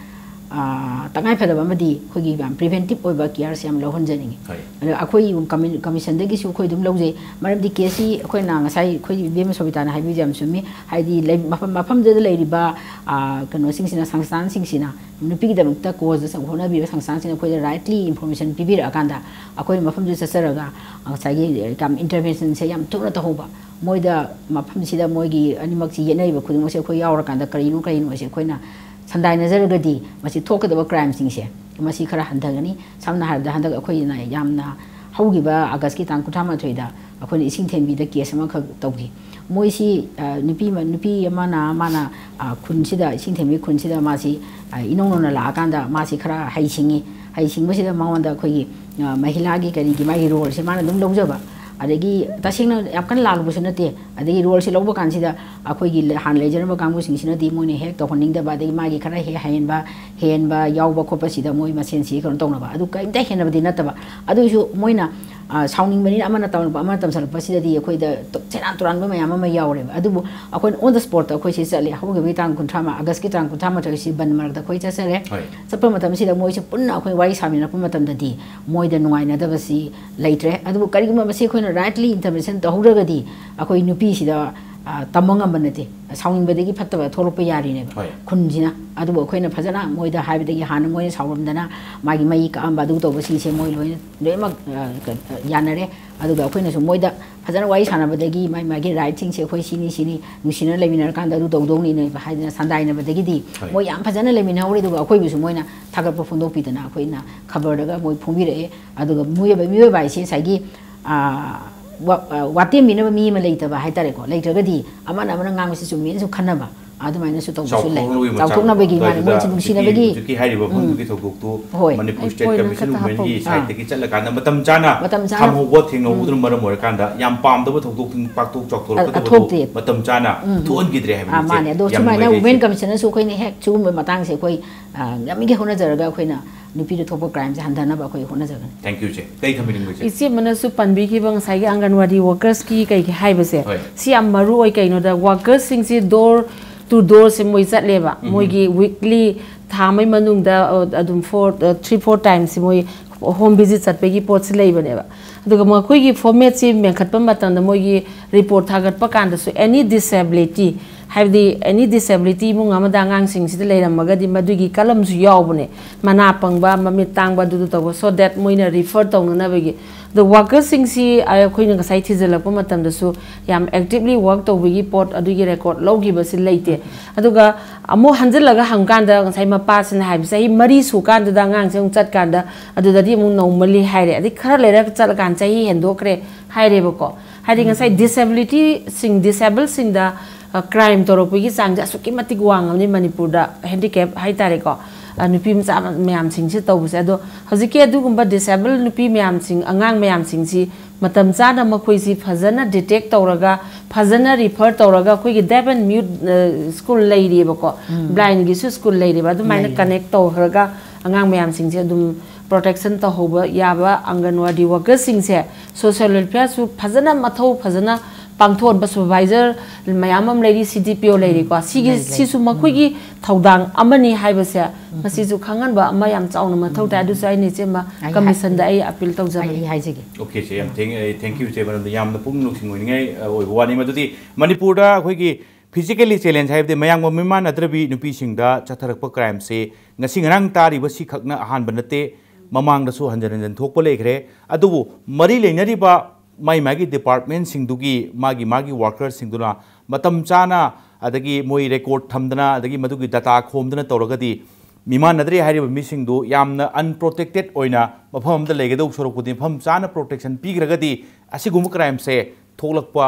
ꯑ, ꯇꯉꯥꯏ ꯐꯗꯕ ꯑꯃꯗꯤ ꯑꯩꯈꯣꯏꯒꯤ ꯌꯥꯝ preventive ꯑꯣꯏꯕ care ꯁꯦ ꯌꯥꯝ ꯂꯧꯍꯟꯖꯅꯤꯡꯉꯤ꯫ ꯍꯣꯏ꯫ ꯑꯗꯣ ꯑꯩꯈꯣꯏ commi-, commission ꯗꯒꯤꯁꯨ ꯑꯩꯈꯣꯏ ꯑꯗꯨꯝ ꯂꯧꯖꯩ꯫ ꯃꯔꯝꯗꯤ case ꯁꯤ ꯑꯩꯈꯣꯏꯅ ꯉꯁꯥꯏ ꯑꯩꯈꯣꯏ ꯏꯕꯦꯝꯃ ꯁꯣꯕꯤꯇꯥꯅ ꯍꯥꯏꯕꯤꯕꯁꯦ ꯌꯥꯝ ꯆꯨꯝꯃꯤ꯫ ꯍꯥꯏꯗꯤ ꯂꯩ-, ꯃꯐꯝ, ꯃꯐꯝꯗꯨꯗ ꯂꯩꯔꯤꯕ, ꯑ, ꯀꯩꯅꯣꯁꯤꯡꯁꯤꯅ, ꯁꯪꯁꯊꯥꯟꯁꯤꯡꯁꯤꯅ ꯅꯨꯄꯤꯒꯤꯗꯃꯛꯇ cause ꯗ ꯍꯣꯠꯅꯕꯤꯕ ꯁꯪꯁꯊꯥꯟꯁꯤꯡꯅ ꯑꯩꯈꯣꯏꯗ rightly information ꯄꯤꯕꯤꯔꯛꯑꯀꯥꯟꯗ ꯑꯩꯈꯣꯏꯅ ꯃꯐꯝꯗꯨꯗ ꯆꯠꯆꯔꯒ ꯉꯁꯥꯏꯒꯤ ꯌꯥꯝ intervention ꯁꯦ ꯌꯥꯝ ꯊꯨꯅ ꯇꯧꯍꯧꯕ꯫ ꯃꯣꯏꯗ ꯃꯐꯝꯁꯤꯗ ꯃꯣꯏꯒꯤ ꯑꯅꯤꯃꯛꯁꯤ ꯌꯦꯠꯅꯔꯤꯕ ꯈꯨꯗꯤꯡꯃꯛꯁꯦ ꯑꯩꯈꯣꯏ ꯌꯥꯎꯔꯀꯥꯟꯗ ꯀꯔꯤꯅꯣ ꯀꯔꯤꯅꯣ ꯍꯥꯏꯁꯦ ꯑꯩꯈꯣꯏꯅ ꯁꯝꯗꯥꯏꯅꯖꯔꯒꯗꯤ ꯃꯁꯤ ꯊꯣꯛꯀꯗꯕ crime ꯁꯤꯡꯁꯦ ꯃꯁꯤ ꯈꯔ ꯍꯟꯊꯒꯅꯤ꯫ ꯁꯝꯅ ꯍꯥꯏꯔꯕꯗ ꯍꯟꯗꯛ ꯑꯩꯈꯣꯏꯅ ꯌꯥꯝꯅ ꯍꯧꯈꯤꯕ August ꯀꯤ ꯇꯥꯡ ꯀꯨꯟꯊ꯭ꯔꯥ ꯃꯥꯊꯣꯏꯗ ꯑꯩꯈꯣꯏꯅ ꯏꯁꯤꯡ ꯊꯦꯟꯕꯤꯗ case ꯑꯃꯈꯛ ꯇꯧꯈꯤ꯫ ꯃꯣꯏꯁꯤ, ꯑ, ꯅꯨꯄꯤ ꯑꯃ, ꯅꯨꯄꯤ ꯑꯃꯅ ꯃꯥꯅ, ꯑ, ꯈꯨꯟꯁꯤꯗ, ꯏꯁꯤꯡ ꯊꯦꯟꯕꯤ ꯈꯨꯟꯁꯤꯗ ꯃꯥꯁꯤ, ꯑ, ꯏꯅꯧ ꯅꯧꯅ ꯂꯥꯛꯑꯀꯥꯟꯗ ꯃꯥꯁꯤ ꯈꯔ ꯍꯩꯁꯤꯡꯉꯤ꯫ ꯍꯩꯁꯤꯡꯕꯁꯤꯗ ꯃꯉꯣꯟꯗ ꯑꯩꯈꯣꯏꯒꯤ, ꯑ, ꯃꯍꯤꯂꯥꯒꯤ ꯀꯔꯤꯒꯤ ꯃꯥꯒꯤ role ꯁꯦ ꯃꯥꯅ ꯑꯗꯨꯝ ꯂꯧꯖꯕ꯫ ꯑꯗꯒꯤ ꯇꯁꯦꯡꯅ ꯌꯥꯝ ꯀꯟꯅ ꯂꯥꯜꯂꯨꯕꯁꯨ ꯅꯠꯇꯦ꯫ ꯑꯗꯒꯤ ꯔꯣꯜꯁꯤ ꯂꯧꯕ ꯀꯥꯟꯁꯤꯗ ꯑꯩꯈꯣꯏꯒꯤ ꯍꯥꯟꯅ ꯂꯩꯖꯔꯝꯕ ꯀꯥꯡꯕꯨꯁꯤꯡꯁꯤꯅꯗꯤ ꯃꯣꯏꯅ ꯍꯦꯛ ꯇꯧꯍꯟꯅꯤꯡꯗꯕ, ꯑꯗꯒꯤ ꯃꯥꯒꯤ ꯈꯔ ꯍꯦꯛ ꯍꯦꯟꯕ, ꯍꯦꯟꯕ ꯌꯥꯎꯕ ꯈꯣꯠꯄꯁꯤꯗ ꯃꯣꯏ ꯃꯁꯦꯟꯁꯤ ꯀꯩꯅꯣ ꯇꯧꯅꯕ, ꯑꯗꯨ ꯀꯔꯤꯝꯇ ꯍꯦꯟꯅꯕꯗꯤ ꯅꯠꯇꯕ꯫ ꯑꯗꯨ ꯑꯣꯏꯁꯨ ꯃꯣꯏꯅ, ꯑ, ꯁꯥꯎꯅꯤꯡꯕꯅꯤꯅ ꯑꯃꯅ ꯇꯧꯔꯛꯄ, ꯑꯃꯅ ꯇꯝꯁꯤꯜꯂꯛꯄꯁꯤꯗꯗꯤ ꯑꯩꯈꯣꯏꯗ ꯇ-, ꯁꯦꯔꯥꯟ ꯇꯨꯔꯥꯟꯕ ꯃꯌꯥꯝ ꯑꯃ ꯌꯥꯎꯔꯦꯕ꯫ ꯑꯗꯨꯕꯨ ꯑꯩꯈꯣꯏꯅ on the spot ꯑꯩꯈꯣꯏ ꯁꯤ ꯆꯠꯂꯦ꯫ ꯍꯧꯈꯤꯕꯒꯤ ꯇꯥꯡ ꯀꯨꯟꯊ꯭ꯔꯥ ꯃ-, ꯑꯥꯒꯁꯀꯤ ꯇꯥꯡ ꯀꯨꯟꯊ꯭ꯔꯥ ꯃꯥꯊꯣꯏꯁꯤ ꯕꯟ ꯃꯔꯛꯇ ꯑꯩꯈꯣꯏ ꯆꯠꯆꯔꯦ꯫ ꯍꯣꯏ꯫ ꯆꯠꯄ ꯃꯇꯝꯁꯤꯗ ꯃꯣꯏꯁꯦ ꯄꯨꯟꯅ ꯑꯩꯈꯣꯏ ꯋꯥꯔꯤ ꯁꯥꯃꯤꯟꯅꯔꯛꯄ ꯃꯇꯝꯗꯗꯤ ꯃꯣꯏꯗ ꯅꯨꯡꯉꯥꯏꯅꯗꯕꯁꯤ ꯂꯩꯇ꯭ꯔꯦ꯫ ꯑꯗꯨꯕꯨ ꯀꯔꯤꯒꯨꯝꯕ ꯃꯁꯤ ꯑꯩꯈꯣꯏꯅ rightly intervention ꯇꯧꯍꯧꯗ꯭ꯔꯒꯗꯤ ꯑꯩꯈꯣꯏ ꯅꯨꯄꯤꯁꯤꯗ, ꯑ, ꯇꯝꯕ ꯉꯝꯕ ꯅꯠꯇꯦ꯫ ꯁꯥꯎꯅꯤꯡꯕꯗ ꯐꯠꯇꯕ ꯊꯣꯛꯂꯛꯄ ꯌꯥꯔꯤꯅꯦꯕ, ꯍꯣꯏ꯫ ꯈꯨꯟꯁꯤꯅ꯫ ꯑꯗꯨꯕꯨ ꯑꯩꯈꯣꯏꯅ ꯐꯖꯅ ꯃꯣꯏꯗ ꯍꯥꯏꯕꯗꯒꯤ ꯍꯥꯟꯅ ꯃꯣꯏꯅ ꯁꯥꯎꯔꯝꯗꯅ ꯃꯥꯒꯤ ꯃꯩ ꯀꯛꯑꯝꯕ ꯑꯗꯨ ꯇꯧꯕꯁꯤꯡꯁꯦ ꯃꯣꯏ ꯂꯣꯏꯅ, ꯂꯣꯏꯅꯃꯛ, ꯑ, ꯀ-, ꯑ, ꯌꯥꯅꯔꯦ꯫ ꯑꯗꯨꯒ ꯑꯩꯈꯣꯏꯅꯁꯨ ꯃꯣꯏꯗ ꯐꯖꯅ ꯋꯥꯔꯤ ꯁꯥꯟꯅꯕꯗꯒꯤ ꯃꯥꯒꯤ, ꯃꯥꯒꯤ rightꯁꯤꯡꯁꯦ ꯑꯩꯈꯣꯏ ꯁꯤꯅꯤ, ꯁꯤꯅꯤ, ꯅꯨꯡꯁꯤꯅꯅ ꯂꯩꯃꯤꯟꯅꯔꯀꯥꯟꯗ ꯑꯗꯨ ꯇꯧꯗꯧꯅꯤ ꯍꯥꯏꯗꯅ ꯁꯟꯗꯥꯏꯅꯕꯗꯒꯤꯗꯤ ꯍꯣꯏ꯫ ꯃꯣꯏ ꯌꯥꯝ ꯐꯖꯅ ꯂꯩꯃꯤꯟꯅꯍꯧꯔꯦ꯫ ꯑꯗꯨꯒ ꯑꯩꯈꯣꯏꯕꯨꯁꯨ ꯃꯣꯏꯅ ꯊꯥꯒꯠꯄ ꯐꯣꯡꯗꯣꯛꯄꯤꯗꯅ ꯑꯩꯈꯣꯏꯅ ꯈꯕꯔꯗꯒ ꯃꯣꯏ ꯐꯣꯡꯕꯤꯔꯛꯑꯦ꯫ ꯑꯗꯨꯒ ꯃꯤꯑꯣꯏꯕ, ꯃꯤꯑꯣꯏꯕ ꯍꯥꯏꯁꯦ ꯉꯁꯥꯏꯒꯤ, ꯑꯥ, ꯋꯥ-, ꯑꯥ, ꯋꯥꯇꯦꯝꯕꯤꯅꯕ ꯃꯤ ꯑꯃ ꯂꯩꯇꯕ ꯍꯥꯏꯇꯥꯔꯦꯀꯣ, ꯂꯩꯇ꯭ꯔꯒꯗꯤ ꯑꯃꯅ ꯑꯃꯅ ꯉꯥꯡꯕꯁꯤ ꯆꯨꯝꯃꯦꯅꯁꯨ ꯈꯟꯅꯕ, ꯑꯗꯨꯃꯥꯏꯅꯁꯨ ꯇꯧꯕꯁꯨ ꯂꯩ꯫ ꯆꯥꯎꯊꯣꯛꯅꯕꯒꯤ ꯃꯇꯥꯡꯗ꯫ ꯆꯥꯎꯊꯣꯛꯅꯕꯒꯤ, ꯃꯥꯅꯦ, ꯑꯗꯨꯗ ꯃꯣꯏꯁꯦ ꯍꯧꯖꯤꯛꯀꯤ, ꯅꯨꯡꯁꯤꯅꯕꯒꯤ꯫ ꯍꯧꯖꯤꯛꯀꯤ ꯍꯥꯏꯔꯤꯕ ꯎꯝ꯫ ꯃꯐꯝꯗꯨꯒꯤ ꯊꯧꯗꯣꯛꯇꯨ ꯍꯣꯏ꯫ ꯃꯅꯤꯄꯨꯔ ꯑꯩ ꯁ꯭ꯇꯦꯠ point ꯀꯃꯤꯁꯟ ꯑꯃꯈꯛꯇ ꯋꯨꯃꯦꯟꯒꯤ ꯍꯥꯞꯍꯧꯒꯦ꯫ ꯁꯥꯏꯠꯇꯒꯤ ꯑꯥ꯫ ꯆꯠꯂꯀꯥꯟꯗ ꯃꯇꯝ ꯆꯥꯅ ꯃꯇꯝ ꯆꯥꯅ꯫ ꯊꯥꯡꯍꯧꯕ ꯊꯦꯡꯅꯍꯧꯕꯗꯨꯅ ꯎꯝ꯫ ꯃꯔꯝ ꯑꯣꯏꯔꯀꯥꯟꯗ ꯌꯥꯝ ꯄꯥꯝꯗꯕ ꯊꯧꯗꯣꯛ ꯊꯤꯡ-, ꯄꯥꯛꯊꯣꯛ ꯑ, ꯆꯥꯎꯊꯣꯔꯛꯀꯗꯕꯗꯨ ꯊꯣꯛꯇꯦ꯫ ꯃꯇꯝ ꯆꯥꯅ ꯎꯝ꯫ ꯊꯣꯛꯍꯟꯈꯤꯗ꯭ꯔꯦ ꯍꯥꯏꯕꯅꯤ, ꯑꯥ, ꯏꯆꯦ꯫ ꯃꯥꯅꯦ꯫ ꯑꯗꯣ ꯌꯥꯝ ꯁꯨꯃꯥꯏꯅ ꯅꯨꯡꯉꯥꯏꯔꯦ, ꯋꯨꯃꯦꯟ ꯏꯆꯦ꯫ ꯀꯃꯤꯁꯟꯅꯁꯨ ꯑꯩꯈꯣꯏꯅ ꯍꯦꯛ ꯁꯤꯒꯨꯝꯕ ꯃꯇꯥꯡꯁꯦ ꯑꯩꯈꯣꯏ, ꯑ, ꯉꯝꯃꯤꯈꯩ ꯍꯣꯠꯅꯖꯔꯒ ꯑꯩꯈꯣꯏꯅ ꯅꯨꯄꯤꯗ ꯊꯣꯛꯄ crimeꯁꯦ ꯍꯟꯊꯅꯕ ꯑꯩꯈꯣꯏ ꯍꯣꯠꯅꯖꯒꯅꯤ꯫ Thank you, ꯏꯆꯦ꯫ ꯀꯩ ꯊꯝꯕꯤꯅꯤꯡꯕ, ꯏꯆꯦ? ꯏꯆꯦ ꯑꯃꯅꯁꯨ ꯄꯟꯕꯤꯈꯤꯕ ꯉꯁꯥꯏꯒꯤ ꯑꯪꯒꯟꯋꯥꯗꯤ workersꯀꯤ ꯀꯩꯒꯤ ꯍꯥꯏꯕꯁꯦ, ꯍꯣꯏ꯫ ꯁꯤ ꯌꯥꯝ ꯃꯔꯨ ꯑꯣꯏ꯫ ꯀꯩꯅꯣꯗ, workersꯁꯤꯡꯁꯤ door to doorꯁꯦ ꯃꯣꯏ ꯆꯠꯂꯦꯕ꯫ ꯎꯝ꯫ ꯃꯣꯏꯒꯤ weekly, ꯊꯥ ꯑꯃꯒꯤ ꯃꯅꯨꯡꯗ, ꯑ, ꯑꯗꯨꯝ four, ꯑ, three, four timesꯁꯤ ꯃꯣꯏ home visit ꯆꯠꯄꯒꯤ ꯄꯣꯠꯁꯤ ꯂꯩꯕꯅꯦꯕ꯫ ꯑꯗꯨꯒ ꯃꯈꯣꯏꯒꯤ formatꯁꯤ ꯃꯦꯟꯈꯠꯄ ꯃꯇꯝꯗ ꯃꯣꯏꯒꯤ report ꯊꯥꯒꯠꯄ ꯀꯥꯟꯗꯁꯨ any disability, ꯍꯥꯏꯕꯗꯤ any disability ꯏꯃꯨꯡ ꯑꯃꯗ ꯑꯉꯥꯡꯁꯤꯡꯁꯤꯗ ꯂꯩꯔꯝꯃꯒꯗꯤ ꯃꯗꯨꯒꯤ columnꯁꯨ ꯌꯥꯎꯕꯅꯦ, ꯃꯅꯥ ꯄꯪꯕ, ꯃꯃꯤꯠ ꯇꯥꯡꯕ, ꯑꯗꯨꯗꯨ ꯇꯧꯕ, so that ꯃꯣꯏꯅ refer ꯇꯧꯅꯅꯕꯒꯤ꯫ ꯑꯗꯣ workerꯁꯤꯡꯁꯤ ꯑꯩꯈꯣꯏꯅ ꯉꯁꯥꯏ ꯊꯤꯖꯤꯜꯂꯛꯄ ꯃꯇꯝꯗꯁꯨ ꯌꯥꯝ actively work ꯇꯧꯕꯒꯤ ꯄꯣꯠ ꯑꯗꯨꯒꯤ record ꯂꯧꯈꯤꯕꯁꯤ ꯂꯩꯇꯦ꯫ ꯑꯗꯨꯒ ꯑꯃꯨꯛ ꯍꯟꯖꯤꯜꯂꯒ ꯍꯪꯀꯥꯟꯗ ꯉꯁꯥꯏ ꯃꯄꯥꯁꯤꯅ ꯍꯥꯏꯕ ꯆꯍꯤ ꯃꯔꯤ ꯁꯨꯀꯥꯟꯗꯨꯗ ꯑꯉꯥꯡꯁꯦ ꯑꯃꯨꯛ ꯆꯠꯀꯥꯟꯗ ꯑꯗꯨꯗꯗꯤ ꯑꯃꯨꯛ ꯅꯧꯃꯜꯂꯤ ꯍꯥꯏꯔꯦ꯫ ꯑꯗꯩ ꯈꯔ ꯂꯩꯔꯒ ꯆꯠꯂꯀꯥꯟꯗ ꯆꯍꯤ ꯍꯦꯟꯗꯣꯛꯈ꯭ꯔꯦ ꯍꯥꯏꯔꯦꯕꯀꯣ꯫ ꯍꯥꯏꯗꯤ ꯉꯁꯥꯏ disabilityꯁꯤꯡ, disableꯁꯤꯡꯗ, ꯑ, crime ꯇꯧꯔꯛꯄꯒꯤ ꯆꯥꯡꯁꯦ ꯑꯁꯨꯛꯀꯤ ꯃꯇꯤꯛ ꯋꯥꯡꯉꯕꯅꯤ ꯃꯅꯤꯄꯨꯔꯗ, handicap ꯍꯥꯏꯇꯥꯔꯦꯀꯣ, ꯑ, ꯅꯨꯄꯤ ꯃꯆꯥ ꯃꯌꯥꯝꯁꯤꯡꯁꯤ ꯇꯧꯕꯁꯦ꯫ ꯑꯗꯣ ꯍꯧꯖꯤꯛꯀꯤ ꯑꯗꯨꯒꯨꯝꯕ disable ꯅꯨꯄꯤ ꯃꯌꯥꯝꯁꯤꯡ, ꯑꯉꯥꯡ ꯃꯌꯥꯝꯁꯤꯡꯁꯤ ꯃꯇꯝ ꯆꯥꯅ ꯃꯈꯣꯏꯁꯤ ꯐꯖꯅ detect ꯇꯧꯔꯒ, ꯐꯖꯅ refer ꯇꯧꯔꯒ, ꯑꯩꯈꯣꯏꯒꯤ deaf and mute school ꯂꯩꯔꯤꯕꯀꯣ, blindꯒꯤꯁꯨ school ꯂꯩꯔꯤꯕ, ꯑꯗꯨꯃꯥꯏꯅ connect ꯇꯧꯈ꯭ꯔꯒ ꯑꯉꯥꯡ ꯃꯌꯥꯝꯁꯤꯡꯁꯦ ꯑꯗꯨꯝ protection ꯇꯧꯍꯧꯕ ꯌꯥꯕ ꯑꯪꯒꯟꯋꯥꯗꯤ workersꯁꯤꯡꯁꯦ social welfareꯁꯨ ꯐꯖꯅ ꯃꯊꯧ ꯐꯖꯅ ꯄꯥꯡꯊꯣꯛꯍꯟꯕ, supervisor ꯃꯌꯥꯝ ꯑꯃ ꯂꯩꯔꯤ, C D P O ꯂꯩꯔꯤꯀꯣ, ꯁꯤꯒꯤ ꯁꯤꯁꯨ ꯃꯈꯣꯏꯒꯤ ꯊꯧꯗꯥꯡ ꯑꯃꯅꯤ ꯍꯥꯏꯕꯁꯦ ꯃꯁꯤꯁꯨ ꯈꯪꯍꯟꯕ ꯑꯃ ꯌꯥꯝ ꯆꯥꯎꯅ ꯃꯊꯧ ꯇꯥꯏ꯫ ꯑꯗꯨꯁꯨ ꯑꯩꯅ ꯏꯆꯦꯃ commissionꯗ ꯑꯩ appeal ꯇꯧꯖꯕꯅꯤ꯫ ꯑꯩ ꯍꯥꯏꯖꯒꯦ꯫ Okay, ꯏꯆꯦ, ꯌꯥꯝ thank, thank you, ꯏꯆꯦ, ꯃꯔꯝꯗꯤ ꯌꯥꯝꯅ ꯄꯨꯛꯅꯤꯡ ꯂꯧꯁꯤꯡ ꯑꯣꯏꯅꯤꯡꯉꯥꯏ ꯑ, ꯑꯣꯏꯕ ꯋꯥꯅꯤ꯫ ꯃꯗꯨꯗꯤ ꯃꯅꯤꯄꯨꯔꯗ ꯑꯩꯈꯣꯏꯒꯤ physically challenge ꯍꯥꯏꯕꯗꯤ ꯃꯌꯥꯝꯒ ꯃꯤꯃꯥꯟꯅꯗ꯭ꯔꯕꯤ ꯅꯨꯄꯤꯁꯤꯡꯗ ꯆꯠꯊꯔꯛꯄ crimeꯁꯦ ꯉꯁꯤ ꯉꯔꯥꯡ ꯇꯥꯔꯤꯕ ꯁꯤꯈꯛꯅ ꯑꯍꯥꯟꯕ ꯅꯠꯇꯦ, ꯃꯃꯥꯡꯗꯁꯨ ꯍꯟꯖꯟ ꯍꯟꯖꯟ ꯊꯣꯛꯄ ꯂꯩꯈ꯭ꯔꯦ꯫ ꯑꯗꯨꯕꯨ ꯃꯔꯤ ꯂꯩꯅꯔꯤꯕ ꯃꯥꯒꯤ ꯃꯥꯒꯤ departmentꯁꯤꯡꯗꯨꯒꯤ ꯃꯥꯒꯤ ꯃꯥꯒꯤ workerꯁꯤꯡꯗꯨꯅ ꯃꯇꯝ ꯆꯥꯅ, ꯑꯗꯒꯤ ꯃꯣꯏ record ꯊꯝꯗꯅ, ꯑꯗꯒꯤ ꯃꯗꯨꯒꯤ data ꯈꯣꯝꯗꯅ ꯇꯧꯔꯒꯗꯤ ꯃꯤꯃꯥꯟꯅꯗ꯭ꯔꯦ ꯍꯥꯏꯔꯤꯕ ꯃꯤꯁꯤꯡꯗꯨ ꯌꯥꯝꯅ unprotected ꯑꯣꯏꯅ ꯃꯐꯝ ꯑꯃꯗ ꯂꯩꯒꯗꯧ ꯁꯔꯨꯛꯄꯨꯗꯤ ꯃꯐꯝ ꯆꯥꯅ protection ꯄꯤꯈ꯭ꯔꯒꯗꯤ ꯑꯁꯤꯒꯨꯝꯕ crimeꯁꯦ ꯊꯣꯛꯂꯛꯄ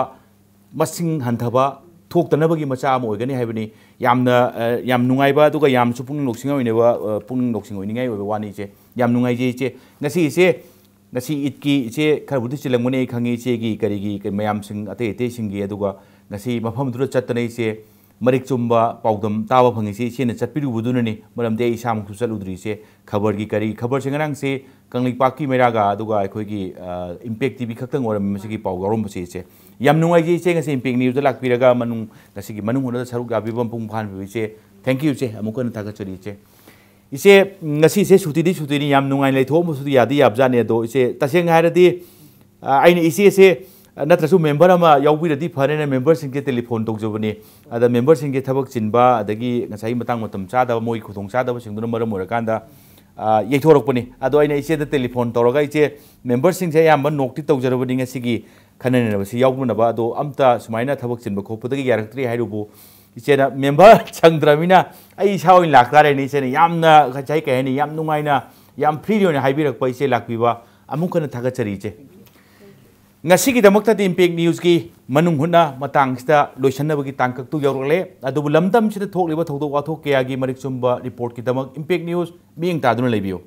ꯃꯁꯤꯡ ꯍꯟꯊꯕ, ꯊꯣꯛꯇꯅꯕꯒꯤ ꯃꯆꯥꯛ ꯑꯃ ꯑꯣꯏꯒꯅꯤ ꯍꯥꯏꯕꯅꯤ꯫ ꯌꯥꯝꯅ, ꯑ, ꯌꯥꯝ ꯅꯨꯡꯉꯥꯏꯕ, ꯑꯗꯨꯒ ꯌꯥꯝꯅꯁꯨ ꯄꯨꯛꯅꯤꯡ ꯂꯧꯁꯤꯡ ꯑꯣꯏꯅꯕ, ꯑ, ꯄꯨꯛꯅꯤꯡ ꯂꯧꯁꯤꯡ ꯑꯣꯏꯅꯤꯡꯉꯥꯏ ꯑꯣꯏꯕ ꯋꯥꯅꯤ, ꯏꯆꯦ꯫ ꯌꯥꯝ ꯅꯨꯡꯉꯥꯏꯖꯩ, ꯏꯆꯦ꯫ ꯉꯁꯤ, ꯏꯆꯦ, ꯉꯁꯤ ꯏꯗꯀꯤ ꯏꯆꯦ ꯈꯔꯕꯨꯗꯤ ꯆꯤꯜꯂꯝꯒꯅꯤ, ꯑꯩ ꯈꯪꯉꯤ, ꯏꯆꯦꯒꯤ ꯀꯔꯤꯒꯤ, ꯀꯔꯤ ꯃꯌꯥꯝꯁꯤꯡ, ꯑꯇꯩ ꯑꯇꯩꯁꯤꯡꯒꯤ, ꯑꯗꯨꯒ ꯉꯁꯤ ꯃꯐꯝꯗꯨꯗ ꯆꯠꯇꯅ ꯏꯆꯦ ꯃꯔꯤꯛ ꯆꯨꯝꯕ ꯄꯥꯎꯗꯝ ꯇꯥꯕ ꯐꯪꯉꯤꯁꯦ ꯏꯆꯦꯅ ꯆꯠꯄꯤꯔꯨꯕꯗꯨꯅꯅꯤ, ꯃꯔꯝꯗꯤ ꯑꯩ ꯏꯁꯥꯃꯛꯁꯨ ꯆꯠꯂꯨꯗ꯭ꯔꯤꯁꯦ꯫ ꯈꯕꯔꯒꯤ ꯀꯔꯤ, ꯈꯕꯔꯁꯦ ꯉꯔꯥꯡꯁꯦ ꯀꯪꯂꯩꯄꯥꯛꯀꯤ ꯃꯩꯔꯥꯒ ꯑꯗꯨꯒ ꯑꯩꯈꯣꯏꯒꯤ, ꯑ, Impact T V ꯈꯛꯇꯪ ꯑꯣꯏꯔꯝꯃꯤ ꯃꯁꯤꯒꯤ ꯄꯥꯎ ꯌꯥꯎꯔꯝꯕꯁꯦ ꯏꯆꯦ꯫ ꯌꯥꯝ ꯅꯨꯡꯉꯥꯏꯖꯩ ꯏꯆꯦ, ꯉꯁꯤ Impact Newsꯇ ꯂꯥꯛꯄꯤꯔꯒ ꯃꯅꯨꯡ, ꯉꯁꯤꯒꯤ ꯃꯅꯨꯡ ꯍꯨꯠꯅꯗ ꯁꯔꯨꯛ ꯌꯥꯕꯤꯕ ꯃꯄꯨꯡ ꯐꯥꯍꯟꯕꯤꯕ ꯏꯆꯦ꯫ Thank you ꯏꯆꯦ, ꯑꯃꯨꯛ ꯍꯟꯅ ꯊꯥꯒꯠꯆꯔꯤ ꯏꯆꯦ꯫ ꯏꯆꯦ, ꯉꯁꯤꯁꯦ ꯁꯨꯇꯤꯗꯤ ꯁꯨꯇꯤꯅꯤ, ꯌꯥꯝ ꯅꯨꯡꯉꯥꯏꯅ ꯂꯩꯊꯣꯛꯑꯝꯕꯁꯨ ꯌꯥꯗꯤ ꯌꯥꯕꯖꯥꯠꯅꯤ꯫ ꯑꯗꯣ ꯏꯆꯦ, ꯇꯁꯦꯡꯅ ꯍꯥꯏꯔꯗꯤ, ꯑ, ꯑꯩꯅ ꯏꯆꯦꯁꯦ, ꯑ, ꯅꯠꯇ꯭ꯔꯁꯨ member ꯑꯃ ꯌꯥꯎꯕꯤꯔꯗꯤ ꯐꯔꯦꯅ memberꯁꯤꯡꯁꯦ telephone ꯇꯧꯖꯕꯅꯤ꯫ ꯑꯗ memberꯁꯤꯡꯁꯦ ꯊꯕꯛ ꯆꯤꯟꯕ, ꯑꯗꯒꯤ ꯉꯁꯥꯏ ꯃꯇꯥꯡ ꯃꯇꯝ ꯆꯥꯗꯕ, ꯃꯣꯏ ꯈꯨꯗꯣꯡ ꯆꯥꯗꯕꯁꯤꯡꯗꯨꯅ ꯃꯔꯝ ꯑꯣꯏꯔꯀꯥꯟꯗ, ꯑ, ꯌꯩꯊꯣꯔꯛꯄꯅꯤ꯫ ꯑꯗꯣ ꯑꯩꯅ ꯏꯆꯦꯗ telephone ꯇꯧꯔꯒ, "ꯏꯆꯦ, memberꯁꯤꯡꯁꯦ ꯑꯌꯥꯝꯕ ꯅꯣꯛꯇꯤ ꯇꯧꯖꯔꯕꯅꯤ ꯉꯁꯤꯒꯤ ꯈꯟꯅ ꯅꯩꯅꯕꯁꯤ ꯌꯥꯎꯅꯅꯕ, ꯑꯗꯣ ꯑꯝꯇ ꯁꯨꯃꯥꯏꯅ ꯊꯕꯛ ꯆꯤꯟꯕ ꯈꯣꯠꯄꯗꯒꯤ ꯌꯥꯔꯛꯇ꯭ꯔꯦ" ꯍꯥꯏꯔꯨꯕꯨ, ꯏꯆꯦꯅ member ꯁꯪꯗ꯭ꯔꯕꯅꯤꯅ ꯑꯩ ꯏꯁꯥ ꯑꯣꯏꯅ ꯂꯥꯛꯇꯥꯔꯦꯅꯦ꯫ ꯏꯆꯦꯅ ꯌꯥꯝꯅ ꯉꯁꯥꯏ ꯀꯩ ꯍꯥꯏꯅꯤ, ꯌꯥꯝ ꯅꯨꯡꯉꯥꯏꯅ, ꯌꯥꯝ free ꯑꯣꯏꯅ ꯍꯥꯏꯕꯤꯔꯛꯄ, ꯏꯆꯦ ꯂꯥꯛꯄꯤꯕ ꯑꯃꯨꯛ ꯍꯟꯅ ꯊꯥꯒꯠꯆꯔꯤ ꯏꯆꯦ꯫ ꯉꯁꯤꯒꯤꯗꯃꯛꯇꯗꯤ Impact Newsꯀꯤ ꯃꯅꯨꯡ ꯍꯨꯠꯅ ꯃꯇꯥꯡꯁꯤꯗ ꯂꯣꯏꯁꯤꯟꯅꯕꯒꯤ ꯇꯥꯡꯀꯛꯇꯨ ꯌꯧꯔꯛꯂꯦ꯫ ꯑꯗꯨꯕꯨ ꯂꯝꯗꯝꯁꯤꯗ ꯊꯣꯛꯂꯤꯕ ꯊꯧꯗꯣꯛ ꯋꯥꯊꯣꯛ ꯀꯌꯥꯒꯤ ꯃꯔꯤꯛ ꯆꯨꯝꯕ reportꯀꯤꯗꯃꯛ Impact News ꯃꯤꯠꯌꯦꯡ ꯇꯥꯗꯨꯅ ꯂꯩꯕꯤꯌꯨ꯫